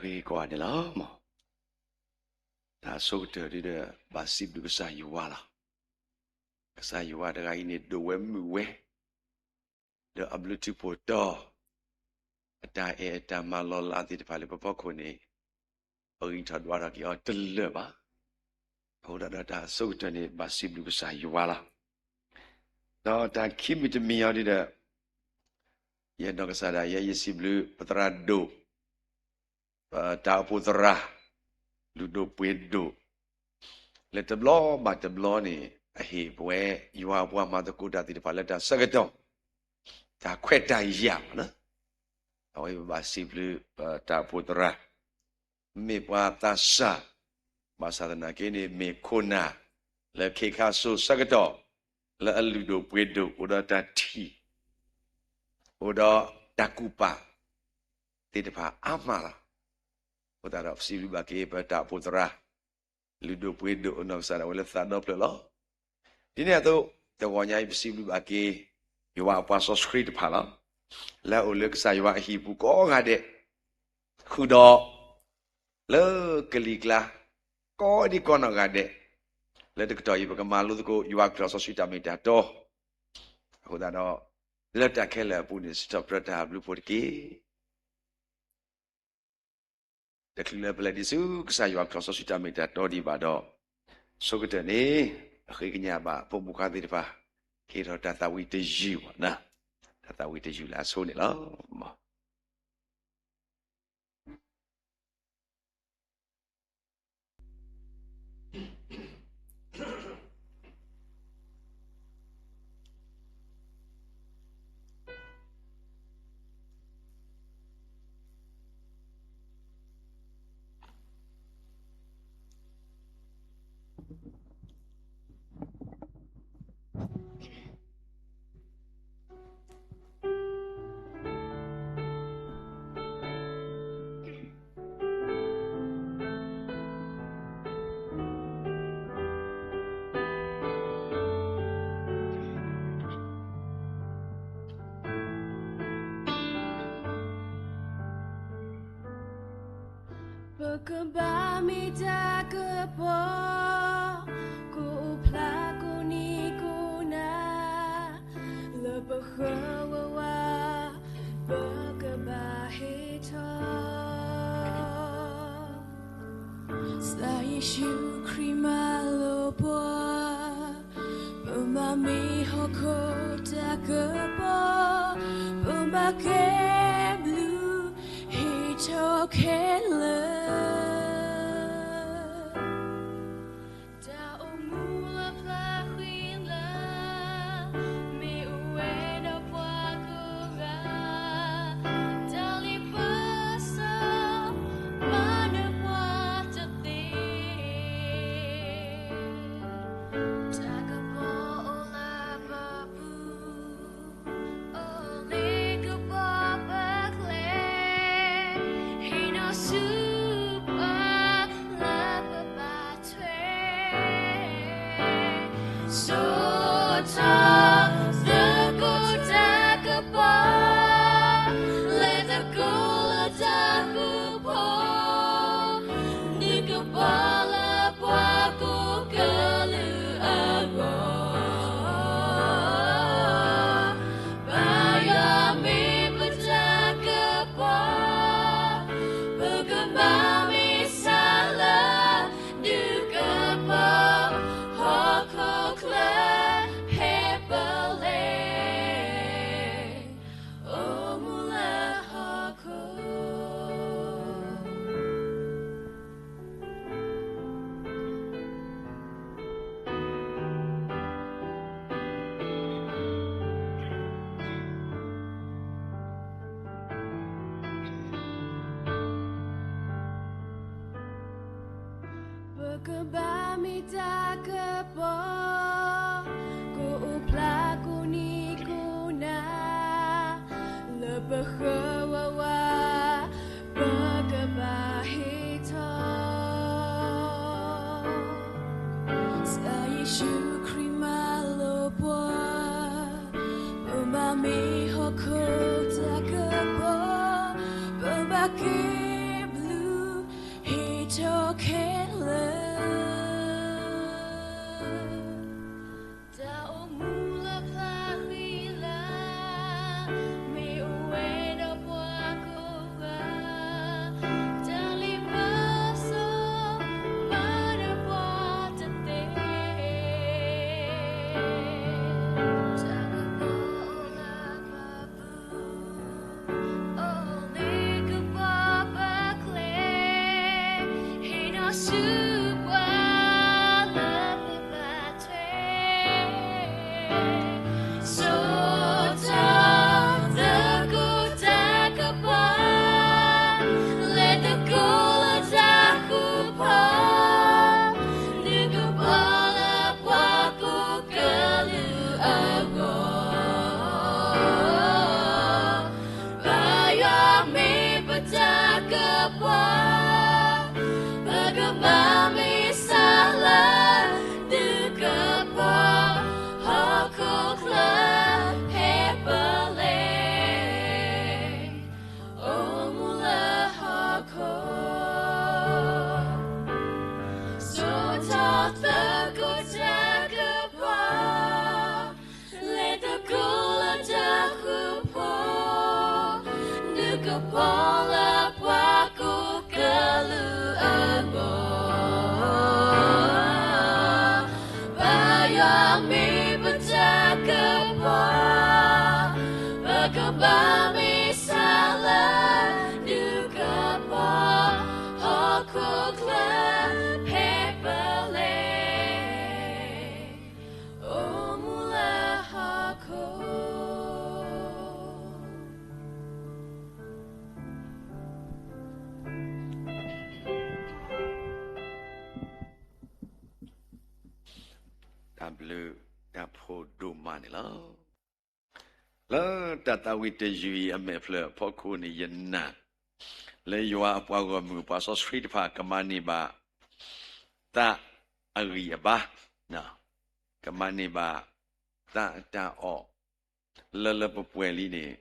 အဂ့ၢ်ကိးဂၤန့ၣ်လီၤ. တၢ်ဆိကတၢၢ်ဒ်ဒီး ဘၣ်စံးဘျုးကစၢ်ယွၤလီၤ. ကစၢ်ယွၤတဂၤအံၤန့ၣ် ဒိၣ်ဝဲမုၢ်ဝဲ ဒီးအဘျုးထူးဖှိၣ်တီၤ အတၢ်အဲၣ်အတၢ်မၤလီၤလးသ့ၣ်တဖၣ်လၢပဖီခိၣ်န့ၣ် ပဂံၢ်ထီၣ်ဒွးထီၣ်က့ၤအီၤတလၢာ်ဘၣ်. အဃိသတးဒီးတၢ်ဆိကတၢၢ်န့ၣ် ဘၣ်စံးဘျုးကစၢ်ယွၤလီၤ. ဒီးတၢ်ခံမံၤတမံၤအံၤဒ်ဒီး ယအဲၣ်ဒိးကစၢ်ဒၣ်ယဲ ယစံးဘျုးပသရၣ်ဒိၣ် ပတၢ်အိၣ်ဖှိၣ်သရၣ် လုၢ်ဒိၣ်ပှ့ၤဒိၣ် လၢတဘျီဘၣ်တဘျီန့ၣ် အဟ့ၣ်ပဝဲယွၤအပှၤမၤသကိးတၢ်သ့ၣ်တဖၣ်လၢတၢ်ဆၢကတီၢ် တၢ်ခွဲးတၢ်ယာ်လီၤ. အဝဲပဘၣ်စံးဘျုးပတၢ်အိၣ်ဖှိၣ်သရၣ် မ့ၢ်ပှၤသးစၢ် ဘၣ်ဆၣ်သနာ်က့န့ၣ် မ့ၢ်ခိၣ်နၢ်လၢခ့ခါစိၤဆၢကတီၢ် လၢအလုၢ်ဒိၣ်ပှ့ၤဒိၣ် အိၣ်ဒီးတၢ်ထံၣ် အိၣ်ဒီးတၢ်ကူၣ်ပာ်သ့ၣ်တဖၣ်အါမးလီၤ. အဃိသတးဒီး ပစံးဘျုးဘၣ်က့ၤပတၢ်အိၣ်ဖှိၣ်သရၣ် လုၢ်ဒိၣ်ပှ့ၤဒိၣ် အနီၢ်ကစၢ်ဒၣ်ဝဲလၢသးဒီဖျၢၣ်လီၤ. ဒ်န့ၣ်အသိး တဂီၤညါအံၤ ပစံးဘျုးဘၣ်က့ၤ ယွၤအပှၤစီဆှံတဖၣ်လီၤ. လၢအအိၣ်လၢကစၢ်ယွၤအဟံၣ်ပူၤကိးဂၤဒဲး ဃုာ်ဒီး လၢကလံၤကျါ ကိးဒံကိးနီၢ်ဂၤဒဲး လၢတကတီၢ်အံၤ ပကမၤလိသကိး ယွၤကလုၢ်စီဆှံတၢ်မ့ၢ်တၢ်တီ အဃိသတးဒီး လၢတၢ်ခဲလၢာ်အပူၤန့ၣ် စံးထီၣ်ပတြၢၤတၢ်ဘျုးဖှိၣ်တက့ၢ်. တချုးလၢပလဲၤဒံးဆူကစၢ်ယွၤကလုၢ်စီဆှံတၢ်မ့ၢ်တၢ်တီဒံးဘၣ်ဒီး ဆိကတၢၢ်န့ၣ် အဃ့ကညးဘၣ်ပိာ်မုၣ်ခွါသ့ၣ်တဖၣ် ကဟ့ၣ်ထီၣ်တၢ်သးဝံၣ်တယုၢ်ဘၣ်, တၢ်သးဝံၣ်တယုၢ်လၢအဆိန့ၣ်လီၤ. ပကဘၣ်မ့ၢ်တၢ်ကပီၤ ကိးဖျါကိးနံၤကိးနၤ လၢပဃၢၤဝဲဝါ ပကဘၣ်ဟ့ၣ်ထီၣ် ကစၢ်ယ့ၣ်ၡူးခရံာ်မၤလိာ်ပှၤ, ပမၤမ့ၢ်ဟီၣ်ခိၣ်တၢ်ကပီၤ, ပဘၣ်ကဲဘျုး ဟ့ၣ်ထီၣ်ခဲလၢာ် တၢ်အိၣ်မူလၢပျၢၤဃံလၤ မ့ၢ်အိၣ်ဝဲဒီးပှၤကိးဂၤ, တၢ်လ့ပစီ မၤနၢၤပှၤတသ့, တၢ်ကပီၤအိၣ်လၢပပူၤ အိၣ်လၢကဘီပကျဲ, ဟ့ၣ်နီၤဆူပှၤလၢပဘၣ်ထွဲ, စိာ်ထီၣ်သကိးတၢ်ကပီၤ လၢသကိးလၢတၢ်ဃူဖိ နကပီၤလၢပှၤကိးကလုာ်အဂီၢ်, ဘၣ်ယွၤမ့ၢ်ပတၢ်ကပီၤ, ပကဘၣ်မ့ၢ်ဆါလၢ ဒုးကပီၤ ဟီၣ်ခိၣ်ချၢ ဖဲပလဲၤ အိၣ်မူလၢဟီၣ်ခိၣ် ပကဘၣ်မ့ၢ်တၢ်ကပီၤ ကိးဖျါကိးနံၤကိးနၤ လၢပဃၢၤဝဲဝါ ပကဘၣ်ဟ့ၣ်ထီၣ် ကစၢ်ယ့ၣ်ၡူးခရံာ်မၤလိာ်ပှၤ, ပဘၣ်မ့ၢ်ဟီၣ်ခိၣ်တၢ်ကပီၤ, အဘျုးတၢ်ဖှိၣ်ဒိၣ်မးန့ၣ်လီၤ. လၢတၢ်သးဝံၣ်တယုၢ်အံၤအမဲာ်ဖျၢၣ်အဖီခိၣ်န့ၣ် ယနာ် လၢယွၤအပှၤဂီၢ်မုၢ်ပှၤစီဆှံတဖၣ် ကမၤန့ၢ်ဘၣ်သးအဂံၢ်အဘါ, ကမၤန့ၢ်ဘၣ်သးအတၢ်အီၣ် လၢလၢပှဲၤပှဲၤလံန့ၣ်,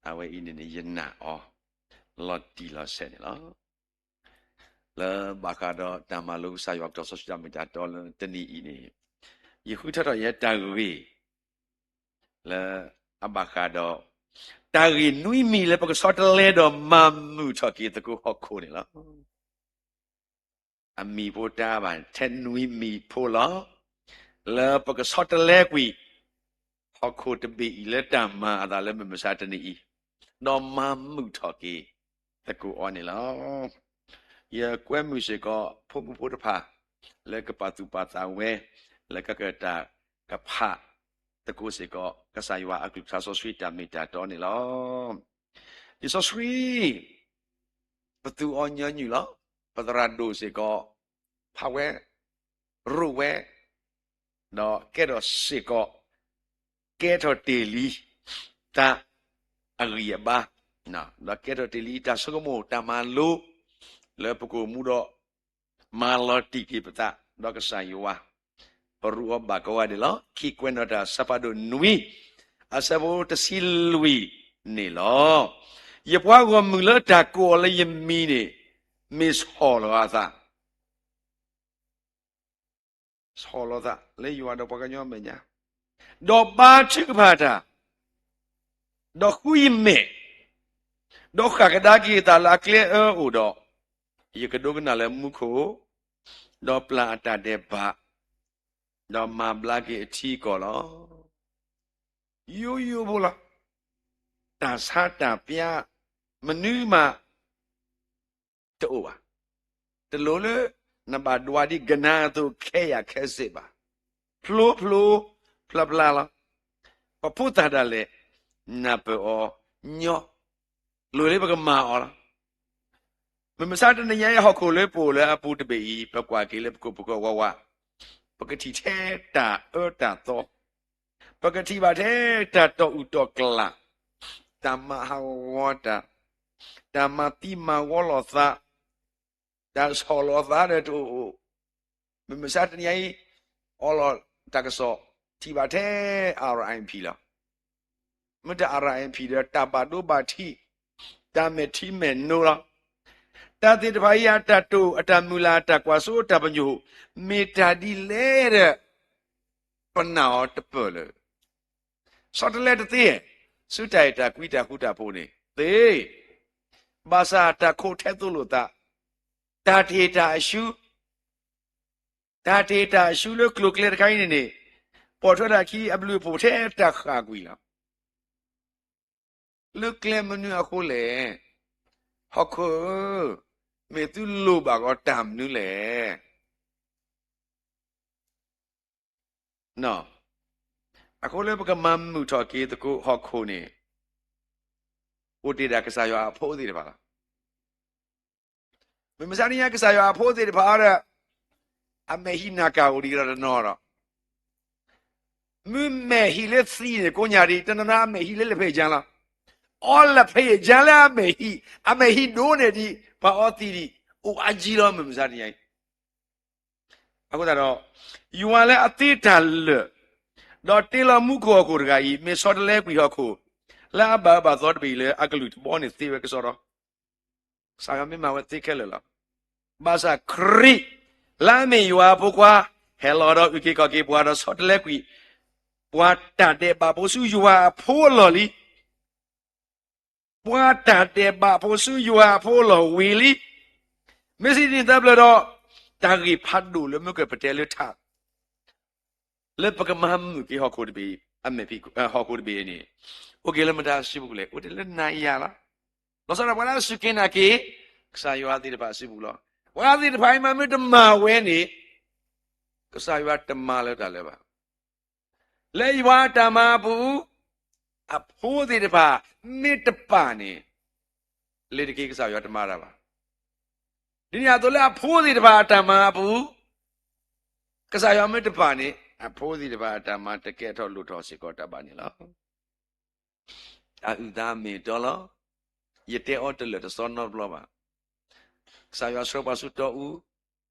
အဝဲအံၤန့ၣ်န့ၣ် ယနာ်အီၤလီၤတံၢ်လီၤဆဲးန့ၣ်လီၤ. လၢဘၣ်ဃးဒီးတၢ်မၤလိကစၢ်ယွၤကတီၢ်စီဆှံတၢ်မ့ၢ်တၢ်တီလၢတနံၤအံၤန့ၣ်, ယဃုထၢထီၣ်ယဲတၢ်ဂ့ၢ် လၢအဘၣ်ဃးဒီး တၢ်ဂ့ၢ်နွံမံၤလၢပကဆီတလဲဒီးမၤမုာ်ထီၣ်က့ၤသကိးဟီၣ်ခိၣ်န့ၣ်လီၤ. အမံၤဖိတၢ်ဘၣ်ထဲနွံမံၤဖိလီၤ. လၢပကဆီတလဲကွံာ် ဟီၣ်ခိၣ်တဘ့ၣ်အံၤလၢတၢ်မၤအသးလၢမုၢ်မဆါတနံၤအံၤ, ဒီးမၤမုာ်ထီၣ်က့ၤသကိးအီၤန့ၣ်လီၤ. ယကွဲမုာ်စ့ၢ်ကီးဖိမုၣ်ဖိတဖၣ် လၢကပာ်သူၣ်ပာ်သးဝဲ လၢကကတၢၢ်ကဖးသကိးစ့ၢ်ကီး ကစၢ်ယွၤအကလုၢ်ကထါစီဆှံတၢ်မ့ၢ်တၢ်တီန့ၣ်လီၤ. လံာ်စီဆှံ ပသူအီၤညီနုၢ်လီၤ. ပသရၣ်ဒိၣ်စ့ၢ်ကီး ဖးဝဲ ရိးဝဲ ဒီးကဲထီၣ်စ့ၢ်ကီး ကဲထီၣ်တ့ၢ်လံ တၢ်အဂံၢ်အဘါ, ဒီးကဲထီၣ်တ့ၢ်လံတၢ်ဆိကမိၣ်တၢ်မၤလိ လၢပကအိၣ်မူဒီး မၤလီၤတံၢ်က့ၤပသး ဒီးကစၢ်ယွၤ ပရူးအီၤဘၣ်ကိးဂၤဒဲးလီၤ. ခံကွဲးနီၣ်တၢ် အဆၢဖးဒိၣ်နွံ အဆၢဖိတဆံလွံၢ်န့ၣ်လီၤ. ယပှၤဂီၢ်မုၢ်လၢတၢ်ကိးအီၤလၢယမံၤန့ၣ် မ့ၢ်ဆီၣ်လီၤအသး ဆီၣ်လီၤသးလၢယွၤဒီးပှၤကညီအမဲာ်ညါ, ဒီးဘါထုကဖၣ်တၢ်, ဒီးဃုယမဲာ်, ဒီးဃၣ်ကဒါက့ၤအသးလၢအကျဲအၢအိၣ်ဒီး, ယကဒိကနၣ်လၢမူခိၣ်, ဒီးပျၢ်အတၢ်ဒဲးဘး, ဒီးမၤဘျါက့ၤအထံအကီၢ်လီၤ. ယိယိဖိလီၤ. တၢ်ဆါတၢ်ပျါ မနုၤမး တအိၣ်ဘၣ်. တလိၣ်လၢနဘၣ်ဒွးဒ်ကနါအသိးခဲယၢ်ခဲဆ့ဘၣ်. ဖျိဖျိဖျါဖျါလီၤ. ပဖိသၣ်ဒၣ်လဲာ် နၢ်ပၢၢ်အီၤညီ, လိၣ်လၢပကမၤအီၤလီၤ. မုၢ်မဆါတနံၤညါအံၤ ဟီၣ်ခိၣ်လၢပအိၣ်လၢအပူၤတဘ့ၣ်အံၤ ပကွၢ်က့ၤလၢပခိၣ်ပဃၢၤဝးဝး, ပကထံၣ်ထဲတၢ်အၢတၢ်သီ, ပကထံၣ်ဘၣ်ထဲတၢ်တီၢ်အုၣ်တီၢ်ကျၢ်, တၢ်မၤဟးဂီၤတၢ်, တၢ်မၤသံမၤဝီလိာ်သး, တၢ်ဆီၣ်လီၤသးဒီးတအိၣ်အိၣ်, မုၢ်မဆါတနံၤညါအံၤ အီလီၤတၢ်ကစီၣ် ထံၣ်ဘၣ်ထဲ RIP လီၤ. မ့ၢ်တၢ် RIP ဒီးတၢ်ဘၣ်ဒိဘၣ်ထံး, တၢ်မဲာ်ထံမဲာ်နိလီၤ. တၢ်သ့ၣ်တဖၣ်အံၤ အတၢ်တိာ် အတၢ်မုၢ်လၢ် အတၢ်ကွၢ်စိ အတၢ်ပညိၣ် မ့ၢ်တၢ်ဒ်လဲၣ်ဒီး ပနာ်အီၤတပၢၢ်လၢာ် ဆီတလဲတသ့, ဆူတၢ်အဲၣ်တၢ်ကွံတၢ်ဃူတၢ်ဖိးန့ၣ်သ့, ဘၣ်ဆၣ်တၢ်ခိးထဲသိးလိာ်သး, တၢ်တ့ၢ်တၢ်အရှု, တၢ်တ့ၢ်တၢ်အရှုလၢကျိၤကျဲတခါအံၤန့ၣ်န့ၣ်, ပိာ်ထွဲတၢ်ခံအဘျုးအဖှိၣ်ထဲတၢ်ဃၣ်ကွံာ်လီၤ. လၢကျဲမနုၤအဃိလဲၣ်. ဟီၣ်ခိၣ်ဧၢ, မ့ၢ်သုလိၣ်ဘၣ်ကီးတၢ်မနုၤလဲၣ်. အဃိလၢပကမၤမုာ်ထီၣ်က့ၤသကိးဟီၣ်ခိၣ်န့ၣ်, အိၣ်တ့ၢ်ဒၣ်ကစၢ်ယွၤအဖိသ့ၣ်တဖၣ်လီၤ. မုၢ်မဆါတနံၤညါ ကစၢ်ယွၤအဖိသ့ၣ်တဖၣ်ဒီး အမဲာ်ဟံးနၢ်ကၢ်အိၣ်ဒံးဒီးတနီၤဒီး, မ့ၢ်မဲာ်ဟံးလၢသံန့ၣ် ကိးညါဒံး တနီၤနီၤအမဲာ်ဟံးလၢလၢဖဲယကၢလၢအမဲာ်ဟံး, အမဲာ်ဟံးဒိၣ်န့ၢ်ဒံး ပှၤအီသံးဒံး အိၣ်အါကံလီၤ မုၢ်မဆါတနံၤညါအံၤ. အဃိသတးဒီး ယွၤလၢအသ့တၢ်လၢာ်, ဒီးတ့လီၤမူခိၣ်ဟီၣ်ခိၣ်တဂၤအံၤ မ့ၢ်ဆီတလဲကွံာ်ဟီၣ်ခိၣ် လၢအဘၣ်အၢဘၣ်သီတဘ့ၣ်အံၤလၢအကလုၢ်တဘီန့ၣ်သ့ဝဲကစီဒီ ကစၢ်ယွၤမ့ၢ်မၤဝဲသ့ခဲလၢာ်လီၤ. ဘၣ်ဆၣ်ခရံာ် လၢအမ့ၢ်ယွၤအဖိခွါ ဟဲလီၤဒီးအုၣ်က့ၤခီၣ်က့ၤပှၤဒီးဆီတလဲကွံာ် ပှၤတၢ်ဒဲးဘးဖိဆူယွၤအဖိအလီၢ်လံ. ပှၤတၢ်ဒဲးဘးဖိဆူယွၤအဖိအလီၢ်ဝံၤလံ. မ့ၢ်စံးဒ်န့ၣ်သတးဖျၢၣ်ဒီး တၢ်ဂ့ၢ်ဖးဒိၣ်လၢမ့ၢ်ကပတဲလၢထး လၢပကမၤမုာ်က့ၤဟီၣ်ခိၣ်တဘ့ၣ်အံၤ အမဲာ်ဖံး ဟီၣ်ခိၣ်တဘ့ၣ်အံၤန့ၣ် အိၣ်က့ၤလၢမတၤအစုပူၤလဲၣ်. အိၣ်တ့ၢ်လၢနၤယၤလီၤ. လီၤဆီဒၣ်ပှၤလၢအစူၢ်က့ၤနာ်က့ၤ ကစၢ်ယွၤသ့ၣ်တဖၣ်အစုပူၤလီၤ. ပှၤသ့ၣ်တဖၣ်အံၤမ့ၢ်တမၤဝဲန့ၣ် ကစၢ်ယွၤတမၤလၢတၢ်လၢၤဘၣ်. လၢယွၤအတၢ်မၤအပူၤ အဖိသ့ၣ်တဖၣ်မ့ၢ်တပာ်န့ၣ် လ့ၤတက့ၤ ကစၢ်ယွၤတမၤတၢ်ဘၣ်. ဒ်န့ၣ်အသိးလၢအဖိသ့ၣ်တဖၣ်အတၢ်မၤအပူၤ ကစၢ်ယွၤမ့ၢ်တပာ်န့ၣ် အဖိသ့ၣ်တဖၣ်အတၢ်မၤတကဲထီၣ်လိၣ်ထီၣ်စ့ၢ်ကီးတၢ်ဘၣ်န့ၣ်လီၤ. တၢ်အုၣ်သးမ့ၢ်တီလီၤ. ယတဲအီၤတလၢာ်တစီနီတဘျီဘၣ်. ကစၢ်ယွၤဆှၢပှၤဆူတီအူ,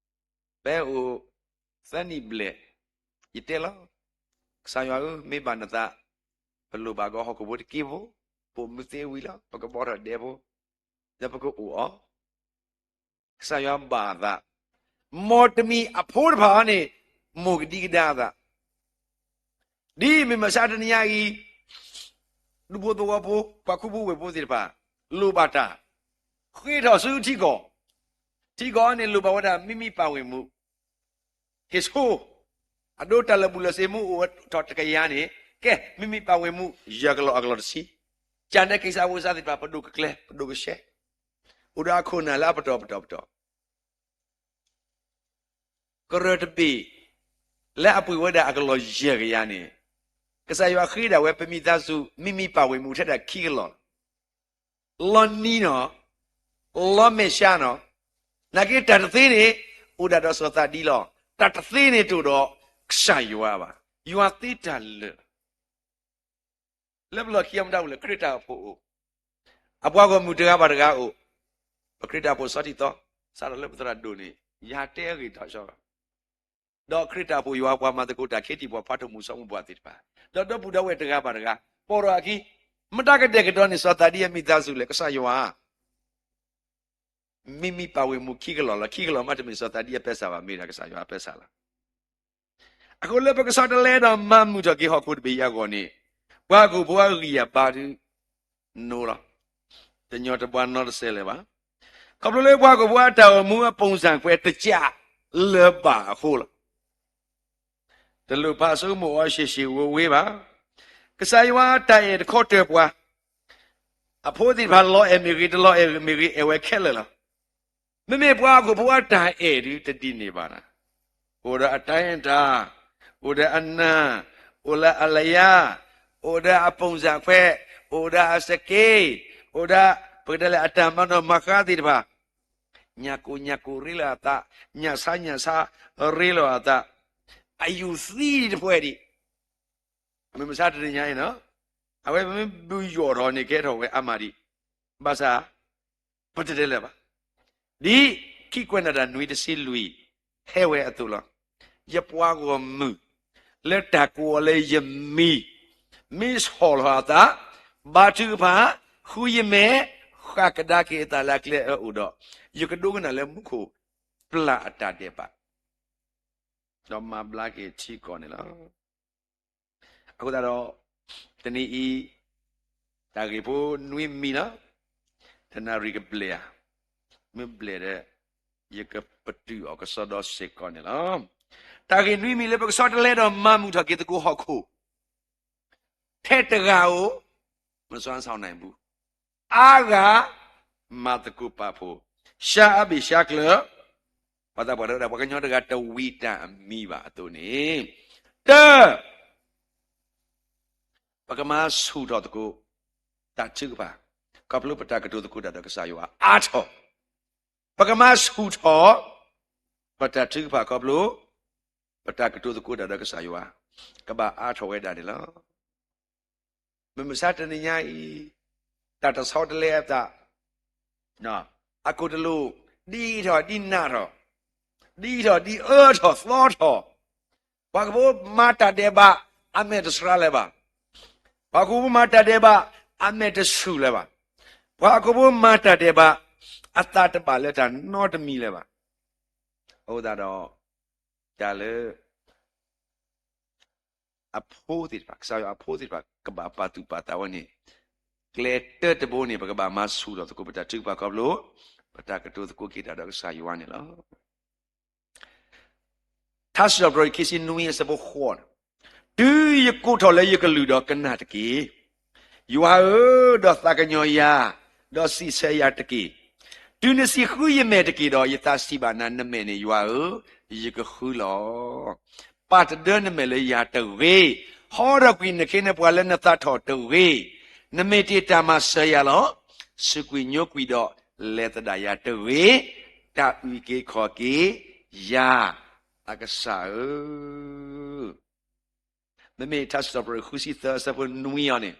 ဖဲအိၣ်သၢနံၣ်ဘျဲၣ်, ယတဲလီၤ. ကစၢ်ယွၤဧၢ, မ့ၢ်ဘၣ်နသး, ပလိၣ်ဘၣ်ကီဟီၣ်ခိၣ်ဖိတက့ၢ်ဖိ, ပိာ်မုၣ်သ့ဝံၤလီၤ, ပကဘီထီၣ်ဒဲဖိ, ဒီးပကအိၣ်အီၤ ကစၢ်ယွၤဘၣ်အသး, မ်တမံၤအဖိတဖၣ်အံၤန့ၣ် မိၢ်ကဒံကဒါအသး, ဒ်မ့ၢ်မဆါတနံၤညါအံၤ, ဒူဖိသဝီဖိ ပှၤခူဖိဝ့ၢ်ဖိသ့ၣ်တဖၣ် လိၣ်ဘၣ်တၢ်, ဃ့ထီၣ်ဆူထံကီၢ်, ထံကီၢ်အံၤန့ၣ် လိၣ်ဘၣ်ဝဲဒၣ် မံမံပၢ်ဝ့ၢ်မူ ဟ့ၣ်ဆိ, အဒိတၢ်လၢာ်ဘူၣ်လၢာ်စ့ၤမူအိၣ်ထီၣ်တကယၤန့ၣ်, ကဲ မံမံပၢ်ဝ့ၢ်မူ ယၤကလီၤအကလီၤတဆံ, ကၢ်နဲက့ၤစးဝိစါသ့ၣ်တဖၣ် ပဒိၣ်ကကျဲ ပဒိၣ်ကဆဲး, အိၣ်ဒီးအခိၣ်နၢ်လၢအပတီၢ်ပတီၢ်ပတီၢ် ကရၢၢ်တဘ့ၣ် လၢအပှ့ၤဝဲဒၣ်အကလီၤယဲၢ်ကယၤန့ၣ်, ကစၢ်ယွၤဃ့ဒၣ်ဝဲပမိၢ်သးစူၤ မံမံပၢ်ဝ့ၢ်မူထဲဒၣ်ခံကလီၢ်, လီၤနံၤနီၤ, လီၤမဲာ်ဆှးနီၤ, နာ်က့တၢ်တသ့န့ၣ် အိၣ်ဒၣ်ဒီးစီၤသးဒံလီၤ. တၢ်တသ့န့ၣ်တအိၣ်ဒီးကစၢ်ယွၤဘၣ်. ယွၤသ့တၢ်လၢာ် လၢပလီၢ်ခံအမူဒါအိၣ်လၢခရံာ်တၢ်အိၣ်ဖှိၣ်အိၣ်, အပှၤဂီၢ်မုၢ်တဂၤဘၣ်တဂၤအိၣ်, ပခရံာ်တၢ်အိၣ်ဖှိၣ်ဆီထံသီ, စးထီၣ်လၢပသရၣ်ဒိၣ်န့ၣ် ယတဲအဂ့ၢ်တၢ်ဆၢ, ဒီးခရံာ်တၢ်အိၣ်ဖှိၣ်ယွၤပှၤမၤသကိးတၢ်ခ့တံၢ်ပှၤဖးဒိၣ်မုၢ်ဆီမုၢ်ပှၢ်သ့ၣ်တဖၣ်, ဒီးဒီပုၢ်ဒီဝဲၢ်တဂၤဘၣ်တဂၤ, ပိာ်ထီၣ်အခံ, မတၤကဒဲကဒီးန့ၣ် စီၤသးဒံအမံၤသးစူၤလဲၣ် ကစၢ်ယွၤ မံမံပၢ်ဝ့ၢ်မူခံကလီၢ်လီၤ. ခံကလီၢ်မးတမ့ၢ်စီၤသးဒံအပဲစၢ်ဘၣ်, မ့ၢ်ဒၣ်ကစၢ်ယွၤအပဲစၢ်လီၤ. အဃိလၢပကဆီတလဲဒီးမၤမုာ်ထီၣ်က့ၤဟီၣ်ခိၣ်တဘ့ၣ်အံၤအဂီၢ်န့ၣ်, ပှၤဟီၣ်ခိၣ်ဖိအဂံၢ်အဘါဒုး နိလီၤ. တညီတဘှါနီတစဲးလၢၤဘၣ်. ခီဖျိလၢပှၤဟီၣ်ခိၣ်ဖိအတၢ်အိၣ်မူအပုံစံခွဲးတကးလၢၤဘၣ်အဃိလီၤ. တလိၣ်ဖးဆိကမိၣ်အီၤရှဲရှဲဝဲဝဲဘၣ်. ကစၢ်ယွၤအတၢ်အဲၣ်တခီတၢၢ်ပှၤ, အဖိသ့ၣ်တဖၣ်လီၤအဲၣ်မ့ၢ်ဂ့ၤ, တလီၤအဲၣ်မ့ၢ်ဂ့ၤ, အဲၣ်ဝဲခဲလၢာ်လီၤ. မ့မ့ၢ်ပှၤဟီၣ်ခိၣ်ဖိအတၢ်အဲၣ်ဒုးတဒ်န့ၣ်ဘၣ်. အိၣ်ဒီးအတၢ်အဲၣ်တၢ်, အိၣ်ဒီးအနၢ်, အိၣ်လၢအလယါ, အိၣ်ဒီးအပုံစံခွဲး, အိၣ်ဒီးအစက့, အိၣ်ဒီး ပကတဲလၢအတၢ်မၤနီၣ်မၤဃါသ့ၣ်တဖၣ်, ညၣ်ကိၣ်ညၣ်ကိၣ်ရ့လီၤအသး, ညၣ်ဆါညၣ်ဆါရ့လီၤအသး, အယူၢ်သံတဖှဲးဒံး မ့ၢ်မဆါတနံၤညါအံၤနီၤ, အဝဲပမ့ၢ်ဘုးယိာ်ထီၣ်န့ၣ် ကဲထီၣ်ဝဲအါမးဒံး, ဘၣ်ဆၣ် ပတတဲလၢၤဘၣ်. ဒ်ခံကွဲးနီၣ်တၢ်နွံတဆံလွံၢ် ဟဲဝဲအသိးလီၤ. ယပှၤဂီၢ်မုၢ် လၢတၢ်ကိးအီၤလၢယမံၤ မ့ၢ်ဆီၣ်လီၤအသး, ဘါထုကဖၣ်, ဃုယမဲာ်, ဃၣ်ကဒါက့ၤအသးလၢအကျဲအအိၣ်ဒီး, ယကဒိကနၣ်လၢမူခိၣ်ပျၢ်အတၢ်ဒဲးဘး ဒီးမၤဘျါက့ၤထံကီၢ်န့ၣ်လီၤ. အဃိသတးဒီး တနံၤအံၤ တၢ်ဂ့ၢ်ဖိနွံမံၤလီၤ. တနၣ်ရံၣ်ကဘျဲၣ်ဧါ, မ့ၢ်ဘျဲၣ်ဒီး ယကပတုာ်အီၤကစီဒီစ့ၢ်ကီးန့ၣ်လီၤ. တၢ်ဂ့ၢ်နွံမံၤလၢပကဆီတလဲဒီးမၤမုာ်ထီၣ်က့ၤသကိးဟီၣ်ခိၣ် ထဲတဂၤဧိၤ, မစွမ်းဆောင်နိုင်ဘူး, အါဂၤ မၤသကိးပာ်ဖှိၣ်, ရှါအါဘ့ၣ်ရှါကျၢၤ, ပှၤသးပှၢ်တဲဝဲဒၣ် ပှၤကညီတဂၤတဝံၤတၢ်အမံၤဘၣ်အသိးန့ၣ်, တၢ ပကမၤဆူၣ်ထီၣ်သကိး တၢ်ထုကဖၣ် ခီဖျိပတၢ်ကတိၤသကိးတၢ်ဒီးကစၢ်ယွၤအါထီၣ်, ပကမၤဆူၣ်ထီၣ် ပတၢ်ထုကဖၣ်ခီဖျိ ပတၢ်ကတိၤသကိးတၢ်ဒီးကစၢ်ယွၤ ကဘၣ်အါထီၣ်ဝဲဒၣ်န့ၣ်လီၤ. မ့ၢ်မဆါတနံၤညါအံၤ တၢ်တဆီတလဲအသး အခိၣ်တလိၣ် ဒ်အံၤထီၣ်ဒ်နးထီၣ်, ဒ်အံၤထီၣ်ဒ်အၢထီၣ်သီထီၣ်, ပှၤဟီၣ်ခိၣ်ဖိမၤတၢ်ဒဲးဘး အမဲာ်တဆှးလၢၤဘၣ်, ပှၤဟီၣ်ခိၣ်ဖိမၤတၢ်ဒဲးဘး အမဲာ်တဆူၣ်လၢၤဘၣ်, ပှၤဟီၣ်ခိၣ်ဖိမၤတၢ်ဒဲးဘး အသးတဘၣ်လၢတၢ်နီတမံၤလၢၤဘၣ်. အဃိသတးဒီး တၢ်လၢ အဖိသ့ၣ်တဖၣ်, ကစၢ်ယွၤအဖိသ့ၣ်တဖၣ် ကဘၣ်ပာ်သူၣ်ပာ်သးဝဲန့ၣ်, ကျဲတၢတဘိန့ၣ် ပကဘၣ်မၤဆူၣ်ထီၣ်သကိးပတၢ်ထုကဖၣ်ခီဖျိ ပတၢ်ကတိၤသကိးက့ၤတၢ်ဒီးကစၢ်ယွၤန့ၣ်လီၤ. ထါစံးထီၣ်ပတြၢၤခံဆံနွံအဆၢဖိဃိး, တုၤယကိးထီၣ်လၢယကလုၢ်ဒီးကနၣ်တက့ၢ်. ယွၤဧၢ, ဒီးသးကညီၤယၤ, ဒီးစံးဆၢယၤတက့ၢ်. တုၤနစံးဃုယမဲာ်တက့ၢ်ဒီး ယသးစံးဘၣ်နၤ, နမဲာ်န့ၣ်ယွၤဧၢ, ယကဃုလီၤ. ပာ်တဒၢနမဲာ်လၢယၤတဂ့ၤ, ဟီထီၣ်ကွံာ်နခ့နပှၤလၢနသးထီၣ်တဂ့ၤ, နမ့ၢ်တ့ၢ်တၢ်မၤစၢၤယၤလီၤ. စူးကွံာ်ညိကွံာ်ဒီး လဲၤသဒၣ်ယၤတဂ့ၤ, တၢ်အုၣ်က့ၤခီၣ်က့ၤယၤ အကစၢ်ဧၢ. မ့မ့ၢ်ထါစံးထီၣ်ပတြၢၤ ဃုဆံသၢ အဆၢဖိနွံအံၤန့ၣ်,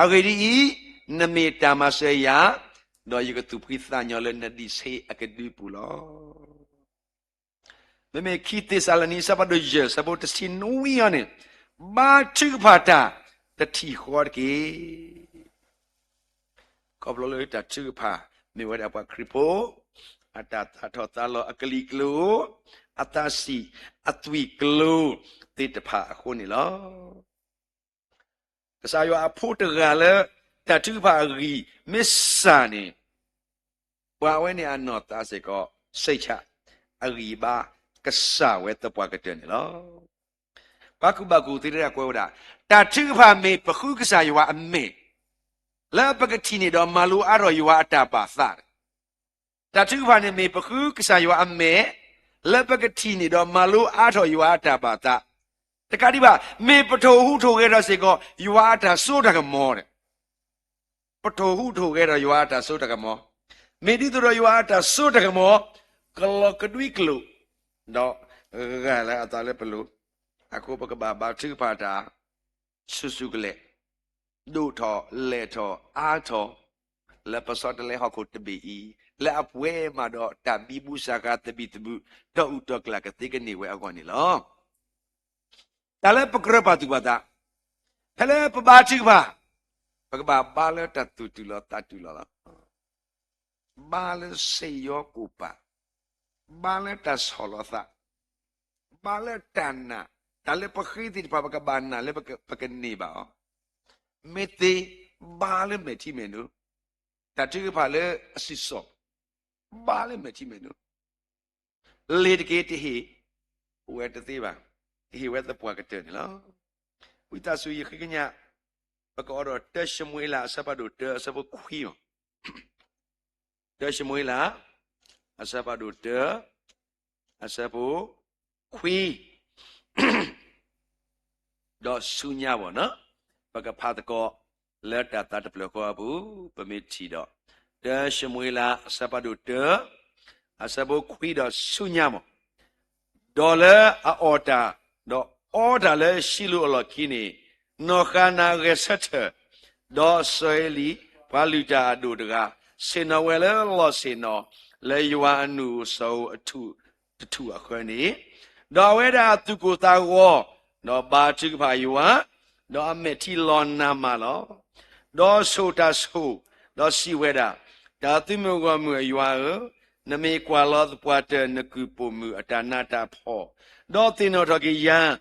အဂ့ၢ်ဒ်အံၤ, နမ့ၢ်တၢ်မၤစၢၤယၤ, ဒီးယကသူၣ်ဖှံသးညီလၢနဒံးဆ့အကဒုပူၤလီၤ. မ့မ့ၢ်ခံသ့းစၤလနံ အဆၢဖးဒိၣ်ယဲၢ် အဆၢဖိတဆံနွံအံၤန့ၣ်, ဘါထုကဖၣ်တၢ်တထံၣ်ဃီတက့ၢ်. ခီဖျိလၢတၢ်ထုကဖၣ် မ့ၢ်ဝဲဒၣ်ပှၤခရံာ်ဖိ အတၢ်သးထီၣ်သးလီၤ အကလံၤကျိၤ, အသးဆံး, အသွံၣ်ကျိၤသ့ၣ်တဖၣ်အဃိန့ၣ်လီၤ. ကစၢ်ယွၤအဖိတဂၤလၢ တၢ်ထုကဖၣ်အဂံၢ်မ့ၢ်စၢ်န့ၣ်, ပှၤအဝဲန့ၣ်အနီၢ်သးစ့ၢ်ကီး စိတ်ချ, အဂံၢ်အဘါကစၢ်ဝဲသပှၢ်ကတၢၢ်န့ၣ်လီၤ. ပှၤကူၣ်ဘၣ်ကူၣ်သ့တဂၤကွဲးဝဲဒၣ်, တၢ်ထုကဖၣ်မ့ၢ်ပဃုကစၢ်ယွၤအမဲာ်, လၢပကထံၣ်န့ၢ်ဒီးမၤလိအါထီၣ်ယွၤအတၢ်ဘၣ်သး တၢ်ထုကဖၣ်န့ၣ်မ့ၢ်ပဃုကစၢ်ယွၤအမဲာ်, လၢပကထံၣ်န့ၢ်ဒီးမၤလိအါထီၣ်ယွၤအတၢ်ဘၣ်သး, တကးဒံးဘၣ် မ့ၢ်ပထိၣ်ဟူးထိၣ်ဂဲၤထီၣ်စ့ၢ်ကီး ယွၤအတၢ်စိတၢ်ကမီၤ, ပထိၣ်ဟူးထိၣ်ဂဲၤထီၣ်ယွၤအတၢ်စိတၢ်ကမီၤ, မ့ၢ်ဒ်သိးဒီးယွၤအတၢ်စိတၢ်ကမီၤ ကလီၤကဒွံကျိာ်, ဒီးဂၢ်လၢအသးလၢပလိၤ, အဃိပကဘၣ်ဘါထုကဖၣ်တၢ် ဆူၣ်ဆူၣ်ကလဲာ်, ဒိၣ်ထီၣ်လဲၢ်ထီၣ်အါထီၣ်, လၢပဆီတလဲဟီၣ်ခိၣ်တဘ့ၣ်အံၤ, လၢအပှဲၤမးဒီးတၢ်ဘံဘူစၢ်ဃာ်သဘံၣ်သဘုၣ် တီၢ်အုၣ်တီၢ်ကျၢ်ကသ့ကန့ၢ်ဝဲအဂီၢ်န့ၣ်လီၤ. တၢ်လၢပကြၢးပာ်သူၣ်ပာ်သး, ဖဲလၢပဘါထုကဖၣ်, ပကဘၣ်ဘါလၢတၢ်သူၣ်တုၤလီၤသးတုၤလီၤလီၤ. ဘါလၢစ့ၣ်ယီၤကိၣ်ပၤ, ဘါလၢတၢ်ဆီၣ်လီၤသး, ဘါလၢတၢ်နာ်, တၢ်လၢပဃ့သ့ၣ်တဖၣ် ပကဘၣ်နာ်လၢပကန့ၢ်ဘၣ်အီၤ, မ့ၢ်သ့, ဘါလၢမဲာ်ထံမဲာ်နိ, တၢ်ထုကဖၣ်လၢအစံၣ်စိၤ, ဘါလၢမဲာ်ထံမဲာ်နိ, လ့ၤတက့ၢ်တဟ့ၣ်ဝဲတသ့ဘၣ်, တဟ့ၣ်ဝဲသပှၢ်ကတၢၢ်န့ၣ်လီၤ. ဝံသးစူၤယဃ့ကညး, ပကအိးထီၣ်တၢၡမူၤအ့လး အဆၢဖးဒိၣ်တၢ အဆၢဖိခွံအီၤ, တၢၡမူၤအ့လး အဆၢဖးဒိၣ်တၢ အဆၢဖိခွံ ဒီးဆူညါဘၣ်နီၤ, ပကဖးသကိးလၢတၢ်သးတဖျၢၣ်ဃီအပူၤ, ပမ့ၢ်ထံၣ်ဒီး တၢၡမူၤအ့လး အဆၢဖးဒိၣ်တၢ အဆၢဖိခွံဒီးဆူညါဘၣ်. ဒီးလၢအအီၣ်တၢ်, ဒီးအီတၢ်လၢၡံလိၤအလီၢ်ခံန့ၣ်, နီၢ်ဃၤနၤဂဲၤဆၢထၢၣ်, ဒီးစီၤအ့လံ, ပှၤလုၢ်တၢ်အဒိၣ်တဂၤ, ဆ့ၣ်နီၤဝဲလၢလီၢ်ဆ့ၣ်နီၤ, လၢယွၤအနူၢ်အစီၤဧိၤအထူၣ်တထူၣ်အဃၢန့ၣ်, ဒီးအဝဲဒၣ်အသူၣ်ကိၢ်သးဂီၤ, ဒီးဘါထုကဖၣ်ယွၤ, ဒီးအမဲာ်ထံလီၤနးမးလီၤ. ဒီးဆိၣ်တၢ်ဆိၣ်, ဒီးစံးဝဲဒၣ်, တၢ်သုးမုၢ်ဂီၢ်မုၢ်အယွၤဧၢ, နမ့ၢ်ကွၢ်လီၤသပှၢ်တၢၢ်နကုၢ်ပိာ်မုၣ်အတၢ်နးတၢ်ဖှီၣ်, ဒီးသ့ၣ်နီၣ်ထီၣ်က့ၤယၤ,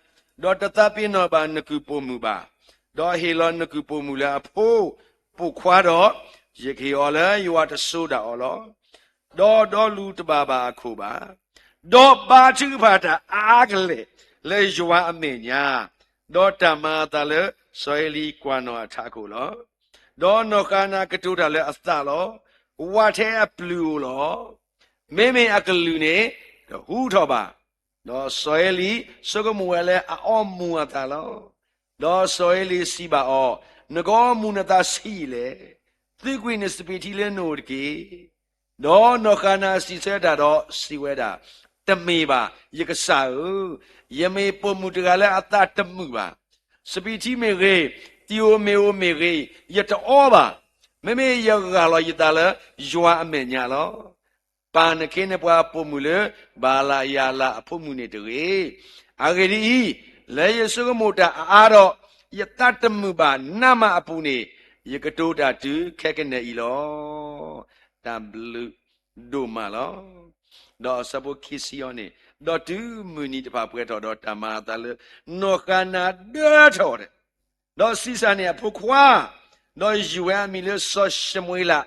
ဒီးတသးပ့ၤနီၣ်ဘၣ်နကုၢ်ပိာ်မုၣ်ဘၣ်, ဒီးဟ့ၣ်လီၤနကုၢ်ပိာ်မုၣ်လၢအဖိပိာ်ခွါဒီး, ယကဟ့ၣ်အီၤလၢယွၤတစိၤဒၣ်အီၤလီၤ. ဒီးဒီလူတဘၣ်ဘၣ်အခိၣ်ဘၣ်. ဒီးဘါထုကဖၣ်တၢ်အါကလဲာ်လၢယွၤအမဲာ်ညါ, ဒီးတၢ်မၤအသးလၢစီၤအ့လံကွၢ်နီၢ်အထးခိၣ်လီၤ. ဒီးနီၢ်ဃၤနၤကတိၤတၢ်လၢအသးလီၤ. ဝးထဲအပျုၤဧိၤလီၤ. မ့မ့ၢ်အကလုၢ်န့ၣ်တဟူထီၣ်ဘၣ်. ဒီးစီၤအ့လံဆိကမိၣ်ဝဲလၢအအီမူၤအသးလီၤ. ဒီးစီၤအ့လံစံးဘၣ်အီၤ, နကအီမူၤနသးဆံးလဲၣ်. သုးကွံာ်နစပံးထံလၢနအိၣ်တက့ၢ်. ဒီးနီၢ်ဃၤနၤစံးဆၢတၢ်ဒီးစံးဝဲဒၣ်, တမ့ၢ်ဘၣ်, ယကစၢ်ဧၢ, ယမ့ၢ်ပိာ်မုၣ်တဂၤလၢအသးတမုာ်ဘၣ်. စပံးထံမ့ၢ်ဂ့ၤ, သံးဧိၤမ့ၣ်ဧိၤမ့ၢ်ဂ့ၤ, ယတအီဘၣ်. မ့မ့ၢ်ယဂၢ်လီၤယသးလၢယွၤအမဲာ်ညါလီၤ. ပၢ်နခ့နပှၤပိာ်မုၣ်လၢဘၤလယၤလးအဖိမုၣ်န့ၣ်တဂ့ၤ. အဂ့ၢ်ဒ်အံၤ, လၢယဆိကမိၣ်တၢ်အါအါဒီး, ယသးတမုာ်ဘၣ်နးမးအပူၤန့ၣ်, ယကတိၤတၢ်တုၤခဲကနံၣ်အံၤလီၤ. တၢ်ဘျုးဒိၣ်မးလီၤ. ဒီးအဆၢဖိခံဆံအံၤန့ၣ်, ဒီးတုၤမုၢ်နံၤတဖၣ်ပှဲၤထီၣ်ဒီးတၢ်မၤအသးလၢနီၢ်ဃၤနၤဒၢထီၣ်ဒီး, ဒီးဆံးစၢ်န့ၢ်အဖိခွါ, ဒီးယုၢ်ဝဲအမံၤလၢစီၤၡမူၤအ့လး,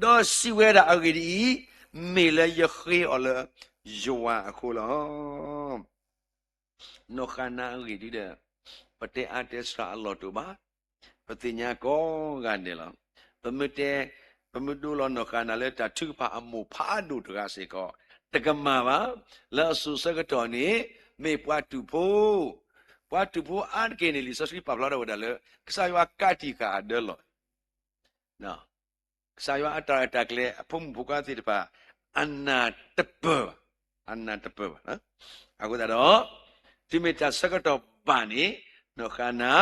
ဒီးစံးဝဲဒၣ်အဂ့ၢ်ဒ်အံၤ, မ့ၢ်လၢယဃ့အီၤလၢယွၤအဃိလီၤ. နီၢ်ဃၤနၤအဂ့ၢ်ဒ်ဒီး, ပတဲအါတဲစှၤအလီၢ်တအိၣ်ဘၣ်. ပသ့ၣ်ညါကိးဂၤဒဲးလီၤ. ပမ့ၢ်တဲ, ပမ့ၢ်ဒိလီၤနီၢ်ဃၤနၤလၢတၢ်ထုကဖၣ်အမိၢ်ဖးဒိၣ်တဂၤစ့ၢ်ကီး, တကမၣ်ဘၣ်. လၢအစိၤဆၢကတီၢ်န့ၣ်, မ့ၢ်ပှၤတူာ်ဖိ, ပှၤတူာ်ဖိအါတက့ၢ်န့ၣ် လံာ်စီဆှံပာ်ဖျါထီၣ်ဝဲဒၣ်လၢ ကစၢ်ယွၤကးတံာ်ဃာ်အဒၢလီၤ. ကစၢ်ယွၤအတၢ်ရဲၣ်တၢ်ကျဲၤ အဖိမုၣ်ဖိခွါသ့ၣ်တဖၣ် အနၢ်တပၢၢ်ဘၣ်, အနၢ်တပၢၢ်ဘၣ်. အဃိသတးဒီး, တုၤမ့ၢ်တၢ်ဆၢကတီၢ်ဘၣ်န့ၣ်, နီၢ်ဃၤနၤ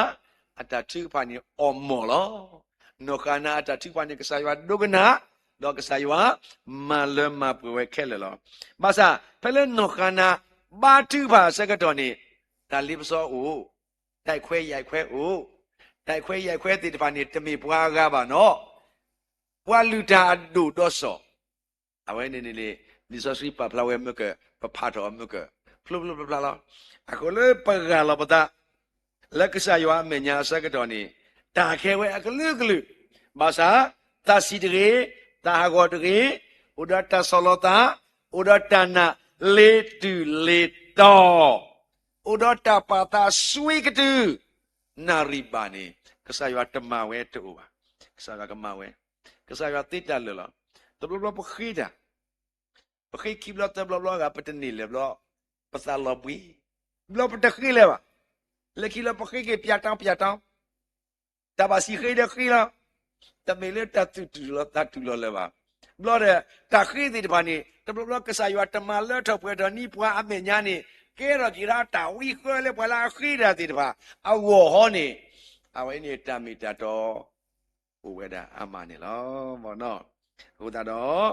အတၢ်ထုကဖၣ်န့ၣ်အီၣ်မီၣ်လီၤ. နီၢ်ဃၤနၤအတၢ်ထုကဖၣ်န့ၣ် ကစၢ်ယွၤဒိကနၣ်, ဒီးကစၢ်ယွၤမၤလၢမၤပှဲၤဝဲခဲလၢာ်လီၤ. ဘၣ်ဆၣ် ဖဲလၢနီၢ်ဃၤနၤဘါထုကဖၣ်အဆၢကတီၢ်န့ၣ် တၢ်လ့ပစီအိၣ်, တၢ်ခွဲးယာ်ခွဲးအိၣ်, တၢ်ခွဲးယာ်ခွဲးသ့ၣ်တဖၣ်န့ၣ် တမ့ၢ်ပှၤအဂၤဘၣ်နီၤ, ပှၤလုၢ်တၢ်အဒိၣ်ဒီးစီၤ အဝဲန့ၣ်န့ၣ် လံာ်စီဆှံပာ်ဖျါဝဲမ့ၢ်က ပဖးထီၣ်အီၤမ့ၢ်က ဖျိဖျိဖျါဖျါလီၤ. အဃိလၢပဂၢ်လီၤပသး လၢကစၢ်ယွၤအမဲာ်ညါအဆၢကတီၢ်န့ၣ် တၢ်ခဲဝဲအကလုာ်ကလုာ်, ဘၣ်ဆၣ် သးဆံးတဂ့ၤ, သးဟးဂီၤတဂ့ၤ, အိၣ်ဒီးတၢ်ဆီၣ်လီၤသး, အိၣ်ဒီးတၢ်နာ်လ့ၤတုၤလ့ၤတီၤ, အိၣ်ဒီးတၢ်ပာ်သးစွံကတုၤ နၣ်ရံၣ်ဘၣ်န့ၣ် ကစၢ်ယွၤတမၤဝဲတအိၣ်ဘၣ်. ကစၢ်ယွၤကမၤဝဲ, ကစၢ်ယွၤသ့တၢ်လၢာ်လီၤ. တဘျီဘျီပဃ့တၢ်, ပဃ့ခံဘျီသၢဘျီဘျီဂၤ ပတန့ၢ်လၢၤဘျီ ပသးလီၤဘှံး, ဘျီပတဃ့လၢၤဘၣ်. လၢခံလၢပဃ့က့ၤပၠးတီပၠးတီ, တၢ်ဘၣ်စံးဃ့ဒီးဃ့လီၤ. တမ့ၢ်လၢတၢ်သူၣ်တူၢ်လိာ်သးတူၢ်လိာ်လၢၤဘၣ်. ဘျီဒီး တၢ်ဃ့သ့ၣ်တဖၣ်န့ၣ် တဘျီဘျီကစၢ်ယွၤတမၤလၢထီၣ်ပှဲၤထီၣ်န့ၢ်ပှၤအမဲာ်ညါန့ၣ် ကဲထီၣ်က့ၤဒၣ်တၢ်ဝံဃၢလၢပှၤလၢအဃ့တၢ်သ့ၣ်တဖၣ် အဂီၢ်ဟီန့ၣ်, အဝဲန့ၣ်တၢ်မ့ၢ်တၢ်တီ အိၣ်ဝဲဒၣ်အါမးန့ၣ်လီၤ. အဃိသတး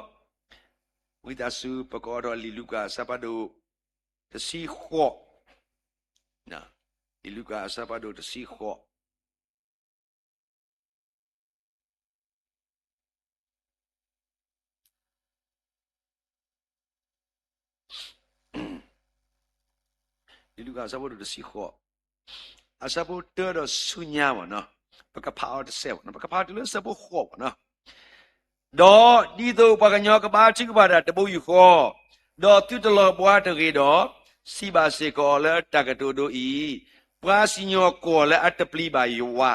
ဒီး ဝံသးစူၤ ပကအိးထီၣ်လံာ်လူၤကၣ်အဆၢဖးဒိၣ်တဆံဃိး, လံာ်လူၤကၣ်အဆၢဖးဒိၣ်တဆံဃိး လံာ်လူၤကၣ်အဆၢဖးဒိၣ်တဆံဃိး, အဆၢဖိတၢဒီးဆူညါဘၣ်နီၤ, ပကဖးအီၤတစဲးဘၣ်နီၤ, ပကဖးတုၤလၢဆၢဖိဃိးဘၣ်နီၤ. ဒီးဒ်သိးပှၤကညီကဘါထုကဖၣ်တၢ်တဘိယူၢ်ဃီ, ဒီးသုတလီၤဘှါတဂ့ၤဒီး, စံးဘၣ်စ့ၢ်ကီးအီၤလၢတၢ်ကတိၤဒိအံၤ, ပှၤစံၣ်ညီၣ်ကွီၢ်လၢအတပျံၤဘၣ်ယွၤ,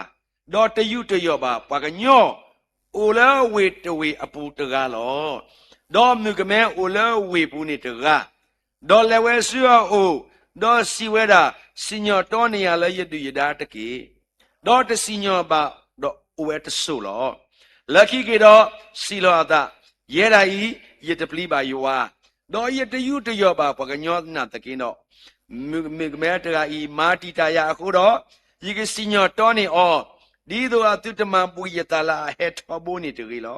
ဒီးတယူးတယီၣ်ဘၣ်ပှၤကညီ, အိၣ်လၢဝ့ၢ်တဝ့ၢ်အပူၤတဂၤလီၤ. ဒီးမုၣ်ကမဲအိၣ်လၢဝ့ၢ်ပူၤန့ၣ်တဂၤ, ဒီးလဲၤဝဲဆူအအိၣ်, ဒီးစံးဝဲဒၣ်, စံၣ်ညီၣ်တီန့ၢ်ယၤလၢယဒုၣ်ယဒါတက့ၢ်. ဒီးတစံၣ်ညီၣ်ဘၣ်ဒီးအိၣ်ဝဲတစိၢ်လီၤ. လၢခံက့ၤဒီးစံးလီၤအသး, ယဲဒၣ်အံၤ, ယတပျံၤဘၣ်ယွၤ, ဒီးယတယူးတယီၣ်ဘၣ်ပှၤကညီနာ်သက့ဒီး, မုၣ်ကမဲတဂၤအံၤမၤတံာ်တာ်ယၤအဃိဒီး, ယကစံၣ်ညီၣ်တီန့ၢ်အီၤ, ဒ်သိးအသုတမၤဘှံးယသးလၢအဟဲထီဘိန့ၣ်တဂ့ၤလီၤ.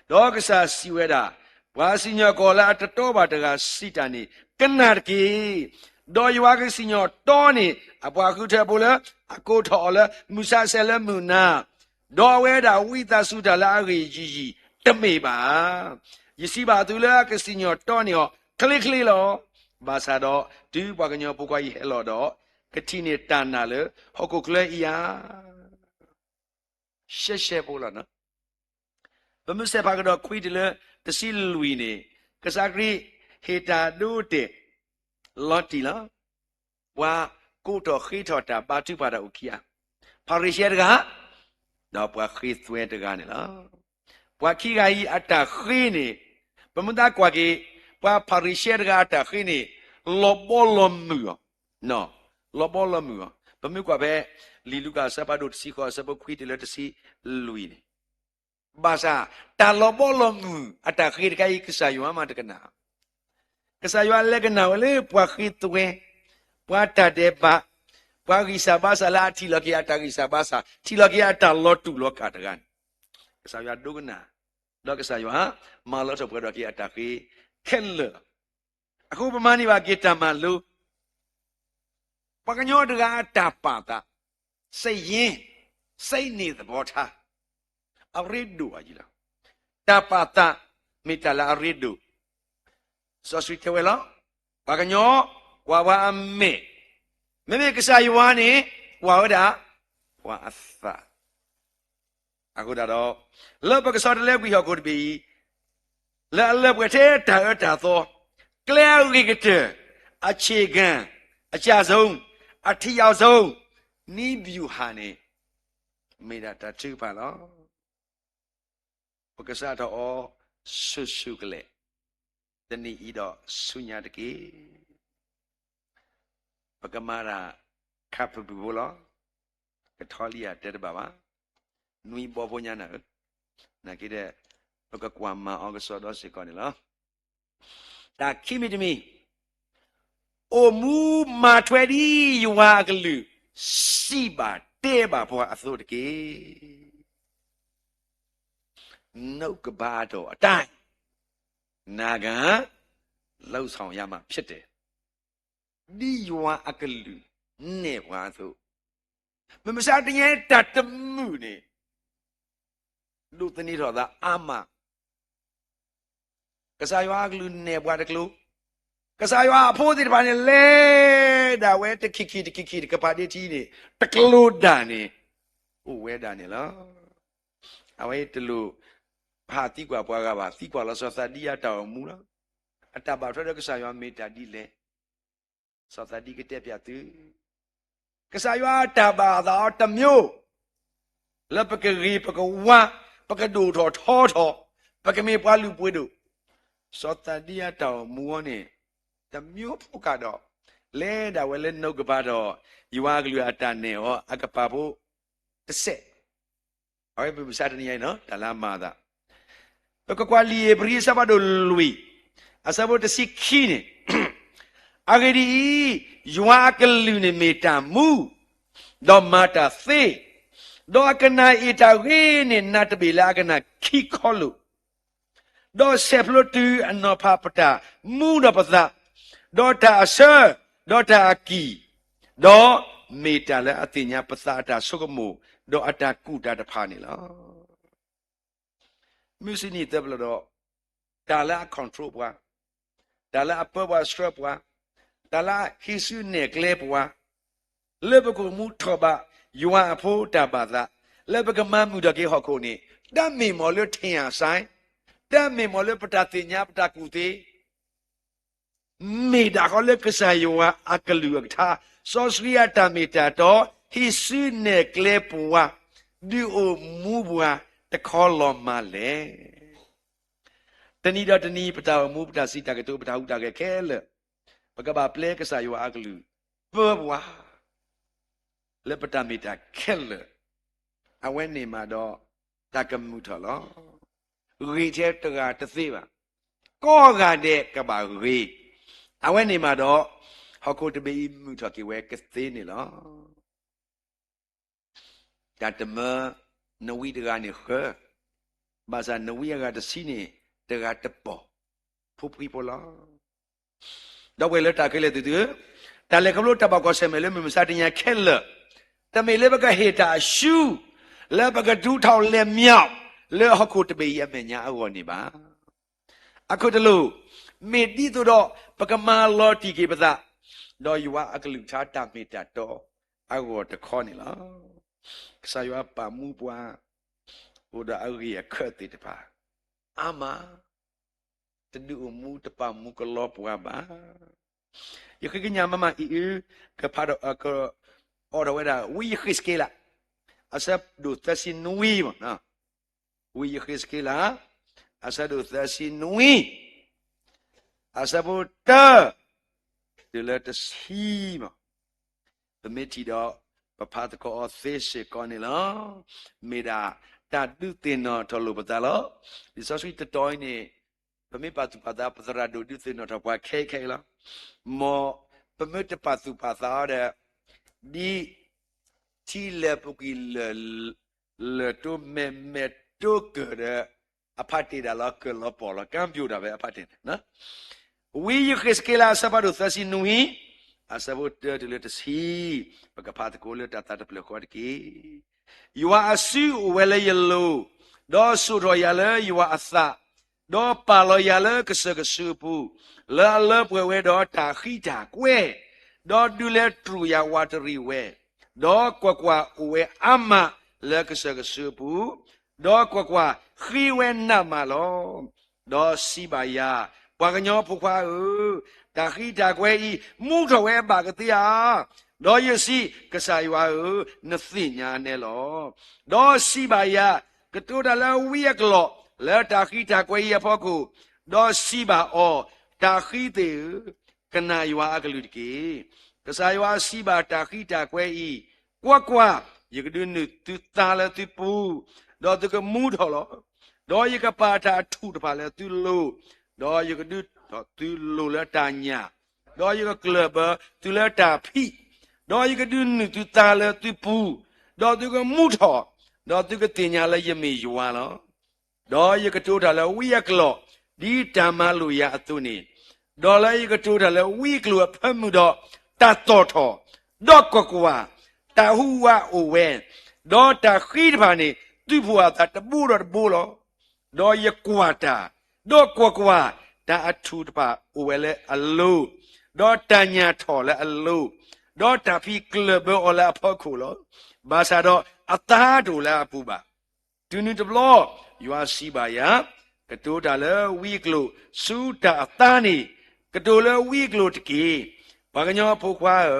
ဒီးကစၢ်စံးဝဲဒၣ်, ပှၤစံၣ်ညီၣ်ကွီၢ်လၢအတတီဘၣ်တဂၤစံးတၢ်န့ၣ် ကနၣ်တက့ၢ်. ဒီးယွၤကစံၣ်ညီၣ်တီန့ၢ်အပှၤဃုထၢဖိလၢအကိးထီၣ်အီၤလၢမုၢ်ဆါဆဲးလၢမုၢ်နၤ, ဒီးအဝဲဒၣ်ဝံသးစူၤတၢ်လၢအဂ့ၢ်ယံာ်ယံာ်တမ့ၢ်ဘၣ်. ယစံးဘၣ်သုလၢအကစံၣ်ညီၣ်တီန့ၢ်အီၤချ့ချ့လီၤ. ဘၣ်ဆၣ်ဒီးတုၤပှၤကညီဖိခွါအံၤဟဲလီၤဒီး, ကထံၣ်န့ၢ်တၢ်နာ်လၢဟီၣ်ခိၣ်ချၢအံၤဧါ. ရှဲရှဲဖိလီၤ. ပမ့ၢ်ဆဲးဖးကဒီးခွံတုၤလၢတဆံလွံၢ်န့ၣ်, ကစၢ်ခရံာ်ဟ့ၣ်တၢ်ဒိတဲာ်လီၤတံၢ်လီၤ. ပှၤကိးထီၣ်ဃ့ထီၣ်တၢ်ဘါထုကဖၣ်တၢ်အိၣ်ခံဂၤ, ဖၤရံၤၡဲတဂၤ, ဒီးပှၤဃ့သွဲတဂၤန့ၣ်လီၤ. ပှၤခံဂၤအံၤအတၢ်ဃ့န့ၣ်, ပမ့ၢ်သးကွၢ်က့ၤ, ပှၤဖၤရံၤၡဲတဂၤအတၢ်ဃ့န့ၣ်, လီၤဘီလီၤမုၢ်အီၤ လီၤဘီလီၤမုၢ်အီၤ. ပမ့ၢ်ကွၢ်ဖဲ လံာ်လူၤကၣ်အဆၢဖးဒိၣ်တဆံဃိးအဆၢဖိခွံတုၤလၢတဆံလွံၢ်န့ၣ်, ဘၣ်ဆၣ်တၢ်လီၤဘီလီၤမုၢ်အတၢ်ဃ့တခါအံၤ ကစၢ်ယွၤမးတကနၣ်. ကစၢ်ယွၤလဲၤကနၣ်ဝဲလၢပှၤဃ့သွဲ, ပှၤတၢ်ဒဲးဘး, ပှၤဂံၢ်စၢ်ဘါစၢ်လၢအထံၣ်လီၤက့ၤအတၢ်ဂံၢ်စၢ်ဘါစၢ်, ထံၣ်လီၤက့ၤအတၢ်လီၤတူာ်လီၤကာ်တဂၤန့ၣ်, ကစၢ်ယွၤဒိကနၣ်, ဒီးကစၢ်ယွၤမၤလီၤထီၣ်ပှဲၤထီၣ်က့ၤအတၢ်ဃ့ခဲလၢာ်လီၤ. အဃိပမၤန့ၢ်ဘၣ်က့ၤတၢ်မၤလိ ပှၤကညီတဂၤအတၢ်ပာ်သး, စိတ်ရင်း, စိတ်နေသဘောထား, အရ့ဒိၣ်ဘၣ်ယံၤလီၤ. တၢ်ပာ်သးမ့ၢ်တၢ်လၢအရ့ဒိၣ်, စီဆှံတဲဝဲလီၤ. ပှၤကညီကွၢ်ပှၤအမဲာ်, မ့မ့ၢ်ကစၢ်ယွၤန့ၣ် ကွၢ်ဝဲဒၣ်ပှၤအသး. အဃိသတးဒီး လၢပကဆီတလဲကွံာ်ဟီၣ်ခိၣ်တဘ့ၣ်အံၤ, လၢအလၢပှဲၤထဲတၢ်အၢတၢ်သီ, ကျဲအဂ့ၤကတၢၢ်, အခြေခံ, အကျဆုံး, အထီၣ်ဆုံး, နည်းဗျူဟာန့ၣ် မ့ၢ်ဒၣ်တၢ်ထုကဖၣ်လီၤ. ပကစးထီၣ်အီၤဆူၣ်ဆူၣ်ကလဲာ်, တနံၤအံၤဒီးဆူညါတက့ၢ်. ပကမၤတၢ်ခါပူၤပူၤဖိလီၤ. ကထီလံယၤတဲတဘၣ်ဘၣ်. နွံဘီဖိညါနၤဧၢ, နာ်က့ဒီး ပကကွၢ်မၤအီၤကစီဒီစ့ၢ်ကီးန့ၣ်လီၤ. တၢ်ခံမံၤတမံၤ, အိၣ်မူမၤထွဲဒ်ယွၤအကလုၢ်, စံးဘၣ်တဲဘၣ်ပှၤအသိးတက့ၢ်. နုတ်ကပၤဒီးအတၢ် နၤကဟၢ လၢဆၣ်ယါမးဖျဲတဲာ် ဒ်ယွၤအကလုၢ်နဲၣ်ပှၤအသိး, မုၢ်မဆါတနံၤအံၤတၢ်တမုာ်န့ၣ် ဒိးသန့ၤထီၣ်သးအါမး, ကစၢ်ယွၤအကလုၢ်နဲၣ်ပှၤတကျိၤ, ကစၢ်ယွၤအဖိသ့ၣ်တဖၣ်န့ၣ် လဲၤဒၣ်ဝဲတခံခံတခံခံတကပၤဒ့ထံန့ၣ် တကျိၤဒၣ်န့ၣ် အိၣ်ဝဲဒၣ်န့ၣ်လီၤ. အဝဲတလိၣ်ဟးသံကွၢ်ပှၤဂၤဘၣ်, သံကွၢ်လီၤစီၤသးဒံအတၢ်အိၣ်မူလီၤ. အတၢ်ဘၣ်ထွဲဒီးကစၢ်ယွၤမ့ၢ်တၢ်ဒ်လဲၣ် စီၤသးဒံကတဲပၠးသု, ကစၢ်ယွၤအတၢ်ဘၣ်အသးအီၤတမံၤ လၢပကဂ့ၤပကဝါ ပကဒိၣ်ထီၣ်ထီထီၣ် ပကမ့ၢ်ပှၤလုၢ်ပှ့ၤဒိၣ်, စီၤသးဒံအတၢ်အိၣ်မူအံၤန့ၣ် တမံၤဖိကးဒီး လဲၤဒၣ်ဝဲလၢနုတ်ကပၤဒီး ယွၤအကလုၢ်အတၢ်နဲၣ်အီၤအကပၤဖိတစဲး အဝဲမုၢ်မဆါတနံၤအံၤ တၢ်လၢအမၤအသး, ပကကွၢ်လံာ်ဧ့ၤဘြံၤအဆၢဖးဒိၣ်လွံၢ် အဆၢဖိတဆံခံန့ၣ်, အဂ့ၢ်ဒ်အံၤ, ယွၤအကလုၢ်န့ၣ်မ့ၢ်တၢ်မူ, ဒီးမၤတၢ်သ့, ဒီးအကနၣ်အ့ၣ်တၢ်ဂ့ၤန့ၣ် နးတဘ့ၣ်လၢအကနၣ်ခံခီလိာ် ဒီးဆဲးဖျိတုၤအနီၤဖးပတၢ်မူဒီးပသး, ဒီးတၢ်အဆၢ, ဒီးတၢ်အကံၢ်, ဒီးမ့ၢ်တၢ်လၢအသ့ၣ်ညါပသးအတၢ်ဆိကမိၣ်, ဒီးအတၢ်ကူၣ်တၢ်တဖၣ်န့ၣ်လီၤ. မုၢ်ဆ့ၣ်နံၣ်သၢဖျၢၣ်ဒီး တၢ်လၢအ control ပှၤ, တၢ်လၢအပၢပှၤဆှၢပှၤ, တၢ်လၢအဟံးစုနဲၣ်ကျဲပှၤ, လၢပကအိၣ်မူထီၣ်ဘး ယွၤအဖိတၢ်ဘၣ်သး, လၢပကမၤမုာ်ထီၣ်က့ၤဟီၣ်ခိၣ်န့ၣ် တၢ်မ့ၢ်မ့ၢ်လၢထံၣ်အစဲ, တၢ်မ့ၢ်မ့ၢ်လၢပတၢ်သ့ၣ်ညါပတၢ်ကူၣ်သ့ မ့ၢ်ဒၣ်ဃီလၢကစၢ်ယွၤအကလုၢ်အကထါ, စီဆှံအတၢ်မ့ၢ်တၢ်တီ, ဟံးစုနဲၣ်ကျဲပှၤ, ဒုးအိၣ်မူပှၤတခီလီၤမးလဲၣ်. တနံၤဒီးတနံၤ ပတၢ်အိၣ်မူ ပတၢ်စံးတၢ်ကတိၤ ပတၢ်ဟူးတၢ်ဂဲၤခဲလၢာ်, ပကဘၣ်ပျဲကစၢ်ယွၤအကလုၢ် ပၢပှၤ လၢပတၢ်မ့ၢ်တၢ်ခဲလၢာ်, အဝဲန့ၣ်မးဒီး တၢ်ကမုာ်ထီၣ်လီၤ. ဂ့ၤထဲတဂၤတသ့ဘၣ်, ကိးဂၤဒဲးကဘၣ်ဂ့ၤ, အဝဲန့ၣ်မးဒီး ဟီၣ်ခိၣ်တဘ့ၣ်အံၤမုာ်ထီၣ်က့ၤဝဲကသ့န့ၣ်လီၤ. တၢ်တမၢ နဝံတဂၤန့ၣ်ဃၢ, ဘၣ်ဆၣ်နဝံအဂၤတဆံန့ၣ် တဂၤတပီၢ်, ဖိဖှံဖိလီၤ. ဒီပုၢ်ဝဲၢ်လၢတၢ်ခဲလၢာ်သ့ၣ်သုဧၢ, တၢ်လဲၤခီဖျိတၢ်ဘၣ်ကွၢ်ဆၢၣ်မဲာ်လၢမုၢ်မဆါတနံၤအံၤခဲလၢာ်, တမ့ၢ်လၢပကဟ့ၣ်တၢ်အရှု, လၢပကဒုးထီၣ်လဲၤမၠး, လၢဟီၣ်ခိၣ်တဘ့ၣ်အံၤအမဲာ်ညါအဂီၢ်န့ၣ်ဘၣ်. အခိၣ်တလိၣ်, မ့ၢ်ဒ်သိးဒီး ပကမၤလီၤတံၢ်က့ၤပသး, ဒီးယွၤအကလုၢ်ကထါတၢ်မ့ၢ်တၢ်တီအဂီၢ်တခီန့ၣ်လီၤ. ကစၢ်ယွၤပာ်မူပှၤ, အိၣ်ဒီးအဂ့ၢ်အခၢၣ်သ့ၣ်တဖၣ်, အါမး, တဒုးအိၣ်မူတပာ်မူကလီပှၤဘၣ်. ယဃ့ကညးမးမးအံၤအု, ကဖးဒီး ကအိးထီၣ်ဝဲဒၣ် ဝံယဃ့းစက့လး, အဆၢဒိၣ်သၢဆံနွံမး, ဝံယဃ့းစက့လး, အဆၢဒိၣ်သၢဆံနွံ, အဆၢဖိတၢ, တုၤလၢတဆံမး, ပမ့ၢ်ထံၣ်ဒီး ပဖးသကိးအီၤသ့စ့ၢ်ကီးန့ၣ်လီၤ. မ့ၢ်ဒၣ်တၢ်ဒုးသ့ၣ်နီၣ်ထီၣ်လိာ်ပသးလီၤ. လံာ်စီဆှံတတီၤအံၤန့ၣ်, ပမ့ၢ်ပာ်သူၣ်ပာ်သး ပသရၣ်ဒိၣ်ဒုးသ့ၣ်နီၣ်ထီၣ်ပှၤခဲအံၤခဲအံၤလီၤ. မ်ပမ့ၢ်တပာ်သူၣ်ပာ်သးအီၤဒီး, ဒ်ထံလၢာ်ပူၤကွံာ်လၢာ်, လၢာ်တိၢ်မဲာ်မဲာ်တိၢ်ကၢၢ်ဒီး, အဖးတ့ၢ်ဒၣ်လီၤကၢၢ်လီၤပီၢ်လီၤ ကၢၣ်ပၠိၣ်ဒၣ်ဝဲအဖးတ့ၢ်န့ၣ် ဝံယဃ့းစက့လး အဆၢဖးဒိၣ်သၢဆံနွံ, အဆၢဖိတၢတုၤလၢတဆံ, ပကဖးသကိးလၢတၢ်သးတဖျၢၣ်ဃီတက့ၢ်. ယွၤအစုအိၣ်ဝဲလၢယလိၤ, ဒီးစိာ်ထီၣ်ယၤလၢယွၤအသး, ဒီးပာ်လီၤယၤလၢကစၢၢ်ကဆူးအပူၤ, လၢအလၢပှဲၤဝဲဒီးတၢ်ဃံတၢ်ကွဲ, ဒီးဒုးလဲၤတြူာ်ယၤဝးတရံးဝဲ, ဒီးကွၢ်ကွၢ်, အိၣ်ဝဲအါမးလၢကစၢၢ်ကဆူးအပူၤ, ဒီးကွၢ်ကွၢ်, ဃ့ဝဲနးမးလီၤ. ဒီးစံးဘၣ်ယၤ, ပှၤကညီဖိခွါဧၢ, တၢ်ဃံတၢ်ကွဲအံၤ မူထီၣ်ဝဲအဘၣ်ကသ့ဧါ. ဒီးယစံး, ကစၢ်ယွၤဧၢ, နသ့ၣ်ညါနဲလီၤ. ဒီးစံးဘၣ်ယၤ, ကတိၤတၢ်လၢဝံအကျိာ် လၢတၢ်ဃံတၢ်ကွဲအံၤအဖီခိၣ်, ဒီးစံးဘၣ်အီၤ, တၢ်ဃံသ့ၣ်ဧၢ, ကနၣ်ယွၤအကလုၢ်တက့ၢ်. ကစၢ်ယွၤစံးဘၣ်တၢ်ဃံတၢ်ကွဲအံၤ, ကွၢ်ကွၢ်, ယကဒုးနုာ်သုသါလၢသုပူၤ, ဒီးသုကမူထီၣ်လီၤ. ဒီးယကပာ်တၢ်အထူၣ်တဖၣ်လၢသုလိၤ, ဒီးယကဒုးထီၣ်သုလိၤလၢတၢ်ညၣ်, ဒီးယကကျၢၢ်ဘၢသုလၢတၢ်ဖံး, ဒီးယကဒုးနုာ်သုသးလၢသုပူၤ, ဒီးသုကမူထီၣ်, ဒီးသုကသ့ၣ်ညါလၢယမ့ၢ်ယွၤလီၤ. ဒီးယကတိၤတၢ်လၢဝံအကျိာ်, ဒ်တၢ်မၤလိာ်ယၤအသိးန့ၣ်, ဒီးလၢယကတိၤတၢ်လၢဝံအကျိာ်အဖၢမုၢ်ဒီးတၢ်သီၣ်ထီၣ်, ဒီးကွၢ်ကွၢ်, တၢ်ဟူးဝးအိၣ်ဝဲ, ဒီးတၢ်ဃံတဖၣ်န့ၣ် သုဖှိၣ်အသးတဘိဒီးတဘိလီၤ. ဒီးယကွၢ်တၢ်, ဒီးကွၢ်ကွၢ်, တၢ်အထူၣ်တဖၣ်အိၣ်ဝဲလၢအလိၤ, ဒီးတၢ်ညၣ်ထီၣ်လၢအလိၤ, ဒီးတၢ်ဖံးကျၢၢ်ဘၢအီၤလၢအဖီခိၣ်လီၤ. ဘၣ်ဆၣ်ဒီးအသါတအိၣ်လၢအပူၤဘၣ်. တုၤနုၤတဘျီ, ယွၤစံးဘၣ်ယၤ, ကတိၤတၢ်လၢဝံအကျိာ် ဆူတၢ်အသါန့ၣ်, ကတိၤလၢဝံအကျိာ်တက့ၢ်, ပှၤကညီအဖိခွါဧၢ,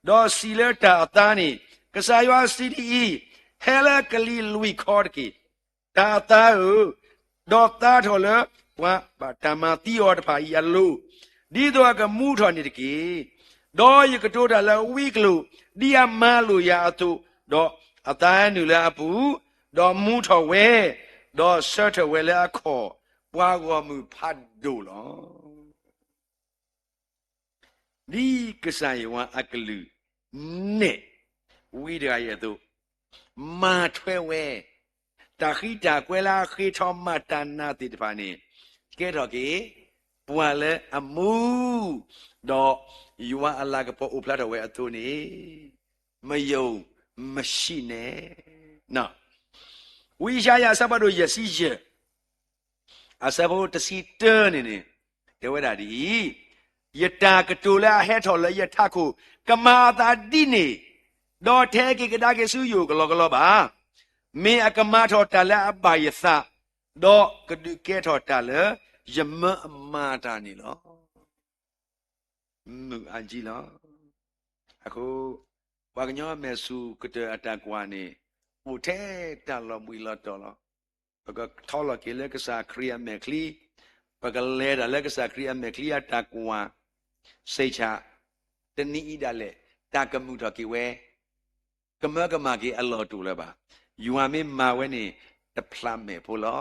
ဒီးစံးလၢတၢ်အသါန့ၣ်, ကစၢ်ယွၤစံးဒ်အံၤ, ဟဲလၢကလံၤလွံၢ်ခီတက့ၢ်. တၢ်အသါဧၢ, ဒီးသါထီၣ်လၢပှၤဘၣ်တၢ်မၤသံအီၤတဖၣ်အံၤအလိၤ, ဒ်သိးအကမူထီၣ်န့ၣ်တက့ၢ်. ဒီးယကတိၤတၢ်လၢဝံအကျိာ်, ဒ်အမၤလိာ်ယၤအသိး, ဒီးအသါနုာ်လၢအပူၤ, ဒီးမူထီၣ်ဝဲ, ဒီးဆၢထၢၣ်ဝဲလၢအခီၣ်, ပှၤဂီၢ်မုၢ်ဖးဒိၣ်လီၤ. ဒ်ကစၢ်ယွၤအကလုၢ်နဲၣ်ဝံတဂၤအံၤအသိး, မၤထွဲဝဲ, တၢ်ဃံတၢ်ကွဲလၢအဃ့ထီၣ်မၤတၢ်နာ်သ့ၣ်တဖၣ်န့ၣ်, ကဲထီၣ်က့ၤပှၤလၢအမူ, ဒီးယွၤအလၤကပီၤအိၣ်ဖျါထီၣ်ဝဲအသိးန့ၣ်, မယုံ, မဆံးန့ၣ်. ဝံယၡါယၤအဆၢဖးဒိၣ်ယဲၢ်ဆံယဲၢ် အဆၢဖိတဆံတၢန့ၣ်န့ၣ်, တဲဝဲဒၣ်ဒ်အံၤ, ယတၢ်ကတိၤလၢအဟဲထီၣ်လၢယထးခိၣ် ကမၤအသးဒ်န့ၣ်, ဒီးထဲက့ၤကဒါက့ၤဆူယအိၣ်ကလီကလီဘၣ်. မ့ၢ်အကမၤထီၣ်တၢ်လၢအဘၣ်ယသး, ဒီးကဒုးကဲထီၣ်တၢ်လၢယမၢအမၤတၢ်န့ၣ်လီၤ. မုာ်အါကံလီၤ. အဃိ, ပှၤကညီအမဲာ်ဆူၣ်ကတၢၢ်အတၢ်ကွၢ်န့ၣ်, အိၣ်ထဲတၢ်လီၤဘှံးလီၤတီၤလီၤ. ပကထီလီၤက့ၤလၢကစၢ်ခရံာ်အမဲာ်ချံ, ပကလဲၤတၢ်လၢကစၢ်ခရံာ်အမဲာ်ချံအတၢ်ကွၢ်, စ့ၢ်ကီး, တနံၤအံၤဒၣ်လဲာ်, တၢ်ကမုာ်ထီၣ်က့ၤဝဲ, ကမၢကမၣ်က့ၤအလီၢ်တအိၣ်လၢၤဘၣ်. ယွၤမ့ၢ်မၤဝဲန့ၣ်, တဖျးမဲာ်ဖိလီၤ.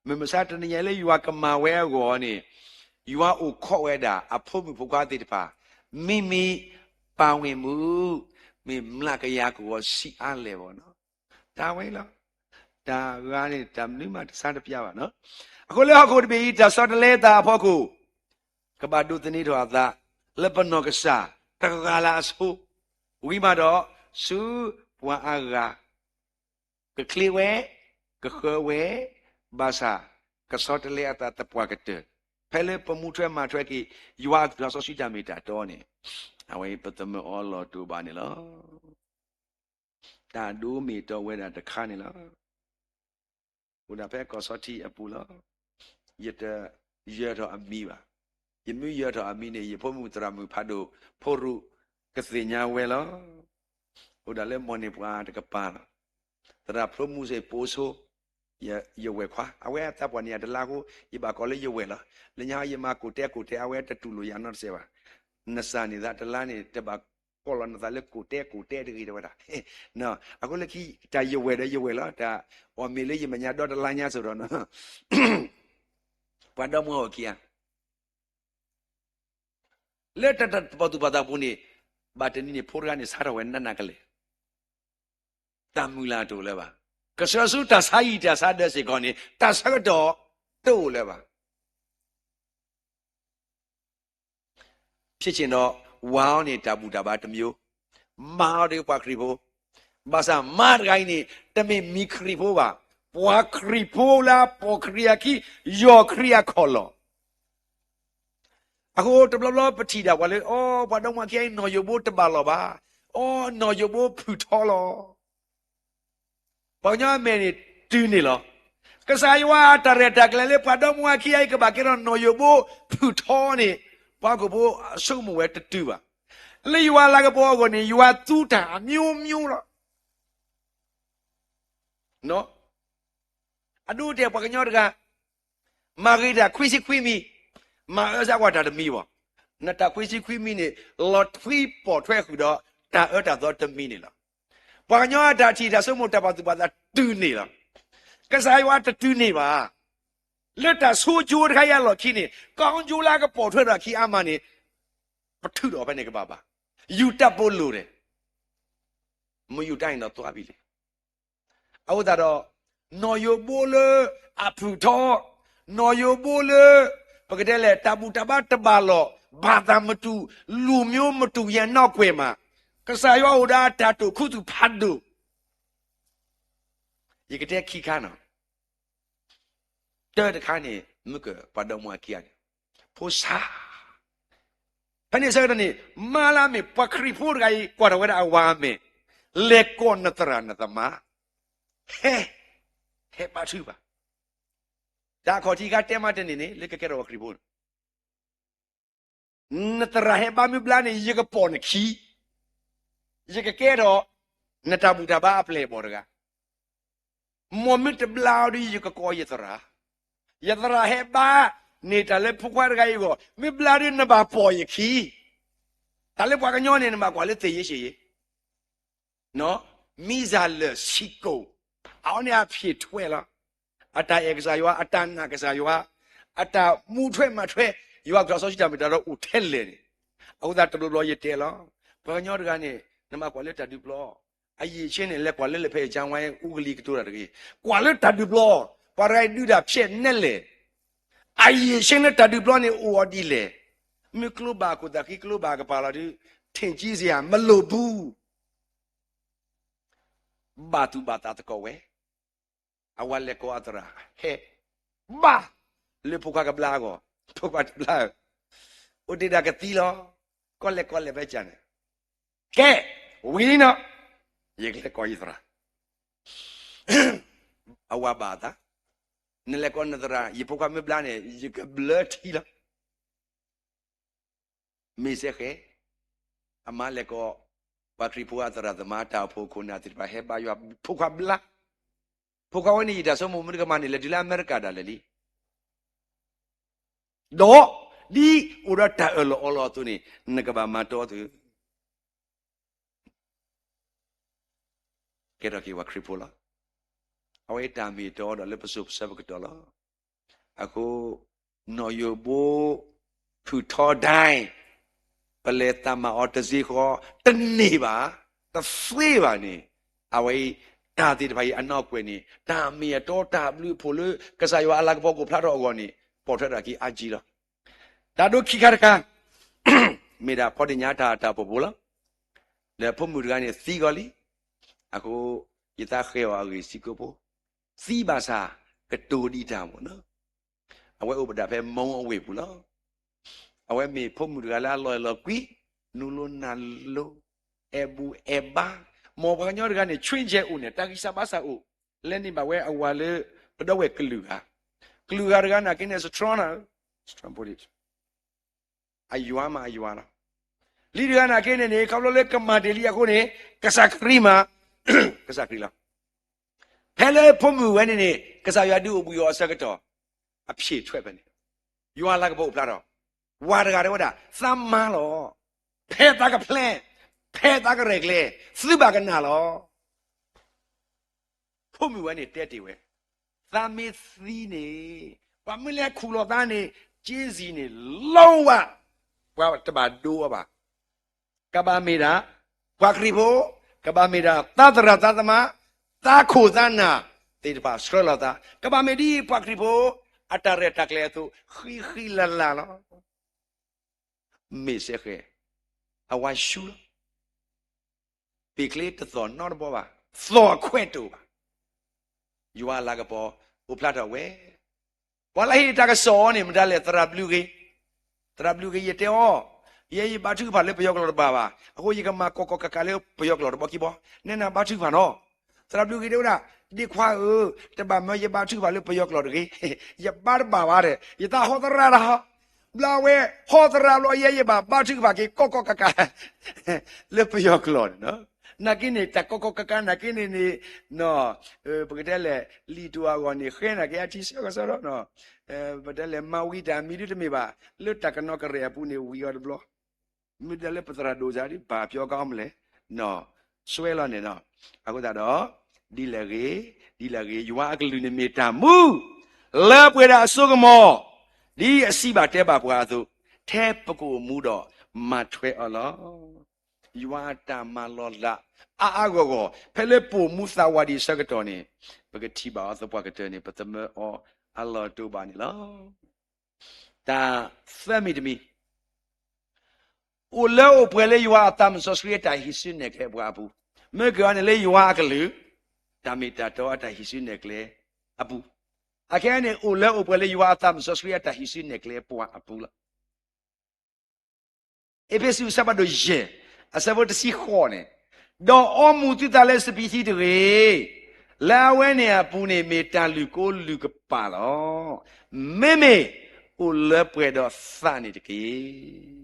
မုၢ်မဆါတနံၤညါလၢယွၤကမၤဝဲအဂီၢ်န့ၣ်, ယွၤအိၣ်ခိးဝဲဒၣ်အဖိမုၣ်ဖိခွါသ့ၣ်တဖၣ်, မ့မ့ၢ်ပၢ်ဝ့ၢ်မူ, မ့ၢ်မျးကယၤကဝီၤဆံးအါလဲၣ်ဘၣ်နီၤ. တၢ်ဝဲလီၤ. တၢ်ဂၤန့ၣ် တၢ်မနုၤမးတဆါတပျၢ်ဘၣ်နီၤ. အဃိလၢဟီၣ်ခိၣ်တဘ့ၣ်အံၤ တၢ်ဆီတလဲအသးအဖီခိၣ်, ကဘၣ်ဒိးသန့ၤထီၣ်အသး လၢပနီၢ်ကစၢ်တဂၤလၢအဆိ, ဝံၤမးဒီး ဆူပှၤအါဂၤ, ကချ့ဝဲ, ကဃၢဝဲ, ဘၣ်ဆၣ်, ကဆီတလဲအသးသပှၢ်ကတၢၢ်, ဖဲလၢပမူထွဲမၤထွဲက့ၤ ယွၤအကလုၢ်စီဆှံတၢ်မ့ၢ်တၢ်တီန့ၣ်, အဝဲပသမၢအီၤလီၤတိာ်ဘၣ်န့ၣ်လီၤ. တၢ်ဒိမ့ၢ်တီဝဲဒၣ်တခါန့ၣ်လီၤ. အိၣ်ဒၣ်ဖဲကီၢ်ဆီထံးအပူၤလီၤ. ယတယၢၤထီၣ်အမံၤဘၣ်. ယမ့ၢ်ယၢၤထီၣ်အမံၤန့ၣ် ယဖိမုၣ်သရၣ်မုၣ်ဖးဒိၣ်ဖိရူးကသ့ၣ်ညါဝဲလီၤ. အိၣ်ဒၣ်လၢမိၢ်န့ၢ်ပှၤတကပၤလီၤ. သရၣ်ဖျိမူစ့ၢ်ပိာ်ဆိ, ယဝဲၢ်ခွါ, အဝဲအသးပှၢ်န့ၢ်ယၤတလါအဃိ ယဘၣ်ကိးလၢယဝဲၢ်လီၤ. လၢညါယမၤကိၢ်တဲကိၢ်တဲ အဝဲတတူၢ်လိာ်ယၤနီတစဲးဘၣ်. နစၢ်န့ၣ်သးတလါန့ၣ် တဘၣ်ကိးလီၤနသးလၢကိၢ်တဲကိၢ်တဲတဂ့ၤ တဲဝဲဒၣ်. အဃိလၢခံ တၢ်ယဝဲၢ်ဒီးယဝဲၢ်လီၤ. တၢ်အီၣ်မ့ၢ်လၢယမဲာ်ညါဒီတလါညါစ့ၢ်ဒီး ပှၤဒီမါဝၤခံဂၤ လၢတၢ်တပာ်သူၣ်ပာ်သးပူၤန့ၣ်, ဘၣ်တနံၤန့ၣ် ဖိတဂၤန့ၣ် ဆါထီၣ်ဝဲနးနးကလဲာ်, တၢ်မုၢ်လၢ်တအိၣ်လၢၤဘၣ်. ကစၢ်ဆူတၢ်ဆါဟံၣ်တၢ်ဆါဒၢးစ့ၢ်ကီးန့ၣ် တၢ်ဆၢကတီၢ်တအိၣ်လၢၤဘၣ်. ဖြစ်ချင်တော့ ဝၤအီၤန့ၣ် တၢ်ဘူၣ်တၢ်ဘါတမျိုး, မါအီၤဒီးပှၤခရံာ်ဖိ, ဘၣ်ဆၣ်မါတဂၤအံၤန့ၣ် တမ့ၢ်မံၤခရံာ်ဖိဘၣ်, ပှၤခရံာ်ဖိလၢအပိာ်ခရံာ်အခံ, ယီၢ်ခရံာ်အခီၣ်လီၢ်. အဃိတဘျီဘျီပထံၣ်ဒၣ်ပှၤလၢ အိ ပှၤဒီမါဝၤခံဂၤအံၤ နီၢ်ယိးဘိတဘၣ်လီၢ်ဘၣ်, အိ နီၢ်ယိးဘိဖုၣ်ထီလီၤ. ပှၤကညီအမဲာ်န့ၣ်တုၤန့ၣ်လီၤ. ကစၢ်ယွၤအတၢ်ရဲၣ်တၢ်ကျဲၤလၢပှၤဒီမါဝၤခံဂၤအံၤ ကဘၣ်ကဲထီၣ်နီၢ်ယိးဘိဖုၣ်ထီန့ၣ်, ပှၤဟီၣ်ခိၣ်ဖိအဆိကမိၣ်ဝဲတတုၤဘၣ်. လၢယွၤလၤကပီၤအဂီၢ်န့ၣ် ယွၤသူတၢ်အမျိုးမျိုးလီၤ. အဒိတဲပှၤကညီတဂၤ မၤဂ့ၤတၢ်ခွံဆံခွံမံၤ, မၤအၢစၢ်ကွၢ်တၢ်တမံၤဘၣ်. နတၢ်ခွံဆံခွံမံၤန့ၣ် လီၤထွံပိာ်ထွဲဃုာ်ဒီးတၢ်အၢတၢ်သီတမံၤန့ၣ်လီၤ. ပှၤကညီအတၢ်ထံၣ်တၢ်ဆိကမိၣ်တၢ်ပာ်သူၣ်ပာ်သးတုၤန့ၣ်လီၤ. ကစၢ်ယွၤတတုၤန့ၢ်ဘၣ်. လၢတၢ်ဆိကမိၣ်တခါအံၤအလီၢ်ခံန့ၣ် ကောင်းကျိုးလၢအကပိာ်ထွဲထီၣ်အခံအါမးန့ၣ် ပထုးထီၣ်ဖဲန့ၣ်ကဘၣ်ဘၣ်. ယူၤတၢ်ပိာ်လိၤဒီး မယူၤတၢ်န့ၣ်ဒီးသွါဘံလံ. အဃိသတးဒီး နီၢ်ယိၤဘိလၢအဖုၣ်ထီ, နီၢ်ယိၤဘိလၢ ပကတဲလဲၣ် တၢ်ဘူၣ်တၢ်ဘါတဘၣ်လီၤ, ဘၣ်သးမတူၢ်, လူမျိုးမတူၢ် ယဲနီၢ်ကွဲးမး, ကစၢ်ယွၤအိၣ်ဒီးအတၢ်တိာ်ခူသူၣ်ဖးဒိၣ် ယကတဲခံခါနီၤ. တၢ်တခါန့ၣ် မုၢ်ကပှၤဒီမါဝၤခံဂၤန့ၣ် ဖိဆါ, ဖဲန့ၣ်ဆၢကတီၢ်န့ၣ် မါလၢအမ့ၢ်ပှၤခရံာ်ဖိတဂၤအံၤ ကွၢ်ထီၣ်ဝဲဒၣ်အဝၤအမဲာ်, လဲၤကိးနသရၣ်နသမါ, ဟဲ, ဟဲဘါထုကဖၣ်, တၢ်ခီၣ်ထံးခါတဲမးတန့ၢ်န့ၣ် လၢကကဲထီၣ်ပှၤခရံာ်ဖိန့ၣ် နသရၣ်ဟဲဘါမ့ၢ်ဘျါန့ၣ် ယကပိာ်နခံ, ယကကဲထီၣ် နတၢ်ဘူၣ်တၢ်ဘါအပျဲၢ်အဘီၣ်တဂၤ, မ်မ့ၢ်တဘျါအီၤဒီး ယကကိးယသရၣ်, ယသရၣ်ဟဲဘါန့ၣ် တၢ်လၢဖိခွါတဂၤအံၤအဂီၢ် မ့ၢ်ဘျါဒီးနဘၣ်ပိာ်ယခံ, တၢ်လၢပှၤကညီန့ၣ် နဘၣ်ကွၢ်လၢသ့ၣ်ယ့ရှ့ယ့ မံစၢလၢာ်ဆံကိၣ်, အဝဲန့ၣ်အဖျ့ၣ်ထွဲလီၤ. အတၢ်အဲၣ်ကစၢ်ယွၤ, အတၢ်နာ်ကစၢ်ယွၤ, အတၢ်မူထွဲမၤထွဲ, ယွၤကထီၣ်စီဆှံတၢ်မ့ၢ်တၢ်တီအိၣ်ထဲလဲၣ်န့ၣ်, အဃိသတးတဘျီဘျီယတဲလီၤ. ပှၤကညီတဂၤန့ၣ် နမ့ၢ်ကွၢ်လၢတၢ်ဒုးပျီ, အရည်အချင်းန့ၣ် လဲၤကွၢ်လၢလၢဖဲအံၤ ကၠၢဝါအူကလံၤကတိၤတၢ်တဂ့ၤ, ကွၢ်လၢတၢ်ဒုးပျီ, ပှၤတဂၤအံၤဒုးတၢ်ဖျဲးနဲလဲၣ်, အရည်အချင်းလၢတၢ်ဒုးပျီန့ၣ်အိၣ်အီၤဒ်လဲၣ်, မ့ၢ်ကျိဘၣ်အခိၣ်သးဃံ ကျိဘၣ်အကပၤလီၤဒီး ထ့ၣ်ကံစယၤ မလိာ်ဘူး ဘၣ်သူၣ်ဘၣ်သးသကိးဝဲ, အဝၤလဲၤကိးအသရၣ် ဟဲ, ဘၣ်, လၢဖိခွါကဘျါအဂီၢ်, ဖိခွါတဘျါ, အိၣ်တ့ၢ်ဒၣ်ကသံလီၤ, ကီၢ်လဲၣ်ကီၢ်လဲၣ်ဖဲကၢ်န့ၣ်, ကဲ, ဝံၤလံနီၤ, ယကလဲၤကိးယသရၣ်, အဝၤဘၣ်အသး, နလဲၤကိးနသရၣ် ယဖိခွါမ့ၢ်ဘျါန့ၣ် ယကဘျၢထံလီၤ. မ့ၢ်စ့ၢ်ကီး အမါလဲၤကိး ပှၤခရံာ်ဖိအသရၣ်သမါ တၢ်အိၣ်ဖှိၣ်ခိၣ်နၢ်သ့ၣ်တဖၣ် ဟဲဘါယွၤ ဖိခွါဘျါ, ဖိခွါဝဲန့ၣ် ယတၢ်ဆိကမိၣ်မ့ၢ်တကမၣ်န့ၣ် လဲၤတုၤလၢအမဲရကၤဒၣ်လဲာ်လံ. ဒီး ဒ်အိၣ်ဒီးတၢ်အၢၣ်လီၤအီလီၤအသိးန့ၣ် နကဘၣ်မၤတီအသိး ကဲထီၣ်က့ၤပှၤခရံာ်ဖိလီၤ. အဝဲတၢ်မ့ၢ်တီဒီးလၢပစိၤပဆၢပကတီၢ်လီၤ. အဃိ နီၢ်ယိၤဘိ ဖုၣ်ထီဒၣ် ပလဲၤသးမၤအီၤတစ့ဃီ တန့ၢ်ဘၣ်, တသ့ဘၣ်န့ၣ်, အဝဲအံၤ တၢ်သ့ၣ်တဖၣ်အံၤအနီၢ်ကွဲးန့ၣ် တၢ်မ့ၢ်အတီတၢ်ဘျုးအဖှိၣ်လၢ ကစၢ်ယွၤအလၤကပီၤကအိၣ်ဖျါထီၣ်အဂီၢ်န့ၣ် ပိာ်ထွဲထီၣ်က့ၤအါကံလီၤ. တၢ်ဒိခံခါတခါ မ့ၢ်ဒၣ်ဖီဒ့ၣ်ညါတၢ်တၢ်အိၣ်ဖှိၣ်ဖိလီၤ. ဒီးဖိမုၣ်တဂၤန့ၣ်သံဂီၤလံ. အဃိ ယသးဃဲၤအီၤအဂ့ၢ်စ့ၢ်ကီးဖိ, သံဘၣ်ဆၣ် ကတိၤဒံးတၢ်မ့ၢ်နီၤ, အဝဲအိၣ်ပဒၣ်ဖဲမိအဝ့ၢ်ပူၤလီၤ. အဝဲမ့ၢ်ဖိမုၣ်တဂၤလၢအလီၤအဲၣ်လီၤကွံ, နူလိနၤလိ, အဲၣ်ဘူၣ်အဲၣ်ဘါ, မ်ပှၤကညီတဂၤန့ၣ် ဆွ့ၣ်ကဲအိၣ်န့ၣ် တၢ်ဂံၢ်စၢ်ဘါစၢ်အိၣ်, လဲၤန့ၢ်ဘၣ်ဝဲအဝၤလၢ ပဒီပုၢ်ဝဲၢ်ကလုာ်ဂၤ, ကလုာ်ဂၤတဂၤနာ်က့န့ၣ် strong လီၤ, strong အယွၤမးအယွၤလီၤ. လံတဂၤနာ်က့န့ၣ်န့ၣ် ခီဖျိလၢကမၤတ့ၢ်လံအဃိန့ၣ် ကစၢ်ခရံာ်မး ကစၢ်ခရံာ်လီၤ. ဖဲလၢဖိမုၣ်ဝဲန့ၣ်န့ၣ် ကစၢ်ယွၤဒုးအိၣ်ဘှံးအီၤအဆၢကတီၢ် အဖျ့ၣ်ထွဲဖဲန့ၣ် ယွၤအလၤကပီၤအိၣ်ဖျါထီၣ်, ဝၤတဂၤတဲဝဲဒၣ် သးမါလီၤ, ဖဲသးကဖျဲး, ဖဲသးကရဲၣ်ကျဲၤ, သုဘၣ်ကနၣ်လီၤ. ဖိမုၣ်ဝဲန့ၣ်တဲတ့ၢ်ဝဲ, သးမ့ၢ်သံန့ၣ် ပှၤမ့ၢ်လဲၤခူၣ်လီၤသးန့ၣ် က့စံၣ်န့ၣ် လီဝါ, ပှၤတဘၣ်ဒိအီၤဘၣ်. ကဘၣ်မ့ၢ်ဒၣ် ပှၤခရံာ်ဖိ, ကဘၣ်မ့ၢ်ဒၣ်သးသရၣ်သးသမါ, သးခိၣ်သးနၢ်သ့ၣ်တဖၣ်ဆှၢလီၤသး, ကဘၣ်မ့ၢ်ဒ်ပှၤခရံာ်ဖိ အတၢ်ရဲၣ်တၢ်ကျဲၤအသိး ဃံဃံလၤလၤလီၤ. မ့ၢ်စ့ၢ်ကီး အဝၤဆူလီၤ. ပ့ၤချ့တသီၣ်နီတဘီဘၣ်, သီၣ်အခွဲးတအိၣ်ဘၣ်. ယွၤအလၤကပီၤအိၣ်ဖျါထီၣ်ဝဲ, ပှၤလၢဟ့ၣ်တၢ်ကစီၣ်အီၤန့ၣ် မတၤလဲၣ် သရၣ်ဘျုးဂ့ၤ, သရၣ်ဘျုးဂ့ၤ ယတဲအီၤ, ယဲယဘါထုကဖၣ်လၢပယီၤကျိာ်တဘၣ်ဘၣ်, အဃိယကမၤကီၢ်ကီၢ်ကးကးလၢပယီၤကျိာ်တဘီခံဘီ, နဲနဘါထုကဖၣ်နီၤ. သရၣ်ဘျုးဂ့ၤတဲဝဲဒၣ်, ဒ့ခွါဧၢ, တဘၣ်မၢယဘါထုကဖၣ်လၢပယီၤကျိာ်တဂ့ၤ, ယဘါတဘၣ်ဘၣ်ဒီး ယသးဟီသရၣ်တၢ်ဟီ, ဘျီဝဲ ဟီသရၣ်ဘျီယဲယဘၣ်ဘါထုကဖၣ်က့ၤကီၢ်ကီၢ်ကးကး လၢပယီၤကျိာ်န့ၣ်, နာ်က့န့ၣ် တၢ်ကီၢ်ကီၢ်ကးကးနာ်က့န့ၣ်န့ၣ်, ပကတဲလဲၣ် လံာ်တအိၣ်အဂီၢ်န့ၣ် ဃဲနာ်က့အထံဆၢကစီဒီး, ပတဲလဲၣ်မၤဝံၤတၢ်မံၤဒုတမ့ၢ်ဘၣ်, လၢတၢ်ကနီကရဲၣ်အပူၤန့ၣ်ဝံၤအီၤတဘျီ, မ့ၢ်တဲလၢပသရၣ်ဒိၣ်စၢ်ဒ်ဘၣ်ပျီကါအီၤမလဲၣ်, ဆွဲလီၤန့ၣ်နီၤ. အဃိသတးဒီး ဒ်လဲၣ်ဂ့ၤ, ဒ်လဲၣ်ဂ့ၤ ယွၤအကလုၢ်န့ၣ်မ့ၢ်တၢ်မူ လၢပှဲၤဒၣ်အစိကမီၤ, ဒ်အစံးဘၣ်တဲဘၣ်ပှၤအသိး, ထဲပကအိၣ်မူဒီးမၤထွဲအီၤလီၤ. ယွၤအတၢ်မၤလီၤလး အါအါဂီၢ်ဂီၢ် ဖဲလၢပိာ်မူသးဝးဒံးအဆၢကတီၢ်န့ၣ် ပကထံၣ်ဘၣ်အီၤသပှၢ်ကတၢၢ်န့ၣ် ပသမၢအီၤအလီၢ်တအိၣ်ဘၣ်န့ၣ်လီၤ. တၢ်သၢမံၤတမံၤ အိၣ်လၢအိၣ်ပှဲၤလၢယွၤအသးမုၢ်စီဆှံအတၢ်ဟံးစုနဲၣ်ကျဲပှၤအပူၤ, မ့ၢ်က့ၤအီၤန့ၣ်လၢယွၤအကလုၢ်, တၢ်မ့ၢ်တၢ်တီအတၢ်ဟံးစုနဲၣ်ကျဲအပူၤ, အခဲအံၤန့ၣ် အိၣ်လၢအိၣ်ပှဲၤလၢယွၤအသးမုၢ်စီဆှံအတၢ်ဟံးစုနဲၣ်ကျဲပှၤအပူၤလီၤ. အ့းဖ့းစူး အဆၢဖးဒိၣ်ယဲၢ် အဆၢဖိတဆံဃိးန့ၣ်, ဒီးအီမူၤသုသးလၢစပံးထံတဂ့ၤ, လၢအဝဲန့ၣ်အပူၤန့ၣ် မ့ၢ်တၢ်လုၢ်ကိလုၢ်ကပာ်လီၤ. မ့မ့ၢ်အိၣ်လၢပှဲၤဒီးသးန့ၣ်တက့ၢ်.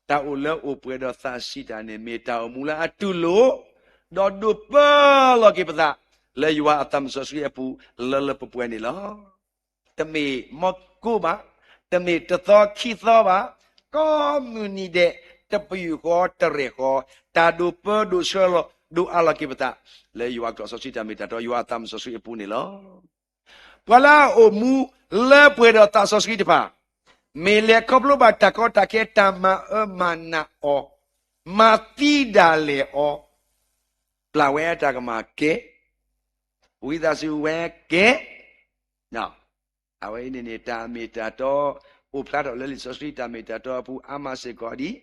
တၢ်အိၣ်လၢအိၣ်ပှဲၤဒီးသးစံးတၢ်န့ၣ် မ့ၢ်တၢ်အိၣ်မူလၢအတူၢ်လိာ်, ဒီးဒိးပၢလီၤက့ၤပသး လၢယွၤအသးမုၢ်စီဆှံအပူၤ လၢလၢပှဲၤပှဲၤန့ၣ်လီၤ. တမ့ၢ်မီကိၢ်ဘၣ်, တမ့ၢ်တသီခံသီဘၣ်, ကိးမုၢ်နံၤဒဲး တပယူာ်ဃီတရဲၣ်ဃီ, တၢ်ဒိးပၢဒိးဆှၢလီၤ ဒိးအးလီၤက့ၤပသး လၢယွၤကျိာ်စီဆှံတၢ်မ့ၢ်တၢ်တီ ယွၤအသးမုၢ်စီဆှံအပူၤန့ၣ်လီၤ. ပှၤလၢအအိၣ်မူလၢပှဲၤဒီးသးစီဆှံတဖၣ်, မ့ၢ်လဲၤခီဖျိဘၣ်တၢ်ကီတၢ်ခဲ တၢ်မၤအၢမၤနးအီၤ, မၤသံဒၣ်လဲာ်အီၤ, ပျၢ်ဝဲအတၢ်ကမၣ်ကဲ, ဝံသးစူၤဝဲကဲ, အဝဲအံၤန့ၣ်န့ၣ် တၢ်မ့ၢ်တၢ်တီ အိၣ်ဖျါထီၣ်လၢလံာ်စီဆှံတၢ်မ့ၢ်တၢ်တီအပူၤ အါမးစ့ၢ်ကီးဒံး,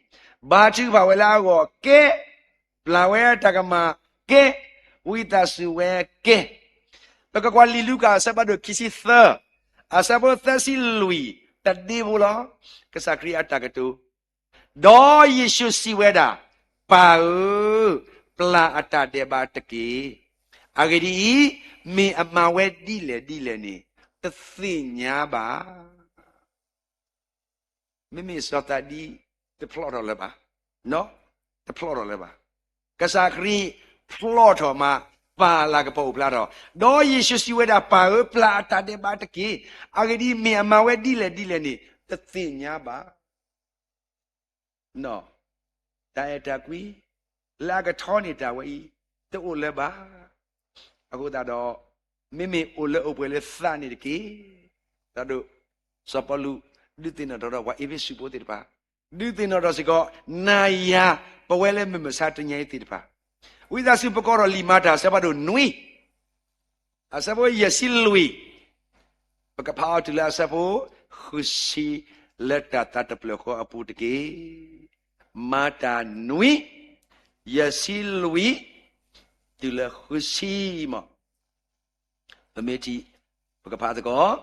ဘါထုကဖၣ်ဝဲလၢအဂီၢ်ကဲ, ပျၢ်ဝဲတၢ်ကမၣ်ကဲ, ဝံသးစူၤဝဲကဲ. ပကကွၢ်လံာ်လူၤကၣ်အဆၢဖးဒိၣ်ခံဆံသၢ, အဆၢဖိသၢဆံလွံၢ် တဒ့ဖိလီၤ. ကစၢ်ခရံာ်အတၢ်ကတိၤ, ဒီးယ့ၣ်ၡူးစံးဝဲဒၣ်, ပၢ်ဧၢ, ပျၢ်အတၢ်ဒဲးဘးတက့ၢ်. အဂ့ၢ်ဒ်အံၤ, မ့ၢ်အမၤဝဲဒ်လဲၣ်ဒ်လဲၣ်န့ၣ် တသ့ၣ်ညါဘၣ်. မ့မ့ၢ်စီၤသးဒံ တဖျီၣ်ထီၣ်လၢၤဘၣ်, တဖျီၣ်ထီၣ်လၢၤဘၣ်. ကစၢ်ခရံာ်ဖျီၣ်ထီၣ်မး ပၢ်လၤကပီၤအိၣ်ဖျါထီၣ်, ဒီးယ့ၣ်ၡူးစံးဝဲဒၣ်, ပၢ်ဧၢ, ပျၢ်အတၢ်ဒဲးဘးတက့ၢ်. အဂ့ၢ်ဒ်အံၤ, မ့ၢ်အမၤဝဲဒ်လဲၣ်ဒ်လဲၣ်န့ၣ် တသ့ၣ်ညါဘၣ်. တၢ်အဲၣ်တၢ်ကွံ လၢအကထီန့ၢ်တၢ်ဝဲအံၤ တအိၣ်လၢၤဘၣ်. အဃိသတးဒီး မ့မ့ၢ်အိၣ်လၢအိၣ်ပှဲၤလၢသးန့ၣ်တက့ၢ်. ဒီးစီၤပီလူး ဒုးသ့ၣ်နီၣ်ထီၣ်ဒီးပှၤအ့းဖ့းစူးဖိသ့ၣ်တဖၣ်, ဒုးသ့ၣ်နီၣ်ထီၣ်စ့ၢ်ကီး နၤယၤ ပဝဲလၢမုၢ်မဆါတနံၤအံၤသ့ၣ်တဖၣ်, ဝံသးစူၤ ပကိးထီၣ်လံာ်မၤတၢ်အဆၢဖးဒိၣ်နွံ အဆၢဖိယဲၢ်ဆံလွံၢ်, ပကဖးအီၤတုၤလၢအဆၢဖိဃုဆံ လၢတၢ်သးတဖျၢၣ်ဃီအပူၤတက့ၢ်. မၤတၢ်နွံ ယဲၢ်ဆံလွံၢ် တုၤလၢဃုဆံမး. ပမ့ၢ်ထံၣ် ပကဖးသကိး,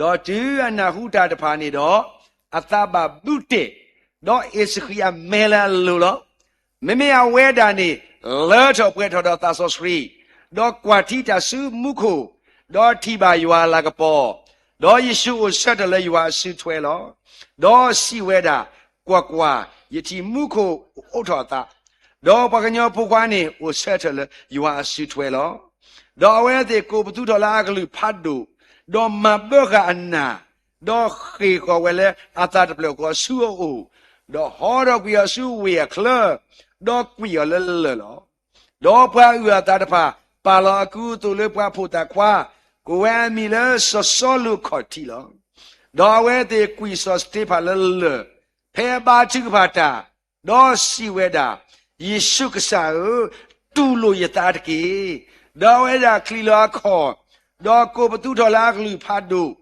ဒီးတုၤအနၢ်ဟူတၢ်တဖၣ်န့ၣ်ဒီး အသးဘၣ်ဘူးတ့ၢ်, ဒီးအ့ၣ်စဃံးအမဲလၢအလိၤလီၤ. မ့မ့ၢ်အဝဲဒၣ်န့ၣ် လၢထီၣ်ပှဲၤထီၣ်ဒီးသးစီဆှံ, ဒီးကွၢ်ထံတၢ်ဆူမူခိၣ်, ဒီးထံၣ်ဘၣ်ယွၤအလၤကပီၤ, ဒီးယ့ၣ်ၡူးအိၣ်ဆၢထၢၣ်လၢယွၤအစုထွဲလီၤ. ဒီးစံးဝဲဒၣ်, ကွၢ်ကွၢ်, ယထံၣ်မူခိၣ်အိးထီၣ်အသး, ဒီးပှၤကညီဖိခွါန့ၣ် အိၣ်ဆၢထၢၣ်လၢယွၤအစုထွဲလီၤ. ဒီးအဝဲသ့ၣ်ကိးပသူထီၣ်လၢအကလုၢ်ဖးဒိၣ်, ဒီးမၤဘၢဃာ်အနၢ်, ဒီးဃ့ၢ်ဃီၤဝဲလၢအသးတဖျၢၣ်ဃီဆူအအိၣ်, ဒီးဟီထီၣ်ကွံာ်အီၤဆူဝ့ၢ်အချၢ, ဒီးကွံာ်အီၤလၢလၢၢ်လီၤ. ဒီးပှၤအုၣ်အသးတဖၣ် ပာ်လီၤအကူအသိးလၢပှၤဖိသၣ်ခွါ, ကိးဝဲအမံၤလၢစီၤစီလူးခီၣ်ထံးလီၤ. ဒီးအဝဲသ့ၣ်ကွံာ်စီၤစတ့ဖၣ်လၢလၢၢ်, ဖဲအဘါထုကဖၣ်တၢ်, ဒီးစံးဝဲဒၣ်, ယ့ၣ်ၡူးကစၢ်ဧၢ, တူၢ်လိာ်ယသးတက့ၢ်. ဒီးအဝဲဒၣ်ချံးလီၤအခီၣ်, ဒီးကိးပသူထီၣ်လၢအကလုၢ်ဖးဒိၣ်,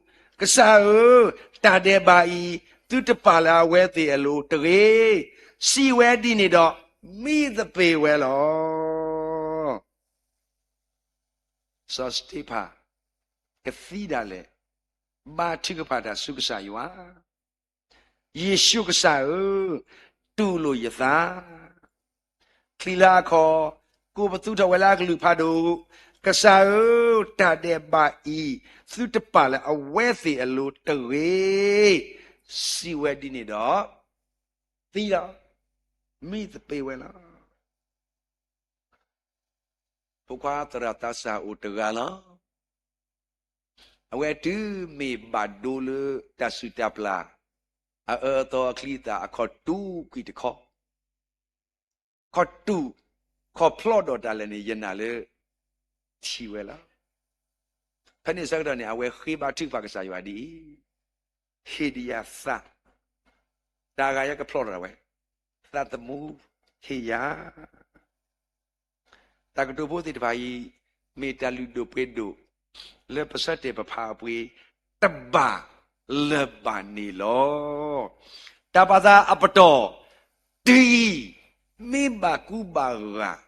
ကစၢ်ဧၢ, တၢ်ဒဲးဘးအံၤ သုတပာ်လၢအဝဲသ့ၣ်အလိၤတဂ့ၤ. စံးဝဲဒ်န့ၣ်ဒီး မံသပ့ၤဝဲလီၤ. စီၤစတ့ဖၣ် ကသံဒၣ်လဲာ် ဘါထုကဖၣ်တၢ်ဆူကစၢ်ယွၤ, ယ့ၣ်ၡူးကစၢ်ဧၢ, တူၢ်လိာ်ယသး, ချံးလၢအခီၣ်, ကိးပသူထီၣ်ဝဲလၢအကလုၢ်ဖးဒိၣ်, ကစၢ်ဧၢ, တၢ်ဒဲးဘးအံၤ သုတပာ်လၢအဝဲသ့ၣ်အလိၤတဂ့ၤ. စံးဝဲဒ်န့ၣ်ဒီး သံလီၤ, မံသပ့ၤဝဲလီၤ. ဖိခွါသရၣ်သးစၢ်အိၣ်တဂၤလီၤ. အဝဲတုၤမ့ၢ်ဘၣ်ဒိလၢတၢ်စုၣ်တၢ်ပျၢ် အအၢအသီအချံအသၣ်အခီၣ်တူာ်ကွံာ်တခီ, ခီၣ်တူာ်, ခီၣ်ဖျီၣ်ဒီးတၢ်လဲာ်န့ၣ် ယနာ်လၢထံၣ်ဝဲလီၤ. ဖဲန့ၣ်ဆၢကတီၢ်န့ၣ် အဝဲဃ့ဘါထုကဖၣ်ကစၢ်ယွၤဒ်အံၤ, ဟ့ၣ်ဒံးယၤသး, တၢ်ဂၤယကဖျီၣ်ထီၣ်ဒၣ်ဝဲ, သးသမူဟ့ၣ်ယၤ. တၢ်ကတိၤဖိသ့ၣ်တဖၣ်အံၤ မ့ၢ်တၢ်လုၢ်ဒိၣ်ပှ့ၤဒိၣ် လၢပဆၢတဲာ်ပဖးအပှ့ၤ တဘၣ်လၢၤဘၣ်န့ၣ်လီၤ. တၢ်ပာ်သးအပတီၢ် တုၤအံၤ မ့ၢ်ဘၣ်ကူဘၣ်ဂာ်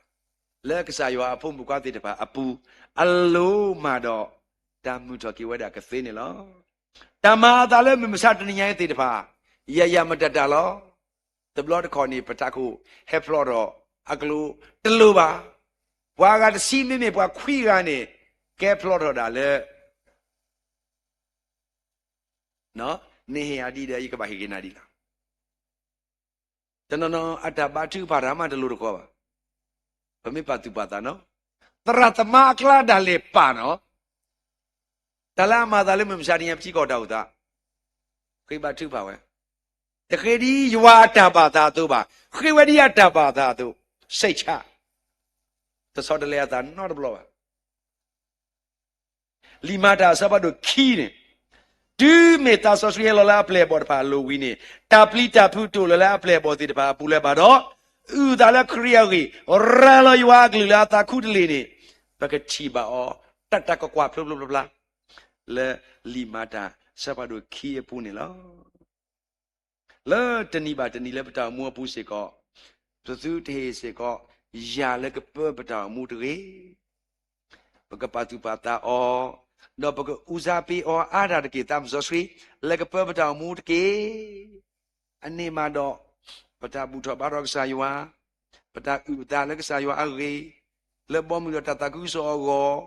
လၢကစၢ်ယွၤအဖိမုၣ်ဖိခွါသ့ၣ်တဖၣ်အပူၤ အလိၤမးဒီး တၢ်မုာ်ထီၣ်က့ၤဝဲဒၣ်ကသ့န့ၣ်လီၤ. တၢ်မၤအသးလၢမုၢ်မဆါတနံၤညါအံၤသ့ၣ်တဖၣ် ယၤယၤမတၤတၢ်လီၤ. တဘျီတခီၣ်န့ၣ် ပတၢ်ခိၣ်ဟဲဖျိးထီၣ်အကျိၤတလိၤဘၣ်. ပှၤအဂၤတဆံမ့မ့ၢ်ပှၤခွံဂၤန့ၣ် ကဲဖျိးထီၣ်ဒၣ်လၢ နဟ့ၣ်ယၤဒ်ဒီး ယကဘၣ်ဟ့ၣ်က့ၤနၤဒ်လီၤ. တနီၤနီၤအတၢ်ဘါထုကဖၣ်တၢ်မးတလိၤတကီဘၣ်. ပမ့ၢ်ပာ်သူၣ်ပာ်သးနီၤ, သရၣ်သမါအကျါဒၣ်လဲာ်ပာ်နီၤ, တၢ်လၢအမၤသးလၢမုၢ်မဆါတနံၤညါ ပထံကီၢ်တၢ်အိၣ်သး, ဃ့ဘါထုကဖၣ်ဝဲ, တဃ့ဒ်ယွၤအတၢ်ဘၣ်သးအသိးဘၣ်, ဃ့ဝဲဒ်အတၢ်ဘၣ်သးအသိး, စိတ်ချ, တဆီတလဲအသးနီတဘျီဘၣ်. လံာ်မၤတၢ်အဆၢဖးဒိၣ်ခံန့ၣ်, တုၤမ့ၢ်သးစီဆှံဟဲလီၤလၢအပျဲၢ်အဘီၣ်တဖၣ်အလိၤဝံၤန့ၣ်, တၢ်ပျံၤတၢ်ဖုးတအိၣ်လၢၤလၢအပျဲၢ်အဘီၣ်သ့ၣ်တဖၣ်အပူၤလၢၤဘၣ်ဒီး, အုၣ်သးလၢခရံာ်အဂ့ၢ်, ရၤလီၤယွၤအကလုၢ်လၢအသးခူတလ့ၢ်န့ၣ်, ပကထံၣ်ဘၣ်အီၤ တၢ်တၢ်ကွၢ်ကွၢ်ဖျိဖျိဖျါဖျါ, လၢလံာ်မၤတၢ်အဆၢဖးဒိၣ်ခံအပူၤန့ၣ်လီၤ. လၢတနံၤဘၣ်တနံၤလၢပတၢ်အိၣ်မူအပူၤစ့ၢ်ကီး, ပသုတဟ့ၣ်စ့ၢ်ကီး ယၤလၢကပၢပတၢ်အိၣ်မူတဂ့ၤ. ပကပာ်သူၣ်ပာ်သးအီၤ, ဒီးပကဦးစားပေးအီၤအါတၢ်တက့ၢ် သးစီဆှံ, လၢကပၢပတၢ်အိၣ်မူတက့ၢ်. အန့ၣ်မးဒီး, ပတၢ်ဘူၣ်ထီၣ်ဘါထီၣ်ကစၢ်ယွၤ, ပတၢ်အုၣ်ပသးလၢကစၢ်ယွၤအဂ့ၢ်, လၢဘီမုၢ်ဒီးတၢ်သးခုကစီၣ်အဂီၢ်,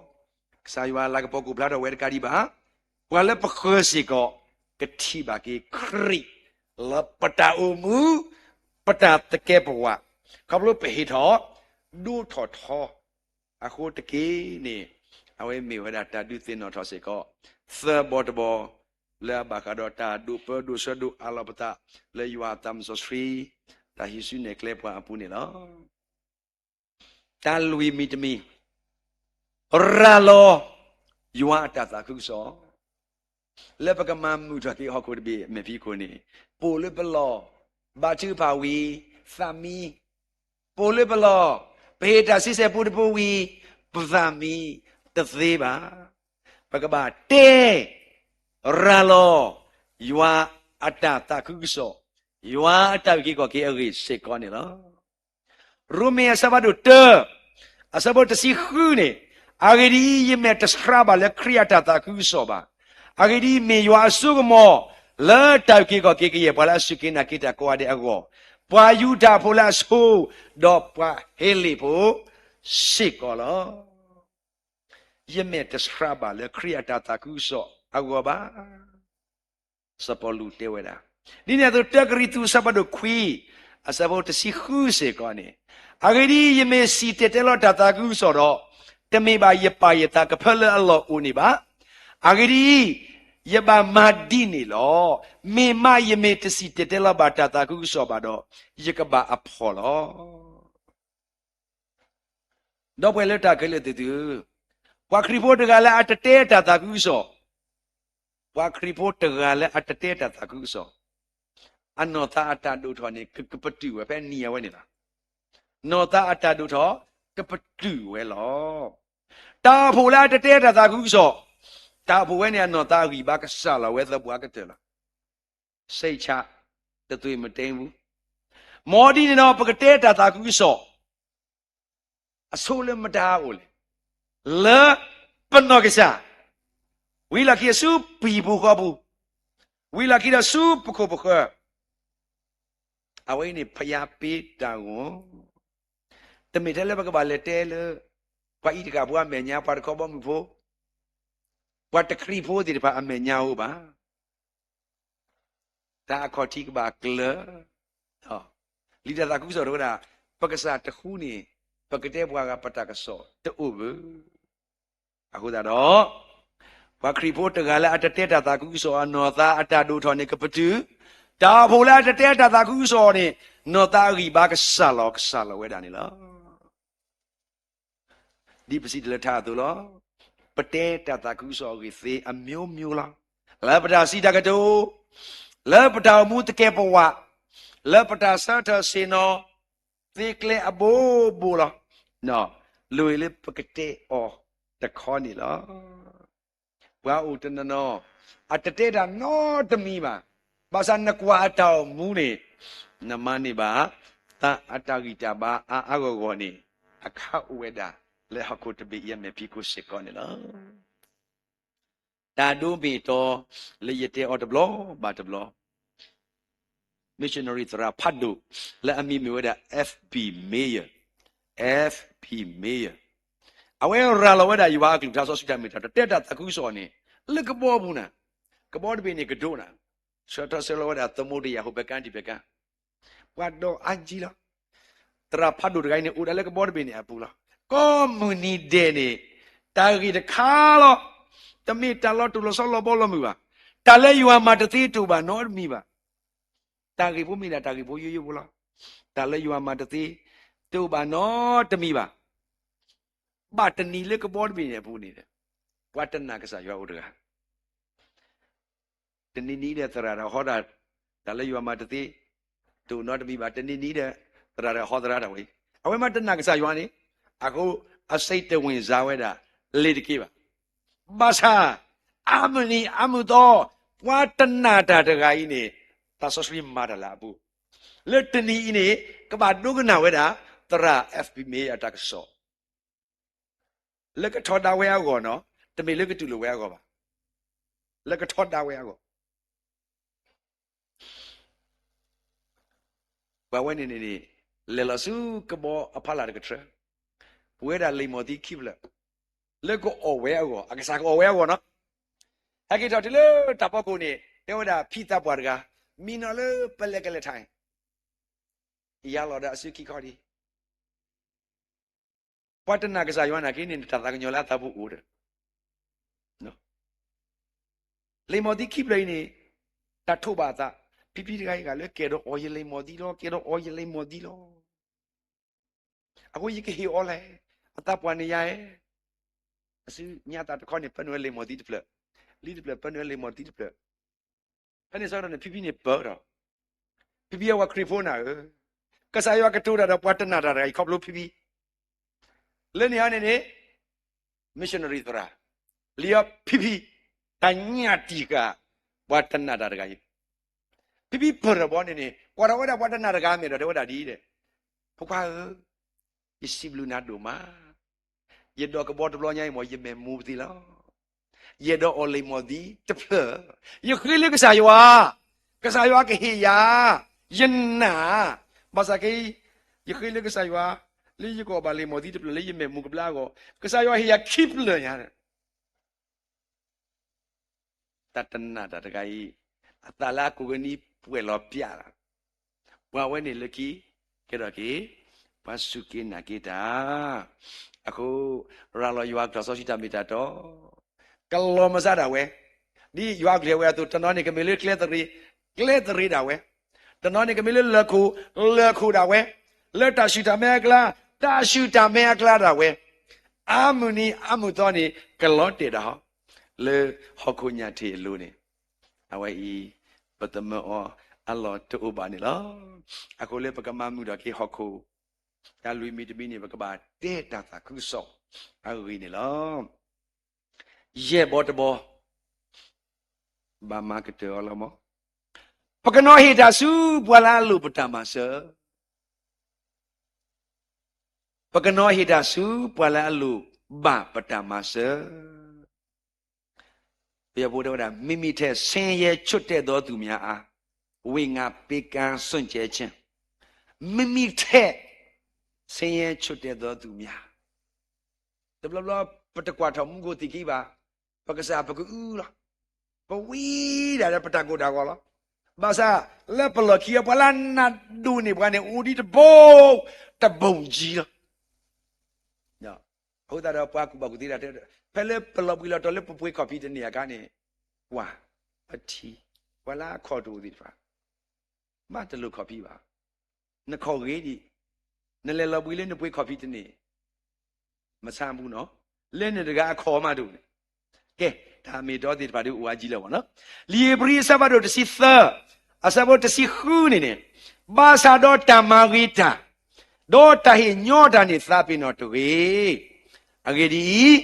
ကစၢ်ယွၤအလၤကပီၤကိၣ်ဖျါထီၣ်ဝဲတကးဒံးဘၣ်. ပှၤလၢပဃၢၤစ့ၢ်ကီး ကထံၣ်ဘၣ်က့ၤခရံာ် လၢပတၢ်အိၣ်မူ, ပတၢ်သကဲးပဝး, ခီဖျိပဟ့ၣ်ထီၣ်, ဒိၣ်ထီၣ်ထီ, အဃိတက့ၢ်န့ၣ်, အဝဲမ့ၢ်ဝဲဒၣ်တၢ်ဒုးသ့ၣ်နီၣ်ထီၣ်စ့ၢ်ကီး, သၢဘီတဘီ, လၢအဘၣ်ဃးဒီးတၢ်ဒိးပၢဒိးဆှၢဒိးအးလီၤပသး, လၢယွၤအသးစီဆှံ, တၢ်ဟံးစုနဲၣ်ကျဲပှၤအပူၤန့ၣ်လီၤ. တၢ်လွံၢ်မံၤတမံၤ, ရၤလီၤ, ယွၤအတၢ်သးခုကစီၣ်, လၢပကမၤမုာ်ထီၣ်က့ၤဟီၣ်ခိၣ်တဘ့ၣ်အမဲာ်ဖံးခိၣ်န့ၣ်, ပိာ်လၢပလီၢ်, ဘါထုကဖၣ်ဝံၤ, သးမံ, ပိာ်လၢပလီၢ်, ပဟ့ၣ်တၢ်ဆံဆဲၣ်ပူတပူဝံၤ, ပသးမံ, တသ့ဘၣ်. ပကဘၣ်တဲ, ရၤလီၤ, ယွၤအတၢ်သးခုကစီၣ်, ယွၤအတၢ်အုၣ်က့ၤခီၣ်က့ၤအဂ့ၢ်စ့ၢ်ကီးန့ၣ်လီၤ. ရိမ့ၤအဆၢဖးဒိၣ်တၢ, အဆၢဖိတဆံဃုန့ၣ်, အဂ့ၢ်ဒ်အံၤ, ယမဲာ်တဆှးဘၣ်လၢခရံာ်အတၢ်သးခုကစီၣ်ဘၣ်. အဂ့ၢ်ဒ်အံၤ, မ့ၢ်ယွၤအစိကမီၤ, လၢတၢ်အုၣ်က့ၤခီၣ်က့ၤကယဲၢ်ပှၤလၢအစူၢ်က့ၤနာ်က့ၤတၢ်ကိးဂၤဒဲးအဂီၢ်, ပှၤယူဒၤဖိလၢအဆိ, ဒီးပှၤဟ့လ့ၣ်ဖိစ့ၢ်ကီးလီၤ. ယမဲာ်တဆှးဘၣ်လၢခရံာ်အတၢ်သးခုကစီၣ်အဂီၢ်ဘၣ်. စီၤပီလူးတဲဝဲဒၣ်, ဒ်န့ၣ်အသိး တၢကရံၣ်သူး အဆၢဖးဒိၣ်ခွံ, အဆၢဖိတဆံဃုစ့ၢ်ကီးန့ၣ်, အဂ့ၢ်ဒ်အံၤ, ယမ့ၢ်စံၣ်တဲၤတဲလီၤတၢ်သးခုကစီၣ်ဒီး, တမ့ၢ်ဘၣ်ယပာ်ယသးကဖၢလၢအလီၢ်အိၣ်န့ၣ်ဘၣ်. အဂ့ၢ်ဒ်အံၤ, ယဘၣ်မၤဒ်န့ၣ်လီၤ. မ့ၢ်မးယမ့ၢ်တစံၣ်တဲၤတဲလီၤဘၣ်တၢ်သးခုကစီၣ်ဘၣ်ဒီး, ယကဘၣ်အဖှီၣ်လီၤ. ဒီပုၢ်ဝဲၢ်လၢတၢ်ခဲလၢာ်သ့ၣ်သုဧၢ, ပှၤခရံာ်ဖိတဂၤလၢအတတဲတၢ်သးခုကစီၣ်, ပှၤခရံာ်ဖိတဂၤလၢအတတဲတၢ်သးခုကစီၣ်, အနီၢ်သးအတၢ်ဒိၣ်ထီၣ်န့ၣ် ကပတုာ်ဝဲဖဲနံၤအဝဲန့ၣ်လီၤ. နီၢ်သးအတၢ်ဒိၣ်ထီၣ် ကပတုာ်ဝဲလီၤ. တၢ်အိၣ်ဖှိၣ်လၢအတတဲတၢ်သးခုကစီၣ်, တၢ်အိၣ်ဖှိၣ်ဝဲန့ၣ် အနီၢ်သးအဂံၢ်ဘါကစၢ်လီၤဝဲသပှၢ်ကတၢၢ်လီၤ. စိတ်ချ, တသွေးမတင်းဘူး. မ်ဒ်န့ၣ်ဒီး ပကတဲတၢ်သးခုကစီၣ်, အဆိလၢမတၤအိၣ်လဲၣ်. လၢပနီၢ်ကစၢ်, ဝံၤလီၢ်ခံအဆူပဟံၣ်ပူၤဃီပူၤ, ဝံၤလီၢ်ခံဒီးဆူပခိၣ်ပဃၢၤ, အဝဲအံၤန့ၣ် ဘုရားပေးတာဝန်, တမ့ၢ်ထဲလၢပကဘၣ်လဲၤတဲလၢ ပှၤအံၤတကးဖိအမဲာ်ညါ, ပှၤတခီဘီမုၢ်ဖိ, ပှၤတခရံာ်ဖိသ့ၣ်တဖၣ်အမဲာ်ညါဧိၤဘၣ်. တၢ်အခီၣ်ထံးကဘၣ်ကျၢၤ, လံာ်တၢ်သးခုကစီၣ်တဲဝဲဒၣ်, ပကစၢ်တဃူန့ၣ်, ပကတဲပှၤဂၤပတၢ်ကစီၣ်တအိၣ်ဘၣ်. အဃိသတးဒီး, ပှၤခရံာ်ဖိတဂၤလၢအတတဲတၢ်သးခုကစီၣ် အနီၢ်သးအတၢ်ဒိၣ်ထီၣ်န့ၣ်ကပတုာ်, တၢ်အိၣ်ဖှိၣ်လၢအတတဲတၢ်သးခုကစီၣ်န့ၣ်, နီၢ်သးအဂံၢ်ဘါကစၢ်လီၤကစၢ်လီၤဝဲဒၣ်န့ၣ်လီၤ. ဒ်ပစံးတၢ်လၢထါအသိးလီၤ. ပတဲတၢ်သးခုကစီၣ်အဂ့ၢ်သ့အမျိုးမျိုးလီၤ. လၢပတၢ်စံးတၢ်ကတိၤ, လၢပတၢ်အိၣ်မူသကဲးပဝး, လၢပတၢ်ဆၢထၢၣ်ဆ့ၣ်နီၤသ့ကျဲအဘိဘိလီၤ. လိၣ်အံၤလၢပကတဲအီၤတခီန့ၣ်လီၤ. ပှၤအိၣ်တနီၤနီၤ အတတဲတၢ်နီတမံၤဘၣ်. ဘၣ်ဆၣ်နကွၢ်အတၢ်အိၣ်မူန့ၣ် နမၤန့ၢ်ဘၣ် သးအတၢ်ဂံၢ်တၢ်ဘါအါအါဂီၢ်ဂီၢ်န့ၣ် အခါအိၣ်ဝဲဒၣ် လၢဟီၣ်ခိၣ်တဘ့ၣ်အံၤအမဲာ်ဖံးခိၣ်စ့ၢ်ကီးန့ၣ်လီၤ. တၢ်ဒိမ့ၢ်တီ လၢယတဲအီၤတဘျီဘၣ်တဘျီ missionary သရၣ်ဖးဒိၣ် လၢအမံၤမ့ၢ်ဝဲဒၣ် F. B. Meyer, F. B. Meyer အဝဲရၤလီၤဝဲဒၣ်ယွၤအကလုၢ်ကထါစီဆှံတၢ်မ့ၢ်တၢ်တီ တဲတၢ်သးခုကစီၣ်န့ၣ် လၢကဘီပူၤနၤ, ကဘီတဘ့ၣ်န့ၣ်ကဒိနၤ, ဆှၢထီၣ်ဆှၢလီၤဝဲဒၣ်သမူတယၢ်ဟိၣ် ပဲကါဒံးပဲကါ ပှၤဒီးအါကံလီၤ. သရၣ်ဖးဒိၣ်တဂၤအံၤန့ၣ် အိၣ်ဒၣ်လၢကဘီတဘ့ၣ်န့ၣ်အပူၤလီၤ. ကိးမုၢ်နံၤဒဲးန့ၣ် တၢ်ဂ့ၢ်တခါလီၤ. တမ့ၢ်တၢ်လီၤတူာ်လီၤဆီလီၤဘီလီၤမုၢ်ဘၣ်. တၢ်လၢယွၤမၤတသ့တအိၣ်ဘၣ်နီတမံၤဘၣ်. တၢ်ဂ့ၢ်ဖိမ့ၢ်ဒၣ်တၢ်ဂ့ၢ်ဖိယိယိဖိလီၤ. တၢ်လၢယွၤမၤတသ့ တအိၣ်ဘၣ်နီတမံၤဘၣ်. ဘၣ်တနံၤလၢကဘီတဘ့ၣ်န့ၣ်အပူၤန့ၣ် ပှၤတနာ်ကစၢ်ယွၤအိၣ်တဂၤ တနံၤနံၤဒီးသရၣ်တဂၤဟီတၢ်, တၢ်လၢယွၤမၤတသ့ တအိၣ်နီတမံၤဘၣ်. တနံၤနံၤဒီး သရၣ်တဂၤဟီသရၣ်တၢ်ဝဲအံၤ, အဝဲမ့ၢ်တနာ်ကစၢ်ယွၤန့ၣ်, အဃိအစ့တဝ့ၢ်စါဝဲဒၣ် လ့ၤတက့ၢ်ဘၣ်. ဘၣ်ဆၣ် အါမုၢ်နံၤအါမုၢ်သီ ပှၤတနာ်တၢ်တဂၤအံၤန့ၣ် သးစီဆှံမၤတၢ်လၢအပူၤ, လၢတနံၤအံၤန့ၣ် ကဘၣ်ဒိကနၣ်ဝဲဒၣ် သရၣ် F. B. Meyer အတၢ်ကစီၣ် လၢကထီဒါဝဲအဂီၢ်နီၤ, တမ့ၢ်လၢကတူၢ်လိာ်ဝဲအဂီၢ်ဘၣ်. လၢကထီဒါဝဲအဂီၢ်, ပှၤဝဲန့ၣ်န့ၣ် လဲၤလီၤဆူကဘီအဖီလာ်တကထြၢ, ပှ့ၤဝဲဒၣ်လံာ်မီၢ်သံခံဖျၢၣ်, လၢကအီၣ်ဝဲအဂီၢ်, အကစၢ်ကအီၣ်ဝဲအဂီၢ်နီၤ. ဟဲက့ၤထီၣ်တုၤလၢတၢ်ဖီခိၣ်န့ၣ် တဲဝဲဒၣ်ဖံသးပှၢ်တဂၤ, မံနီၤလၢပလဲၤကလဲၤထါအံၤ, ယၤလီၤဒီးအစုခံခီဒံး ပှၤတနာ်ကစၢ်ယွၤနာ်က့န့ၣ် နတၢ်သးကညီၤလၢအသးပူၤအိၣ်ဒီး, လံာ်မီၢ်သံခံဖျၢၣ်အံၤန့ၣ် တၢ်ထိးဘၣ်အသး, ဖံဖံတဂၤအံၤဂၤလၢကဲဒိးအီယလံာ်မီၢ်သံလီၤ, ကဲဒိးအီယလံာ်မီၢ်သံလီၤ. အဃိယကဟ့ၣ်အီလဲၣ်, အသးပှၢ်န့ၣ်ယၤဧဲ, အစုညါသးတခီန့ၣ် ပၢနုာ်ဝဲလံာ်မီၢ်သံတဖျၢၣ်, လံာ်တဖျၢၣ်ပၢနုာ်ဝဲလံာ်မီၢ်သံတဖျၢၣ်, ဖဲန့ၣ်ဆၢကတီၢ်န့ၣ် ဖံဖံန့ၣ်ပၢဒီး, ဖံဖံအဝဲခရံာ်ဖိနၤဧၢ, ကစၢ်ယွၤကတိၤတၢ်ဒီးပှၤတနာ်တၢ်တဂၤအံၤခီဖျိဖံဖံ လၢန့ၣ်အီၤန့ၣ်န့ၣ် missionary သရၣ်, လံာ်အီၤဖံဖံ, တၢ်ညၣ်တံာ်ဃာ် ပှၤတနာ်တၢ်တဂၤအံၤ, ဖံဖံပၢၢ်ထီၣ်ဘီန့ၣ်န့ၣ် ကွၢ်ထီၣ်ဝဲဒၣ်ပှၤတနာ်တဂၤမဲာ်ဒီး တဲဝဲဒၣ်ဒ်အံၤဒီး, ဖိခွါဧၢ, ယစံးဘျုးနၤဒိၣ်မး, ယဒိးကဘီတဘျီညါအံၤမ့ၢ် ယမဲာ်မူပသ့လီၤ. ယအဲၣ်ဒိးအီၣ်လံာ်မီၢ်သံတဖျၢၣ်, ယဃ့လၢကစၢ်ယွၤ, ကစၢ်ယွၤကဟ့ၣ်ယၤ, ယနာ်, ဘၣ်ဆၣ်က့ ယဃ့လၢကစၢ်ယွၤ, လၢယကအီၣ်ဘၣ်လံာ်မီၢ်သံတဖျၢၣ်လၢယမဲာ်မူကဘျါအဂီၢ်, ကစၢ်ယွၤဟ့ၣ်ယၤခံဖျၢၣ်ညါ တၢ်တနာ်တၢ်တဂၤအံၤ, အသးလၢအကိးကနံၣ်ပှဲၤလီၤပျၢ်လီၤ, ပှၤဝဲန့ၣ်လၢခံ, ကဲထီၣ်က့ၤ, ပှၤစူၢ်က့ၤနာ်က့ၤတၢ်, အဃိ, ရၤလီၤယွၤအကထၢၣ်စီဆှံတၢ်မ့ၢ်တၢ်တီ, ကလီၤမၢ်စၢ်ဒၣ်ဝဲ, ဒ်ယွၤအကလုၢ်ဝဲအသိး တနီၤန့ၣ်ကမ့ၢ်လၢကျဲသရ့, ကျဲသရ့ဒၣ်ဝဲ, တနီၤန့ၣ်ကမ့ၢ်လၢလၢၢ်ခိၣ်, လၢၢ်ခိၣ်ဒၣ်ဝဲ, လၢတၢ်ဆူၣ်တၢ်မဲအကျါ, တၢ်ဆူၣ်တၢ်မဲအကျါဒၣ်ဝဲ, အါမုၢ်နံၤအါမုၢ်သီန့ၣ် ကလီၤတဲာ်ဒၣ်ဟီ, လၢဟီၣ်ခိၣ်ညၣ်ထံးအလိၤန့ၣ်, အဝဲအံၤ, ပသမၢအီၤအလီၢ်တအိၣ်ဘၣ်န့ၣ်လီၤ. အဃိလၢပကမၤမုာ်ထီၣ်က့ၤဟီၣ်ခိၣ်, တၢ်လွံၢ်မံၤတမံၤန့ၣ် ပကဘၣ်တဲတၢ်သးခုကစီၣ်အဂ့ၢ်န့ၣ်လီၤ. ယဲၢ်ဘီတဘီ, ဘၣ်မၤကတၢၢ်အီၤလီၤမး, ပကနီၤဟ့ၣ်တၢ်ဆူပှၤလၢအလိၣ်ပတၢ်မၤစၢၤ, ပကနီၤဟ့ၣ်တၢ်ဆူပှၤလၢအလိၣ်ဘၣ်ပတၢ်မၤစၢၤ, ပယီၤဖိတဲဝဲဒၣ် မိမိထက်ဆင်းရဲချို့တဲ့သောသူများအား ဝေငှပေးကမ်းစွန့်ကြဲခြင်း, မိမိထက်ဆင်းရဲချို့တဲ့သောသူများ, တဘျီဘျီပတကွၢ်ထီၣ်မူခိၣ်သံၣ်ခံဘၣ်, ပကစၢ်ပကအုလီၤ, ပဝံဒၣ်လၢပတၢ်ကိၢ်တၢ်ဂီၤလီၤ. ဘၣ်ဆၣ်လၢပလီၢ်ခံအံၤ ပှၤလၢအနၢ်ဒိၣ်န့ၢ်ပှၤန့ၣ် အိၣ်ဒံးတဘိ, တဘိၣ်ကံလီၤ. အဃိသတးဒီးပှၤကူၣ်ဘၣ်ကူၣ်သ့တၢ်တဲ, ဖဲလၢပလီၤဘှံးလီၤတီၤလၢပပှ့ၤခီၣ်ဖံးတန့ၢ်အခါန့ၣ်, ပှၤ, ပထံ, ပှၤလၢအခီၣ်တအိၣ်သ့ၣ်တဖၣ် ဘၣ်တလိၣ်ခီၣ်ဖံးဘၣ်. နခီၣ်ဂ့ၤဒံး, နလဲၤလီၤဘှံးလၢနပှ့ၤခီၣ်ဖံးတန့ၢ်, မဆါပူၤနီၤ, လၢနတဂၤအခီၣ်မးတအိၣ်န့ၣ်, ကဲ, တၢ်မ့ၢ်တီသ့ၣ်တဖၣ်ဒ်အိၣ်ဝဲကံလၢၤဘၣ်နီၤ. လံာ်ဧ့ၤဘြံၤအဆၢဖးဒိၣ်တဆံသၢ, အဆၢဖိတဆံဃုန့ၣ်န့ၣ်, ဘၣ်ဆၣ်ဒီးတၢ်မၤဂ့ၤတၢ်, ဒီးတၢ်ဟ့ၣ်ညီတၢ်န့ၣ်သးပ့ၤနီၣ်တဂ့ၤ. အဂ့ၢ်ဒ်အံၤ,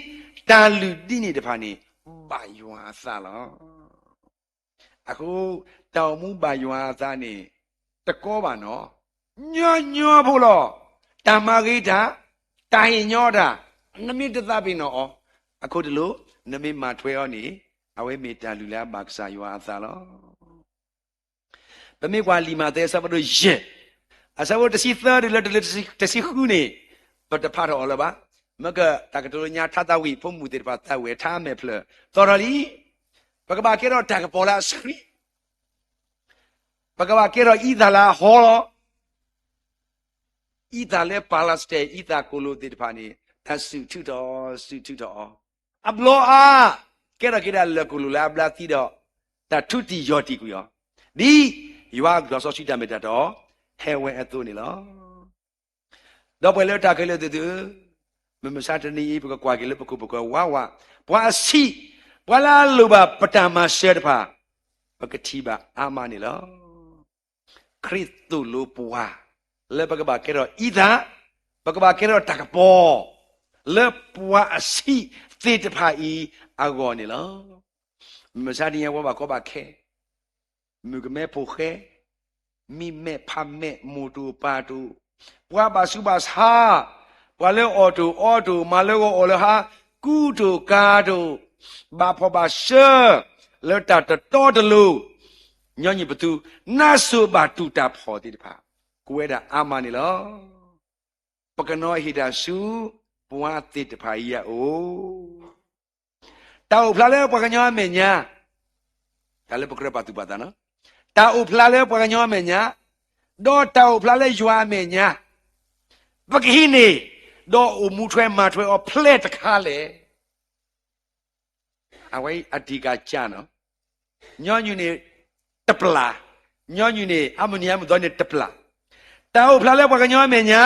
တၢ်လုၢ်ဒ်န့ၣ်တဖၣ်န့ၣ် ဘၣ်ယွၤအသးလီၤ. အဃိ, တၢ်အိၣ်မူဘၣ်ယွၤအသးန့ၣ် တကီဘၣ်နီၤ, ညီညီဖိလီၤ. တၢ်မၤဂ့ၤတၢ်, တၢ်ဟ့ၣ်ညီတၢ်, နမ့ၢ်တသးပ့ၤနီၣ်အီၤ, အခိၣ်တလိၣ်, နမ့ၢ်မၤထွဲအီၤန့ၣ်, အဝဲမ့ၢ်တၢ်လုၢ်လၢအဘၣ်ကစၢ်ယွၤအသးလီၤ. ပမ့ၢ်ကွၢ်လံာ်မးသဲအဆၢဖးဒိၣ်ယဲၢ်, အဆၢဖးဒိၣ်တဆံသၢတုၤလၢတဆံဃုန့ၣ်, ပတဖးထီၣ်အီၤလၢၤဘၣ်. မ့ၢ်ကတၢ်ကတိၤလၢညါ ထါသးဝံၣ်ဖိမုၣ်သ့ၣ်တဖၣ်သးဝံၣ်ထါမဲာ်ဖျၢၣ် သီၣ်ထီၣ်လံ. ပကဘၣ်ကဲထီၣ်တၢ်ကပီၤလၢအဆှံ, ပကဘၣ်ကဲထီၣ်အံသၣ်လၢအဟီလီၤ. အံသၣ်လၢပၤလးစတဲၣ် အံသၣ်ကိၣ်လိၣ်သ့ၣ်တဖၣ်န့ၣ် တၢ်စုၣ်ထုးထီၣ်, စုၣ်ထုးထီၣ်အီၤ, အဘျီအါ, ကဲထီၣ်က့ၤဒၣ်လၢၢ်ကိၣ်လိၣ်လၢအဘျါသံဒီး တၢ်ထူတံၢ်ယီၢ်တံၢ်ကွံာ်အီၤ, ဒ်ယွၤအကလီၤဆီဆှံတၢ်မ့ၢ်တၢ်တီ ဟဲဝဲအသိးန့ၣ်လီၤ. ဒီပုၢ်ဝဲၢ်လၢတၢ်ခဲလၢာ်သ့ၣ်သုဧၢ, မုၢ်မဆါတနံၤအံၤ ပကကွၢ်က့ၤလၢပခိၣ်ပဃၢၤဝးဝး, ပှၤအဆံး, ပှၤလၢအလိၣ်ဘၣ်ပတၢ်မၤစၢၤတဖၣ်, ပကထံၣ်ဘၣ်အါမးန့ၣ်လီၤ. ခရံာ်သိၣ်လိပှၤ လၢပကဘၣ်ကဲထီၣ်အံသၣ်, ပကဘၣ်ကဲထီၣ်တၢ်ကပီၤ လၢပှၤအဆံးသ့ၣ်တဖၣ်အံၤအဂီၢ်န့ၣ်လီၤ. မုၢ်မဆါတနံၤအံၤ ပှၤဘၣ်ကီဘၣ်ခဲ, မုၣ်ကမဲဖိဃဲ, မံၤမဲာ်ဖးမဲာ် မိၢ်တိၢ်ပၢ်တိၢ်, ပှၤဘၣ်ဆူးဘၣ်ဆါ, ပှၤလၢအီၣ်တိၢ်အီတိၢ် မၤလၢဂီၤအီၣ်လၢဟါ, ကူတိၢ်ကၤတိၢ်, ဘၣ်ဖှီၣ်ဘၣ်ဆၢ လၢတၢ်တတီတလိၤ, ညီနုၢ်ပသူ နါစိၤဘၣ်တူၢ်တၢ်ဖှီၣ်သ့ၣ်တဖၣ်, ကဝဲဒၣ်အါမးန့ၣ်လီၤ. ပကနီၤဟ့ၣ်တၢ်ဆူ ပှၤသ့ၣ်တဖၣ်အံၤအအိၣ်, တၢ်အိၣ်ဖျါလၢပှၤကညီအမဲာ်ညါ, တၢ်လၢပကြၢးပာ်သူၣ်ပာ်သးနီၤ, တၢ်အိၣ်ဖျါလၢပှၤကညီအမဲာ်ညါ, ဒီးတၢ်အိၣ်ဖျါလၢယွၤအမဲာ်ညါ, ပကဟံးန့ၢ်, ဒီးအိၣ်မူထွဲမၤထွဲအီၤဖျဲၣ်တခါလဲၣ်. အဝဲအံၤအတံၢ်ကစၢ်နီၤ, ညီနုၢ်န့ၣ်တပျၢ်, ညီနုၢ်န့ၣ် အမုၢ်နံၤအမုၢ်သီန့ၣ်တပျၢ်, တၢ်အိၣ်ဖျါလၢပှၤကညီအမဲာ်ညါ,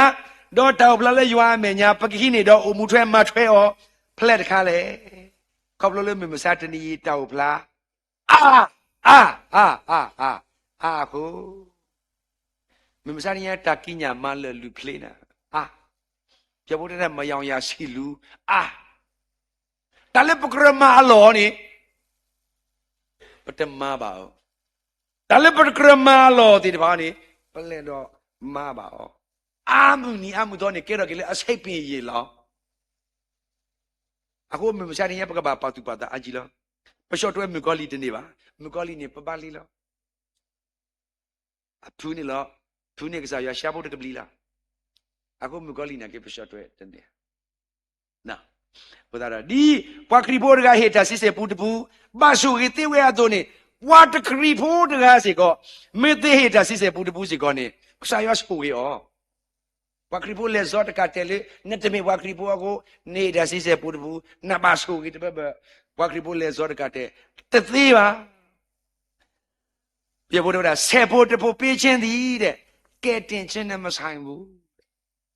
ဒီးတၢ်အိၣ်ဖျါလၢယွၤအမဲာ်ညါ ပကဟံးန့ၢ်ဒီးအိၣ်မူထွဲမၤထွဲအီၤဖျဲၣ်တခါလဲၣ်. ခီဖျိလၢမုၢ်မဆါတနံၤအံၤတၢ်အိၣ်ဖျါ အါ, အါ, အါ, အါ, အါအဃိ, မုၢ်မဆါတနံၤအံၤတၢ်ကံးညာ်မၤလၢာ်လုၢ်ဖျ့နၤ, အါ, ပျဲၢ်ဖိတဲတၢ်မၤယီၤယၤဆံးလူၤ, အါ, တၢ်လၢပကြၢးမၤအလီၢ်န့ၣ် ပတမၤဘၣ်အီၤ, တၢ်လၢပတကြၢးမၤအလီၢ်သ့ၣ်တဖၣ်န့ၣ် ပလဲၤဒီးမၤဘၣ်အီၤ, အါမုၢ်နံၤအါမုၢ်သီန့ၣ် ကဲထီၣ်က့ၤလၢအဆံးပ့ၤယံာ်လီၤ. အဃိမုၢ်မဆါတနံၤအံၤ ပကဘၣ်ပာ်သူၣ်ပာ်သးအါကံလီၤ. ပဆီၣ်ထွဲမုၣ်ကီၤလံၢ်တန့ၢ်ဘၣ်, မုၣ်ကီၤလံၢ်န့ၣ် ပဘၣ်လံလီၤ. အဖုန့ၣ်လီၤ, ဖုန့ၣ်ကစၢ်ယွၤဆှၢဖိတကဘျံးလီၤ. အဃိမုၣ်ကီၤလံၢ်န့ၣ်က့ၤပဆီၣ်ထွဲတန့ၢ်, အဃိသတးဒီး ဒ်ပှၤခရံာ်ဖိတဂၤဟ့ၣ်တၢ်ဆံဆဲၣ်ပူတပူ, ဘၣ်ဆိၣ်ဂ့ၤသ့ဝဲအသိးန့ၣ်, ပှၤတခရံာ်ဖိတဂၤစ့ၢ်ကီး, မ့ၢ်သ့ဟ့ၣ်တၢ်ဆံဆဲၣ်ပူတပူစ့ၢ်ကီးန့ၣ် ကစၢ်ယွၤဆိၣ်ဂ့ၤအီၤ. ပှၤခရံာ်ဖိလဲၤစီတကးတဲာ်လၢ နတမ့ၢ်ပှၤခရံာ်ဖိအဃိ, နဟ့ၣ်တၢ်ဆံဆဲၣ်ပူတပူ, နဘၣ်ဆိၣ်ဂ့ၤတဘၢဘၢ, ပှၤခရံာ်ဖိလဲၤစီတကးတဲာ်, တသ့ဘၣ်. ပယဲၢ်ဖိတဲဝဲဒၣ် ဆဲၣ်ဖိတဖိပေးခြင်းသည် ကယ်တင်ခြင်းနဲ့မဆိုင်ဘူး,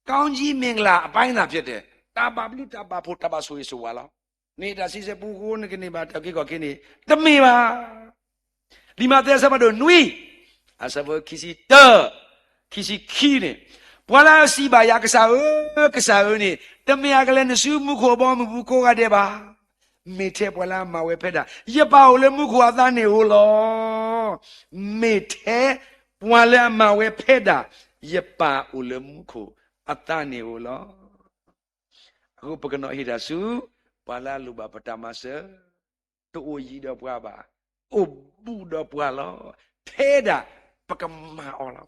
ကောင်းကြီးမင်္ဂလာအပိုင်းသာဖြစ်တယ်, တၢ်ဘၣ်ဘျုးတၢ်ဘၣ်ဖှိၣ်တၢ်ဘၣ်ဆိၣ်ဂ့ၤဆိၣ်ဝါလီၤ. နဟ့ၣ်တၢ်ဆံဆဲၣ်ပူအဃိ နကန့ၢ်ဘၣ်တၢ်အုၣ်က့ၤခီၣ်က့ၤန့ၣ် တမ့ၢ်ဘၣ်. လံာ်မးသဲအဆၢဖးဒိၣ်နွံ, အဆၢဖိခံဆံတၢ, ခံဆံခံန့ၣ်, ပှၤလၢအစံးဘၣ်ယၤ ကစၢ်ဧၢ, ကစၢ်ဧၢန့ၣ် တမ့ၢ်အကလဲၤနုာ်ဆူမူခိၣ်အဘီအမုၢ်ပူၤကိးဂၤဒဲးဘၣ်. မ့ၢ်ထဲပှၤလၢအမၤဝဲဖဲဒၣ် ယပၢ်အိၣ်လၢမူခိၣ်အသးန့ၣ်ဧိၤလီၤ. မ့ၢ်ထဲပှၤလၢအမၤဝဲဖဲဒၣ် ယပၢ်အိၣ်လၢမူခိၣ်အသးန့ၣ်ဧိၤလီၤ. အဃိပကနီၤဟ့ၣ်တၢ်ဆူ ပှၤလၢအလိၣ်ဘၣ်ပတၢ်မၤစၢၤ, တအိၣ်ယံၤဒီးပှၤဘၣ်, အိၣ်ဘူးဒီးပှၤလီၤ. ထဲဒၣ်ပကမၤအီၤလီၤ.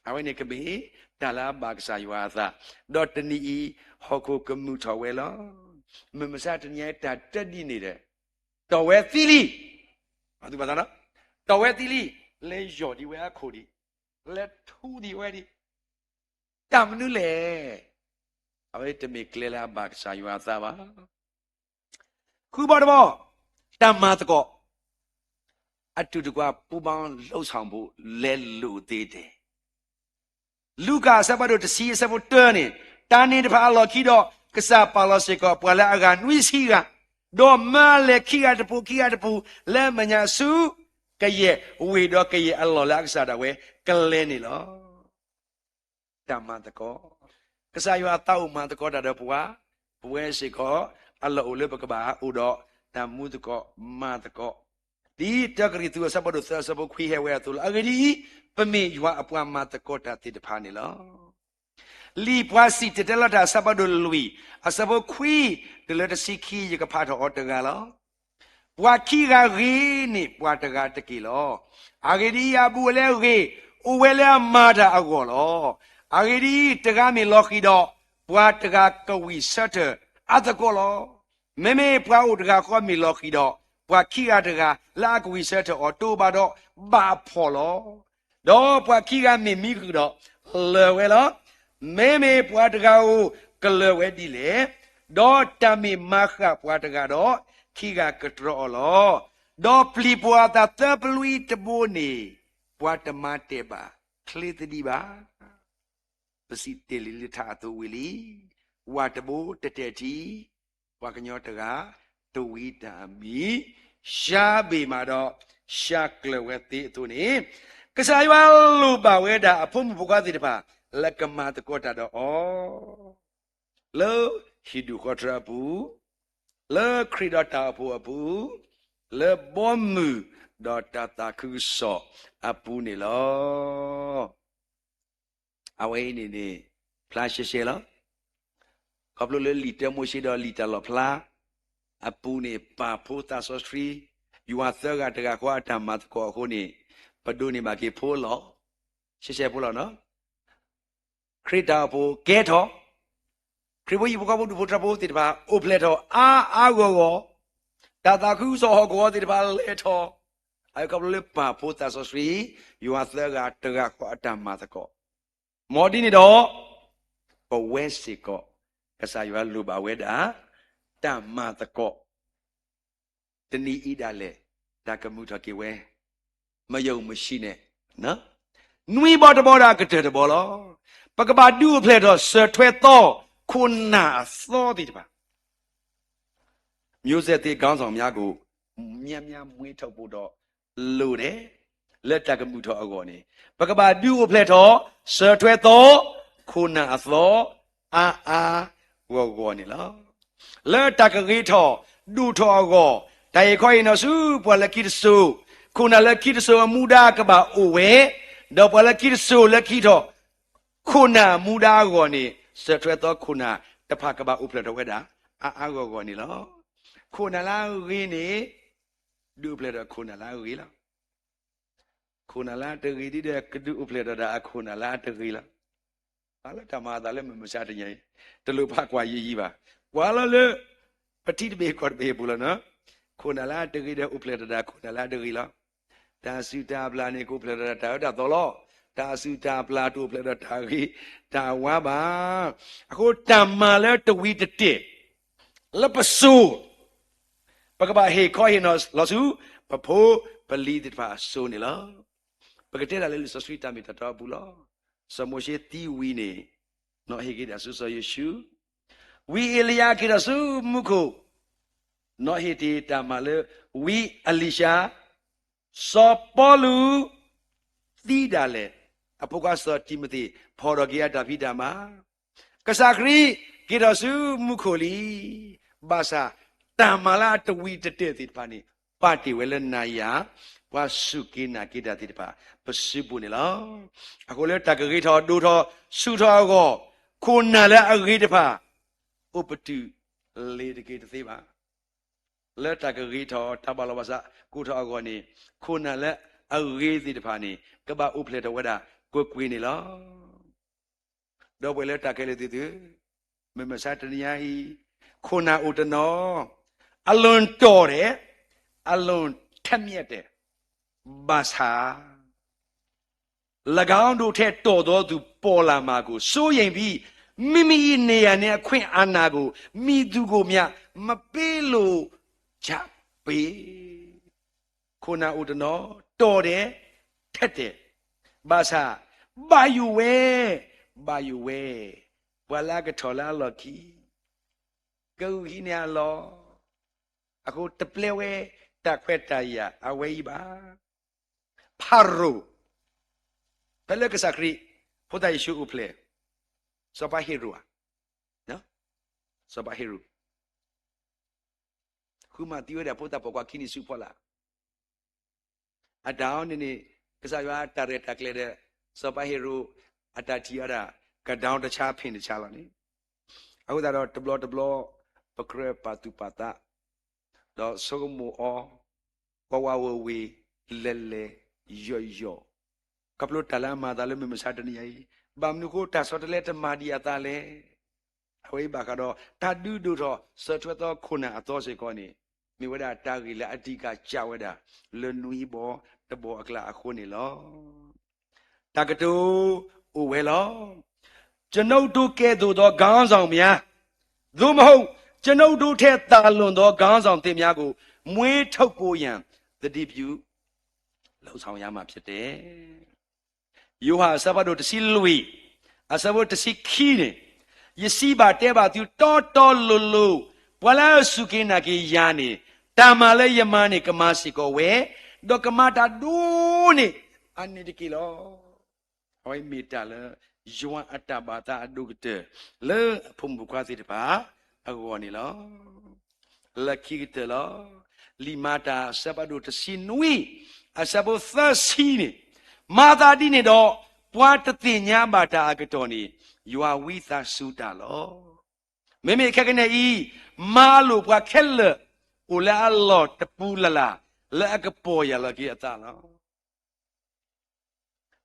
အဝဲန့ၣ်ကမ့ၢ်တၢ်လၢအဘၣ်ကစၢ်ယွၤအသး, ဒီးတနံၤအံၤ ဟီၣ်ခိၣ်ကမုာ်ထီၣ်ဝဲလီၤ. မုၢ်မဆါတနံၤအံၤတၢ်တဒ်န့ၣ်ဒီး တီၢ်ဝဲသံလံ, တီၢ်ဝဲသံလံ, လဲၤယီၢ်ဒံးဝဲအခိၣ်ဒံး, လဲၤထူဒံးဝဲဒံး, တၢ်မနုၤလဲၣ်. အဝဲတမ့ၢ်ကျဲလၢအဘၣ်ကစၢ်ယွၤအသးဘၣ်. ဃုဘီတဘီ, တၢ်မၤသကိး အတူတကွ ပူးပေါင်းလုပ်ဆောင်ဖို့ လဲၤလိာ်သ့ဒဲး. လူၤကၣ်အဆၢဖးဒိၣ်တဆံအဆၢဖိတၢန့ၣ်, တၢ်န့ၣ်တဖၣ်အလီၢ်ခံဒီး ကစၢ်ပာ်လီၤစ့ၢ်ကီး ပှၤလၢအဂၤနွံဆံဂၤ, ဒီးမၢအလဲၤခံဂၤတပူၤ ခံဂၤတပူၤ လၢအမဲာ်ညါဆူ ကယဲၢ်ဝ့ၢ်ဒီးကယဲၢ်အလီၢ်လၢအကစၢ်ဒၣ်ဝဲကလဲၤန့ၣ်လီၤ. တၢ်မၤသကိး, ကစၢ်ယွၤသးအိၣ်မၤသကိးတၢ်ဒီးပှၤ, ပဝဲစ့ၢ်ကီး အလီၢ်အိၣ်လၢပကဘၣ်အိၣ်ဒီးတၢ်မူသကိးမၤသကိး, ဒ်တၢကရံၣ်သူးအဆၢဖးဒိၣ်သၢအဆၢဖိခွံဟဲဝဲအသိးလီၤ. အဂ့ၢ်ဒ်အံၤ, ပမ့ၢ်ယွၤအပှၤမၤသကိးတၢ်သ့ၣ်တဖၣ်န့ၣ်လီၤ. လံာ်ပှၤစံၣ်တဲၤတဲလီၤတၢ်အဆၢဖးဒိၣ်လွံၢ် အဆၢဖိခွံ တုၤလၢတဆံခံ ယကဖးထီၣ်အီၤတဂၤလီၤ. ပှၤခံဂၤဂ့ၤန့ၢ်ပှၤတဂၤတက့ၢ်လီၤ. အဂ့ၢ်ဒ်အံၤ, အဘူးအလဲအဂ့ၤ အိၣ်ဝဲလၢအမၤတၢ်အဂီၢ်လီၤ. အဂ့ၢ်ဒ်အံၤ, တဂၤမ့ၢ်လီၤဃံၤဒီး ပှၤတဂၤကဝံၣ်ဆၢထၢၣ်အသကိးလီၤ. မ့မ့ၢ်ပှၤအိၣ်တဂၤဃီမ့ၢ်လီၤဃံၤဒီး ပှၤခံဂၤတဂၤလၢအကဝံၣ်ဆၢထၢၣ်အီၤ တအိၣ်ဘၣ်ဒီးဘၣ်အဖှီၣ်လီၤ. ဒီးပှၤခံဂၤမ့ၢ်မံဃုာ်ဒီး လၢာ်ဝဲလီၤ. မ့မ့ၢ်ပှၤတဂၤဧိၤကလၢာ်ဝဲဒ်လဲၣ်, ဒီးတၢ်မ့ၢ်မၤဃၣ်ပှၤတဂၤဒီး ခံဂၤကတြီအီၤလီၤ. ဒီးပျံၤပှၤအသးသၢပလွံတဘိန့ၣ် ပှၤတမၤတဲာ်ဘၣ်ချ့သဒံးဘၣ်. ပစံးတဲာ်လံလၢထးအသိးဝံၤလံ, ဝၣ်တဘိတတဲာ်ထံ, ပှၤကညီတဂၤ တဝံတၢ်အမံၤ, ရှါဘ့ၣ်မးဒီး ရှါကျၢၤဝဲသ့အသိးန့ၣ်, ကစၢ်ယွၤလိၣ်ဘၣ်ဝဲဒၣ်အဖိမုၣ်ဖိခွါသ့ၣ်တဖၣ် လၢကမၤသကိးတၢ်ဒီးအီၤ လၢဟံၣ်ဒူၣ်ဃီထြၢအပူၤ, လၢခရံာ်ဒီးတၢ်အိၣ်ဖှိၣ်အပူၤ, လၢဘီမုၢ်ဒီးတၢ်သးခုကစီၣ်အပူၤန့ၣ်လီၤ. အဝဲအံၤန့ၣ်န့ၣ် ဖျါရှဲရှဲလီၤ. ခီဖျိလၢလံာ်တၢမိၤၡ့ဒီးလံာ်တၢ်လီၣ်ဖျါအပူၤန့ၣ် ပၢ်ဖိသးစီဆှံ ယွၤသၢဂၤတဂၤဃီအတၢ်မၤသကိးအဃိန့ၣ် ပဒိးန့ၢ်ဘၣ်က့ၤဖိလီၤ. ရှဲရှဲဖိလီၤနီၤ. ခရံာ်တၢ်အိၣ်ဖှိၣ်ကဲထီၣ်, ခရံာ်ဖိဟံၣ်ဖိဃီဖိဒူၣ်ဖိထၢဖိသ့ၣ်တဖၣ် အိၣ်ဖျဲၣ်ထီၣ်အါအါဂီၢ်ဂီၢ်, တၢ်သးခုကစီၣ်ဟီၣ်ကဝီၤသ့ၣ်တဖၣ်လဲၤထီၣ်, အဝဲခီဖျိလၢပၢ်ဖိသးစီဆှံ ယွၤသၢဂၤတဂၤဃီအတၢ်မၤသကိး, မ်ဒ်န့ၣ်ဒီး ပဝဲစ့ၢ်ကီး ကစၢ်ယွၤလိၣ်ဘၣ်ဝဲဒၣ် တၢ်မၤသကိး တနံၤအံၤဒၣ်လဲာ် တၢ်ကမုာ်ထီၣ်က့ၤဝဲ, မယုံမရှိနဲ့, နွံဘီတဘီဒီးအကတၢၢ်တဘီလီၤ. ပကဘၣ်ဒုးအိၣ်ဖျဲၣ်ထီၣ်စၢၤထွဲသီ ခိၣ်နၢ်အသီသ့ၣ်တဖၣ် မျိုးဆက်သစ်ခေါင်းဆောင်များကို များများမွေးထုတ်ဖို့တော့လိုတယ်, လၢတၢ်ကမုာ်ထီၣ်အဂီၢ်န့ၣ် ပကဘၣ်ဒုးအိၣ်ဖျဲၣ်ထီၣ် စၢၤထွဲသီ ခိၣ်နၢ်အသီ အါအါဂီၢ်ဂီၢ်န့ၣ်လီၤ. လၢတၢ်ကဂ့ၤထီၣ်ဒိၣ်ထီၣ်အဂီၢ်, တၢ်ဟ့ၣ်ခီဟ့ၣ်နီၤဆူပှၤလၢခံတစိၤ, ခိၣ်နၢ်လၢခံတစိၤအမူဒါကဘၣ်အိၣ်ဝဲ, ဒီးပှၤလၢခံတစိၤလၢကဟံးထီၣ် ခိၣ်နၢ်မူဒါအဂီၢ်န့ၣ် စၢၤထွဲသီခိၣ်နၢ်တဖၣ်ကဘၣ်အိၣ်ဖျဲၣ်ထီၣ်ဝဲဒၣ် အါအါဂီၢ်ဂီၢ်န့ၣ်လီၤ. ခိၣ်နၢ်လၢအဂ့ၤန့ၣ် ဒုးအိၣ်ဖျဲၣ်ထီၣ်ခိၣ်နၢ်လၢအဂ့ၤလီၤ. ခိၣ်နၢ်လၢအတဂ့ၤဒ်ဒီး ကဒုးအိၣ်ဖျဲၣ်ထီၣ်ဒၣ်အခိၣ်နၢ်လၢအတဂ့ၤလီၤ. ပှၤလၢတၢ်မၤအသးလၢမုၢ်မဆါတနံၤအံၤ တလိၣ်ဖးကွၢ်ယံာ်ယံာ်ဘၣ်. ကွၢ်လီၤလၢ ပထံတဘ့ၣ်ကီၢ်တဘ့ၣ်အပူၤလီၤနီၤ. ခိၣ်နၢ်လၢအတဂ့ၤဒီး အိၣ်ဖျဲၣ်ထီၣ်ဒၣ်ခိၣ်နၢ်လၢအတဂ့ၤလီၤ. တၢ်စုၣ်တၢ်ပျၢ်န့ၣ် ကအိၣ်ဖျဲၣ်ထီၣ်ဒၣ်တၢ်အၢတၢ်သီလီၤ. တၢ်စုၣ်တၢ်ပျၢ်တအိၣ်ဖျဲၣ်ထီၣ်ဒၣ်တၢ်ဂ့ၤတၢ်ဝါဘၣ်. အဃိတၢ်မၤလၢတဝံၤတတဲာ် လၢပစိၤ ပကဘၣ်ဟ့ၣ်ခီဟ့ၣ်နီၤလီၤဆူ ပဖိပလံၤသ့ၣ်တဖၣ်အစိၤန့ၣ်လီၤ. ပကတဲဒၣ်လၢလံာ်စီဆှံတၢ်မ့ၢ်တၢ်တီအပူၤလီၤ. စီၤမိၤၡ့သံဝံၤန့ၣ် နီၣ်ဟ့ၣ်က့ၤတၢ်ဆူစီၤယိၤၡူ, ဝံအ့လံယၤက့ၤထီၣ်ဆူမူခိၣ်, နီၣ်ဟ့ၣ်တ့ၢ်တၢ်မၤလၢဝံအလံၤၡါ, စီၤပီလူး သံဒၣ်လဲာ်, အဖိခွါစီၤတံၤမသ့း ဖီၣ်ထီၣ်က့ၤအတၢ်ဖံးတၢ်မၤ ကစၢ်ခရံာ်က့ၤထီၣ်ဆူမူခိၣ်လံ. ဘၣ်ဆၣ်တၢ်မၤလၢအတဝံၤတတဲာ်သ့ၣ်တဖၣ်န့ၣ် ပာ်တ့ၢ်ဝဲလၢနၤယၤ ပှၤစူၢ်က့ၤနာ်က့ၤတၢ်သ့ၣ်တဖၣ် ပစုပူၤန့ၣ်လီၤ. အဃိလၢတၢ်ကဂ့ၤထီၣ်ဒိၣ်ထီၣ်ဆူၣ်ထီၣ်အဂီၢ် ခိၣ်နၢ်လၢအဂ့ၤတဖၣ် အိၣ်ပတုာ်လ့ၤတက့ၤတသ့ဘၣ်. လၢတၢ်ကဂ့ၤထီၣ်တၢ်ဘၣ်လီၤဘၣ်စးကိၢ်ထီၣ်အဂီၢ်န့ၣ် ခိၣ်နၢ်လၢအဂ့ၤသ့ၣ်တဖၣ်န့ၣ် ကဘၣ်အိၣ်ဖျဲၣ်ထီၣ်ဝဲဒၣ်ကွ့ၢ်ကွ့ၢ်န့ၣ်လီၤ. ဒီပုၢ်ဝဲၢ်လၢတၢ်ခဲလၢာ်သ့ၣ်သုဧၢ, မုၢ်မဆါတနံၤညါအံၤ ခိၣ်နၢ်အိၣ်တနီၤ အလွန်တော်တယ်, အလွန်ထက်မြက်တယ်, ဘၣ်ဆၣ် ၎င်းတို့ထက်တော်သောသူ ပေါ်လာမှာကို စိုးရိမ်ပြီး မိမိ၏နေရာနှင့် အခွင့်အာဏာကို မည်သူကိုမျှ မပေးလိုကြပေ။ ခိၣ်နၢ်အိၣ်တနီၤ တော်တယ်, ထက်တယ်, ဘၣ်ဆၣ် ဘၣ်ယိၣ်ဝဲ, ဘၣ်ယိၣ်ဝဲ, ပှၤလၢအကထီၣ်လၢအလီၢ်ခံ ကဂုာ်ဟံးန့ၢ်အလီၢ်, အဃိတပျဲဝဲတၢ်ခွဲးတၢ်ယာ်အဝဲအံၤဘၣ်. ဖၤရိၤ, ဖဲလၢကစၢ်ခရံာ် ဖိသၣ်ယ့ၣ်ၡူးအိၣ်ဖျဲၣ် စီၤပၤဟ့ရိၤဧါ, စီၤပၤဟ့ရိၤ ဃုမၤသံဝဲဒၣ်ဖိသၣ်ပိာ်ခွါခံနံၣ်ဆူဖီလာ် အတၢ်အီၤန့ၣ်န့ၣ် ကစၢ်ယွၤတၢ်ရဲၣ်တၢ်ကျဲၤဒီး စီၤပၤဟ့ရိၤ အတၢ်ထံၣ်အီၤဒၣ် ကဒါတဆါဖ့ၣ်တဆါလီၤန့ၣ်, အဃိသတးဒီးတဘျီတဘျီ ပကြၢးပာ်သူၣ်ပာ်သး ဒီးဆိကမိၣ်အီၤ ဝးဝးဝ့ၤဝ့ၤ လဲၤလဲၤယီၢ်ယီၢ် ခီဖျိတၢ်လၢအမၤအသးလၢမုၢ်မဆါတနံၤအံၤ, ဘၣ်မနုၤဃိတၢ်ဆီတလဲတမၤဒံးအသးလဲၣ်. အဝဲအံၤဘၣ်ဃးဒီး တၢ်ဒုးဒိၣ်ထီၣ်စၢၤထွဲသီခိၣ်နၢ်အသီစ့ၢ်ကီးန့ၣ် မ့ၢ်ဝဲဒၣ်တၢ်ဂ့ၢ်လၢအတံးကၢ်စၢ်ဝဲဒၣ် လၢနွံဘီတဘီအကျါအဃိန့ၣ်လီၤ. တၢ်ကတိၤအိၣ်ဝဲလီၤ. ကျွန်ုပ်တို့ကဲ့သို့သောခေါင်းဆောင်များ, သို့မဟုတ် ကျွန်ုပ်တို့ထက်သာလွန်သောခေါင်းဆောင်သစ်များကို မွေးထုတ်ဖို့ရန် သတိပြုလုပ်ဆောင်ရမှာဖြစ်တယ်. ယိၤဟၣ်အဆၢဖးဒိၣ်တဆံလွံၢ် အဆၢဖိတဆံခံန့ၣ်, ယစံးဘၣ်တဲဘၣ်သုတီတီလိၤလိၤ, ပှၤလၢအစူၢ်က့ၤနာ်က့ၤယၤန့ၣ်, တၢ်မၤလၢယမၤန့ၣ်ကမၤစ့ၢ်ကီးဝဲ, ဒီးကမၤတၢ်ဒိၣ်န့ၢ်အန့ၣ်တက့ၢ်လီၤ. အဝဲမ့ၢ်တၢ်လၢ ယွၤအတၢ်ဘၣ်သးအဒိၣ်ကတၢၢ် လၢအဖိမုၣ်ဖိခွါသ့ၣ်တဖၣ်အဂီၢ်န့ၣ်လီၤ. လၢခံကတၢၢ်လီၤ. လံာ်မၤတၢ်အဆၢဖးဒိၣ်တဆံနွံ အဆၢဖိသၢဆံန့ၣ်, မၤသးဒ်န့ၣ်ဒီး ပှၤတသ့ၣ်ညါဘၣ်တၢ်အကတီၢ်န့ၣ် ယွၤဝံသးစူၤတၢ်လီၤ. မ့မ့ၢ်ခဲကနံၣ်အံၤ, မၤလိာ်ပှၤခဲလၢာ်အိၣ်လၢအလီၢ်တပူၤလၢ်လၢ် လၢအကပီၢ်ယၢ်လီၤက့ၤအသးလီၤ.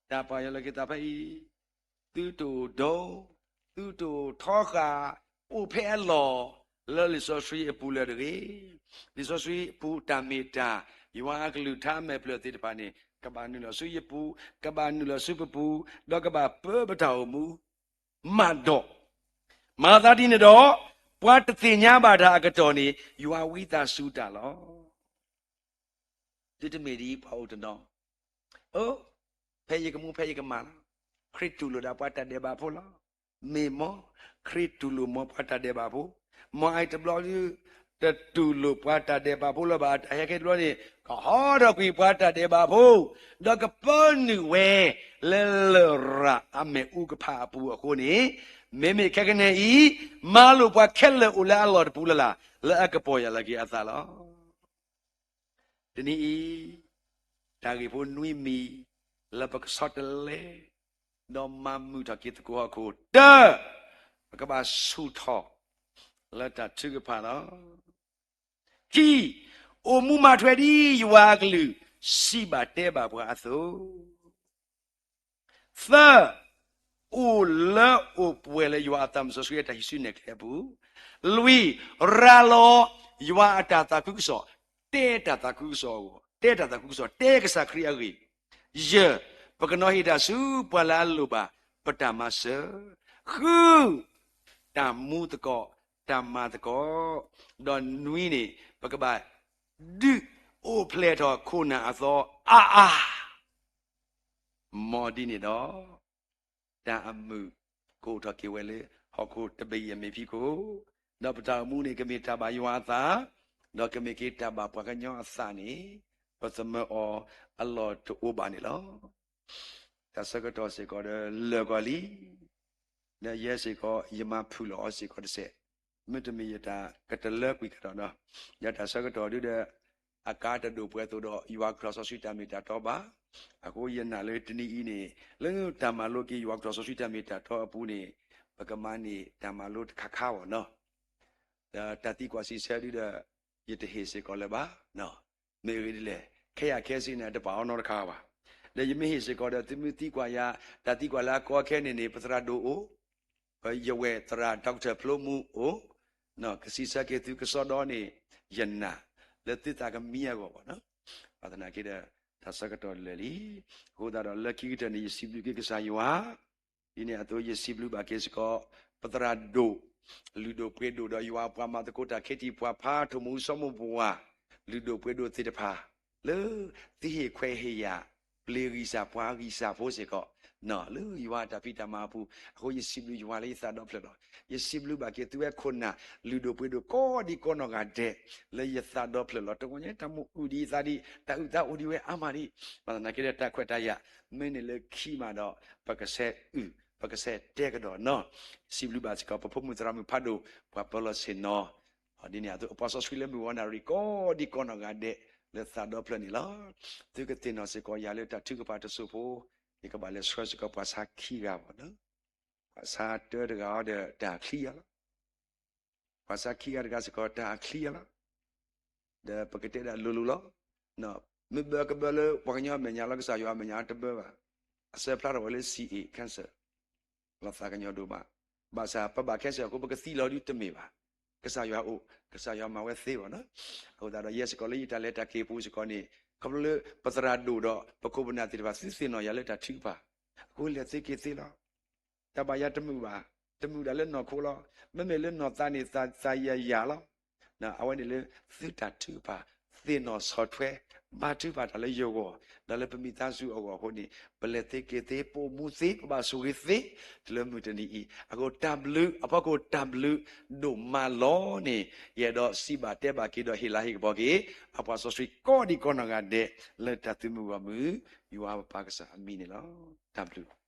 တၢ်ပီၢ်ယၢ်လီၤက့ၤသးဖဲအံၤ, သုတအိၣ်ဒိ, သုတအိၣ်ထီဃာ်, အိၣ်ဖဲအလီၢ်, လၢလံာ်စီဆှံအပူၤလၢတဂ့ၤ. လံာ်စီဆှံအပူၤတၢ်မ့ၢ်တၢ်, ယွၤအကလုၢ်ကထါအမဲာ်ဖျၢၣ်သ့ၣ်တဖၣ်န့ၣ် ကဘၣ်နုာ်လီၤဆူယပူၤ, ကဘၣ်နုာ်လီၤဆူပပူၤ, ဒီးကဘၣ်ပၢပတၢ်အိၣ်မူ မးဒီး, မၤသးဒ်န့ၣ်ဒီး, ပှၤတသ့ၣ်ညါဘၣ်တၢ်အကတီၢ်န့ၣ် ယွၤဝံသးစူၤတၢ်လီၤ. သုတမ့ၢ်ဒ်ပှၤအိၣ်တနီၤ, အိ, ဖဲယကမူဖဲယကမၣ်လီၤ. ခရံာ်တူၢ်လိာ်ဒၣ်ပှၤတၢ်ဒဲးဘးဖိလီၤ. မ့ၢ်မ်, ခရံာ်တူၢ်လိာ်မ်ပှၤတၢ်ဒဲးဘးဖိ, မ်အံၤတဘျီဒု တတူၢ်လိာ်ပှၤတၢ်ဒဲးဘးဖိလၢၤဘၣ်. အတၢ်ဟဲခဲတဘျီန့ၣ် ကဟီထီၣ်ကွံာ်ပှၤတၢ်ဒဲးဘးဖိ, ဒီးကပၢနုာ်ဝဲ လၢလရာ်အမ့ၣ်အူကဖၣ်အပူၤအဃိန့ၣ်, မ့မ့ၢ်ခဲကနံၣ်အံၤ, မၤလိာ်ပှၤခဲလၢာ်အိၣ်လၢအလီၢ်တပူၤလၢ်လၢ် လၢအကပီၢ်ယၢ်လီၤက့ၤအသးလီၤ. တနံၤအံၤ, တၢ်ဂ့ၢ်ဖိနွံမံၤ လၢပကဆီတလဲ ဒီးမၤမုာ်ထီၣ်က့ၤသကိးဟီၣ်ခိၣ်, တၢ, ပကဘၣ်ဆူၣ်ထီၣ် လၢတၢ်ထုကဖၣ်လီၤ. ခံ, အိၣ်မူမၤထွဲဒ်ယွၤအကလုၢ် စံးဘၣ်တဲဘၣ်ပှၤအသိး. သၢ, အိၣ်လၢအိၣ်ပှဲၤလၢယွၤအသးစီဆှံအတၢ်ဟံးစုနဲၣ်ကျဲအပူၤ. လွံၢ်, ရၤလီၤယွၤအတၢ်သးခုကစီၣ်, တဲတၢ်သးခုကစီၣ်အဂီၢ်, တဲတၢ်သးခုကစီၣ်, တဲကစၢ်ခရံာ်အဂ့ၢ်. ယဲၢ်, ပကနီၤဟ့ၣ်တၢ်ဆူပှၤလၢအလိၣ်ဘၣ်ပတၢ်မၤစၢၤ. ဃု, တၢ်မူသကိး, တၢ်မၤသကိး, ဒီးနွံန့ၣ် ပကဘၣ်ဒုးအိၣ်ဖျဲၣ်ထီၣ်ခိၣ်နၢ်အသီအါအါ မ်ဒ်န့ၣ်ဒီး, တၢ်အမုာ်ကအိၣ်ထီၣ်က့ၤဝဲလၢဟီၣ်ခိၣ်တဘ့ၣ်အံၤအမဲာ်ဖံးခိၣ်, ဒီးပတၢ်အိၣ်မူန့ၣ် ကမ့ၢ်တၢ်ဘၣ်ယွၤအသး, ဒီးကမ့ၢ်က့ၤတၢ်ဘၣ်ပှၤကညီအသးန့ၣ်, ပသမၢအီၤအလီၢ်တအိၣ်ဘၣ်န့ၣ်လီၤ. တၢ်ဆၢကတီၢ်စ့ၢ်ကီးဒီးလၢာ်ကွၢ်လံ, ဒီးယဲစ့ၢ်ကီး ယမၤဖုၣ်လီၤအီၤစ့ၢ်ကီးတစဲး, မ့တမ့ၢ်ယတၢ်ကတလၢကွံာ်ကဒီးနီၤ, ယတၢ်ဆၢကတီၢ်ဒုဒီး အကါတဒိၣ်ပှဲၤသိးဒီး ယွၤကထီၣ်စီဆှံတၢ်မ့ၢ်တၢ်တီဘၣ်. အဃိယနာ်လၢတနံၤအံၤန့ၣ် လၢတၢ်မၤလိက့ၤယွၤကထီၣ်စီဆှံတၢ်မ့ၢ်တၢ်တီအပူၤန့ၣ်, ပကမၤန့ၢ်တၢ်မၤလိတခါခါအဂီၢ်နီၤ. ဒီးတၢ်သံကွၢ်စံးဆၢဒုဒီး ယတဟ့ၣ်စ့ၢ်ကီးလၢၤဘၣ်. မ့ၢ်အဂ့ၢ်ဒ်လဲၣ်, ခဲယၤခဲဆ့န့ၣ် တပာ်အီၤနီတခါဘၣ်. ဒီးယမ့ၢ်ဟ့ၣ်စ့ၢ်ကီးဒီး သုမ့ၢ်သံကွၢ်ယၤ, တၢ်သံကွၢ်လၢအကီအခဲန့ၣ်န့ၣ် ပသရၣ်ဒိၣ်အိၣ်, ပယဝဲၢ်သရၣ် Doctor ဖျိမူအိၣ်, ကစံးဆၢက့ၤသုကစီဒီန့ၣ် ယနာ်လၢသုသးကမံအဂီၢ်ဘၣ်နီၤ. ဘၣ်သနာ်က့ဒီး တၢ်ဆၢကတီၢ်လၢာ်လံ. အဃိသတးဒီးလၢခံကတၢၢ်န့ၣ် ယစံးဘျုးက့ၤကစၢ်ယွၤ ဒ်န့ၣ်အသိးယစံးဘျုးဘၣ်က့ၤစ့ၢ်ကီး ပသရၣ်ဒိၣ်, လုၢ်ဒိၣ်ပှ့ၤဒိၣ်ဒီးယွၤအပှၤမၤသကိးတၢ် ခ့တံၢ်ပှၤဖး ထိၣ်မူစီၤမိၢ်ပှၢ်, လုၢ်ဒိၣ်ပှ့ၤဒိၣ်သ့ၣ်တဖၣ်, လၢသုဟ့ၣ်ခွဲးဟ့ၣ်ယာ်, ပျ့ၤဂံၢ်စၢ်ပှၤဂံၢ်စၢ်ဖိစ့ၢ်ကီး, လၢယွၤအတၢ်ဖံးတၢ်မၤအပူၤ, အဃိယစံးဘျုးယွၤလၢယသးဒီဖျၢၣ်လီၤ. ယစံးဘျုးဘၣ်က့ၤသုဝဲခိၣ်နၢ်, လုၢ်ဒိၣ်ပှ့ၤဒိၣ်ကိးဒံကိးနီၢ်ဂၤဒဲး, လၢယသးဒီဖျၢၣ်လီၤ. တဂီၤညါတၢ်မိၣ်အုၣ်ဒံးအသးဒံး, တၢ်အုၣ်သးအိၣ်ဒံးဝဲအါမးဒံး, ဘၣ်သနာ်က့ဒီးတၢ်ခွဲးတၢ်ယာ်, မ့ၢ်န့ၣ်လၢခံမးဒီး ပကဆဲးအုၣ်, ပ ပကစဲးတဲကဒီးနီၤ. စံးဘျုးဘၣ်စ့ၢ်ကီး ပဖိမုၣ်သရၣ်မုၣ်ဖးဒိၣ် ပှၤပၢၤလီၢ်ဆ့ၣ်နီၤ, ဒ်န့ၣ်အသိး အပှၤစီဆှံလၢမုၢ်ဂီၤနၣ်ရံၣ် ကိးဒံးကိးနီၢ်ဂၤဒဲး လၢသးဒီဖျၢၣ်န့ၣ်လီၤ. သုကသ့ၣ်နီၣ်စ့ၢ်ကီးယၤလၢတၢ်ထုကဖၣ်တစိၢ်ဖိ, ယကဘၣ်လဲၤဆှၢစ့ၢ်ကီးပှၤဆါခံဂၤဘၣ်နီၤ. ပှၤဆါတၢတဂၤအီၤဒီးတၢ်ချံအီၤလီၤ. ပှၤဆါခံဂၤတဂၤစ့ၢ်ကီးတၢ်ချံအီၤလီၤ. ဒီးပကတဲဒၣ်လိၤလိၤလီၤ. မ့ၢ်ဘၢကဘၢလၢပှၤကညီအမဲာ်ညါလီၤ, ကစၢ်ယွၤအမဲာ်ညါတဘၢဘၣ်. အဆၢဖျါထီၣ်ဝဲလၢ C A cancer လီၤသးကညီၤဒိၣ်မး, ဘၣ်ဆၣ်ပဘၣ် cancer အဃိ ပကသံလီၤဒုတမ့ၢ်ဘၣ်. ကစၢ်ယွၤအိၣ်, ကစၢ်ယွၤမၤဝဲသ့ဘၣ်နီၤ. အဃိသတးဒီး ယဲစ့ၢ်ကီးလၢယတၢ်လဲၤတၢ်က့ၤပူၤစ့ၢ်ကီးန့ၣ် ခီဖျိလၢပသရၣ်ဒိၣ်ဒီး ပခိၣ်ပနၢ်သ့ၣ်တဖၣ် သုသ့ၣ်နီၣ်ယၤလၢတၢ်ထုကဖၣ်, အဃိလဲၤသ့က့ၤသ့လီၤ. တၢ်ဘၣ်ယၤတမုာ်ဘၣ်, တမုာ်ဒၣ်လၢနီၢ်ခိလီၤ. မ့မ့ၢ်လၢနီၢ်သးန့ၣ် သးသးယၤယၤလီၤ. အဝဲန့ၣ်လၢ သုတၢ်ထုကဖၣ် သ့ၣ်နီၣ်ဆီၣ်ထွဲ ဘါထုကဖၣ်တၢ်လၢယဂီၢ် ဒီးလၢပမိသားစုအဂီၢ်အဃိန့ၣ် ပလဲၤသ့က့ၤသ့ ပအိၣ်မူသ့ ပဘၣ်ဆိၣ်ဂ့ၤသ့ တုၤလၢမုၢ်တနံၤအံၤ. အဃိတၢ်ဘျုး အဖီခိၣ်တၢ်ဘျုးဒိၣ်မးလီၤန့ၣ် ယအဲၣ်ဒိးစံးဘၣ်တဲဘၣ်က့ၤဒီးဟ့ၣ်လၤဟ့ၣ်ကပီၤက့ၤ အပှၤစီဆှံကိးဒံးကိးနီၢ်ဂၤဒဲး လၢတၢ်သုးမုၢ်ဂီၢ်မုၢ် ယွၤပပၢ်ကစၢ်အမံၤန့ၣ်လီၤ. တၢ်ဘျုး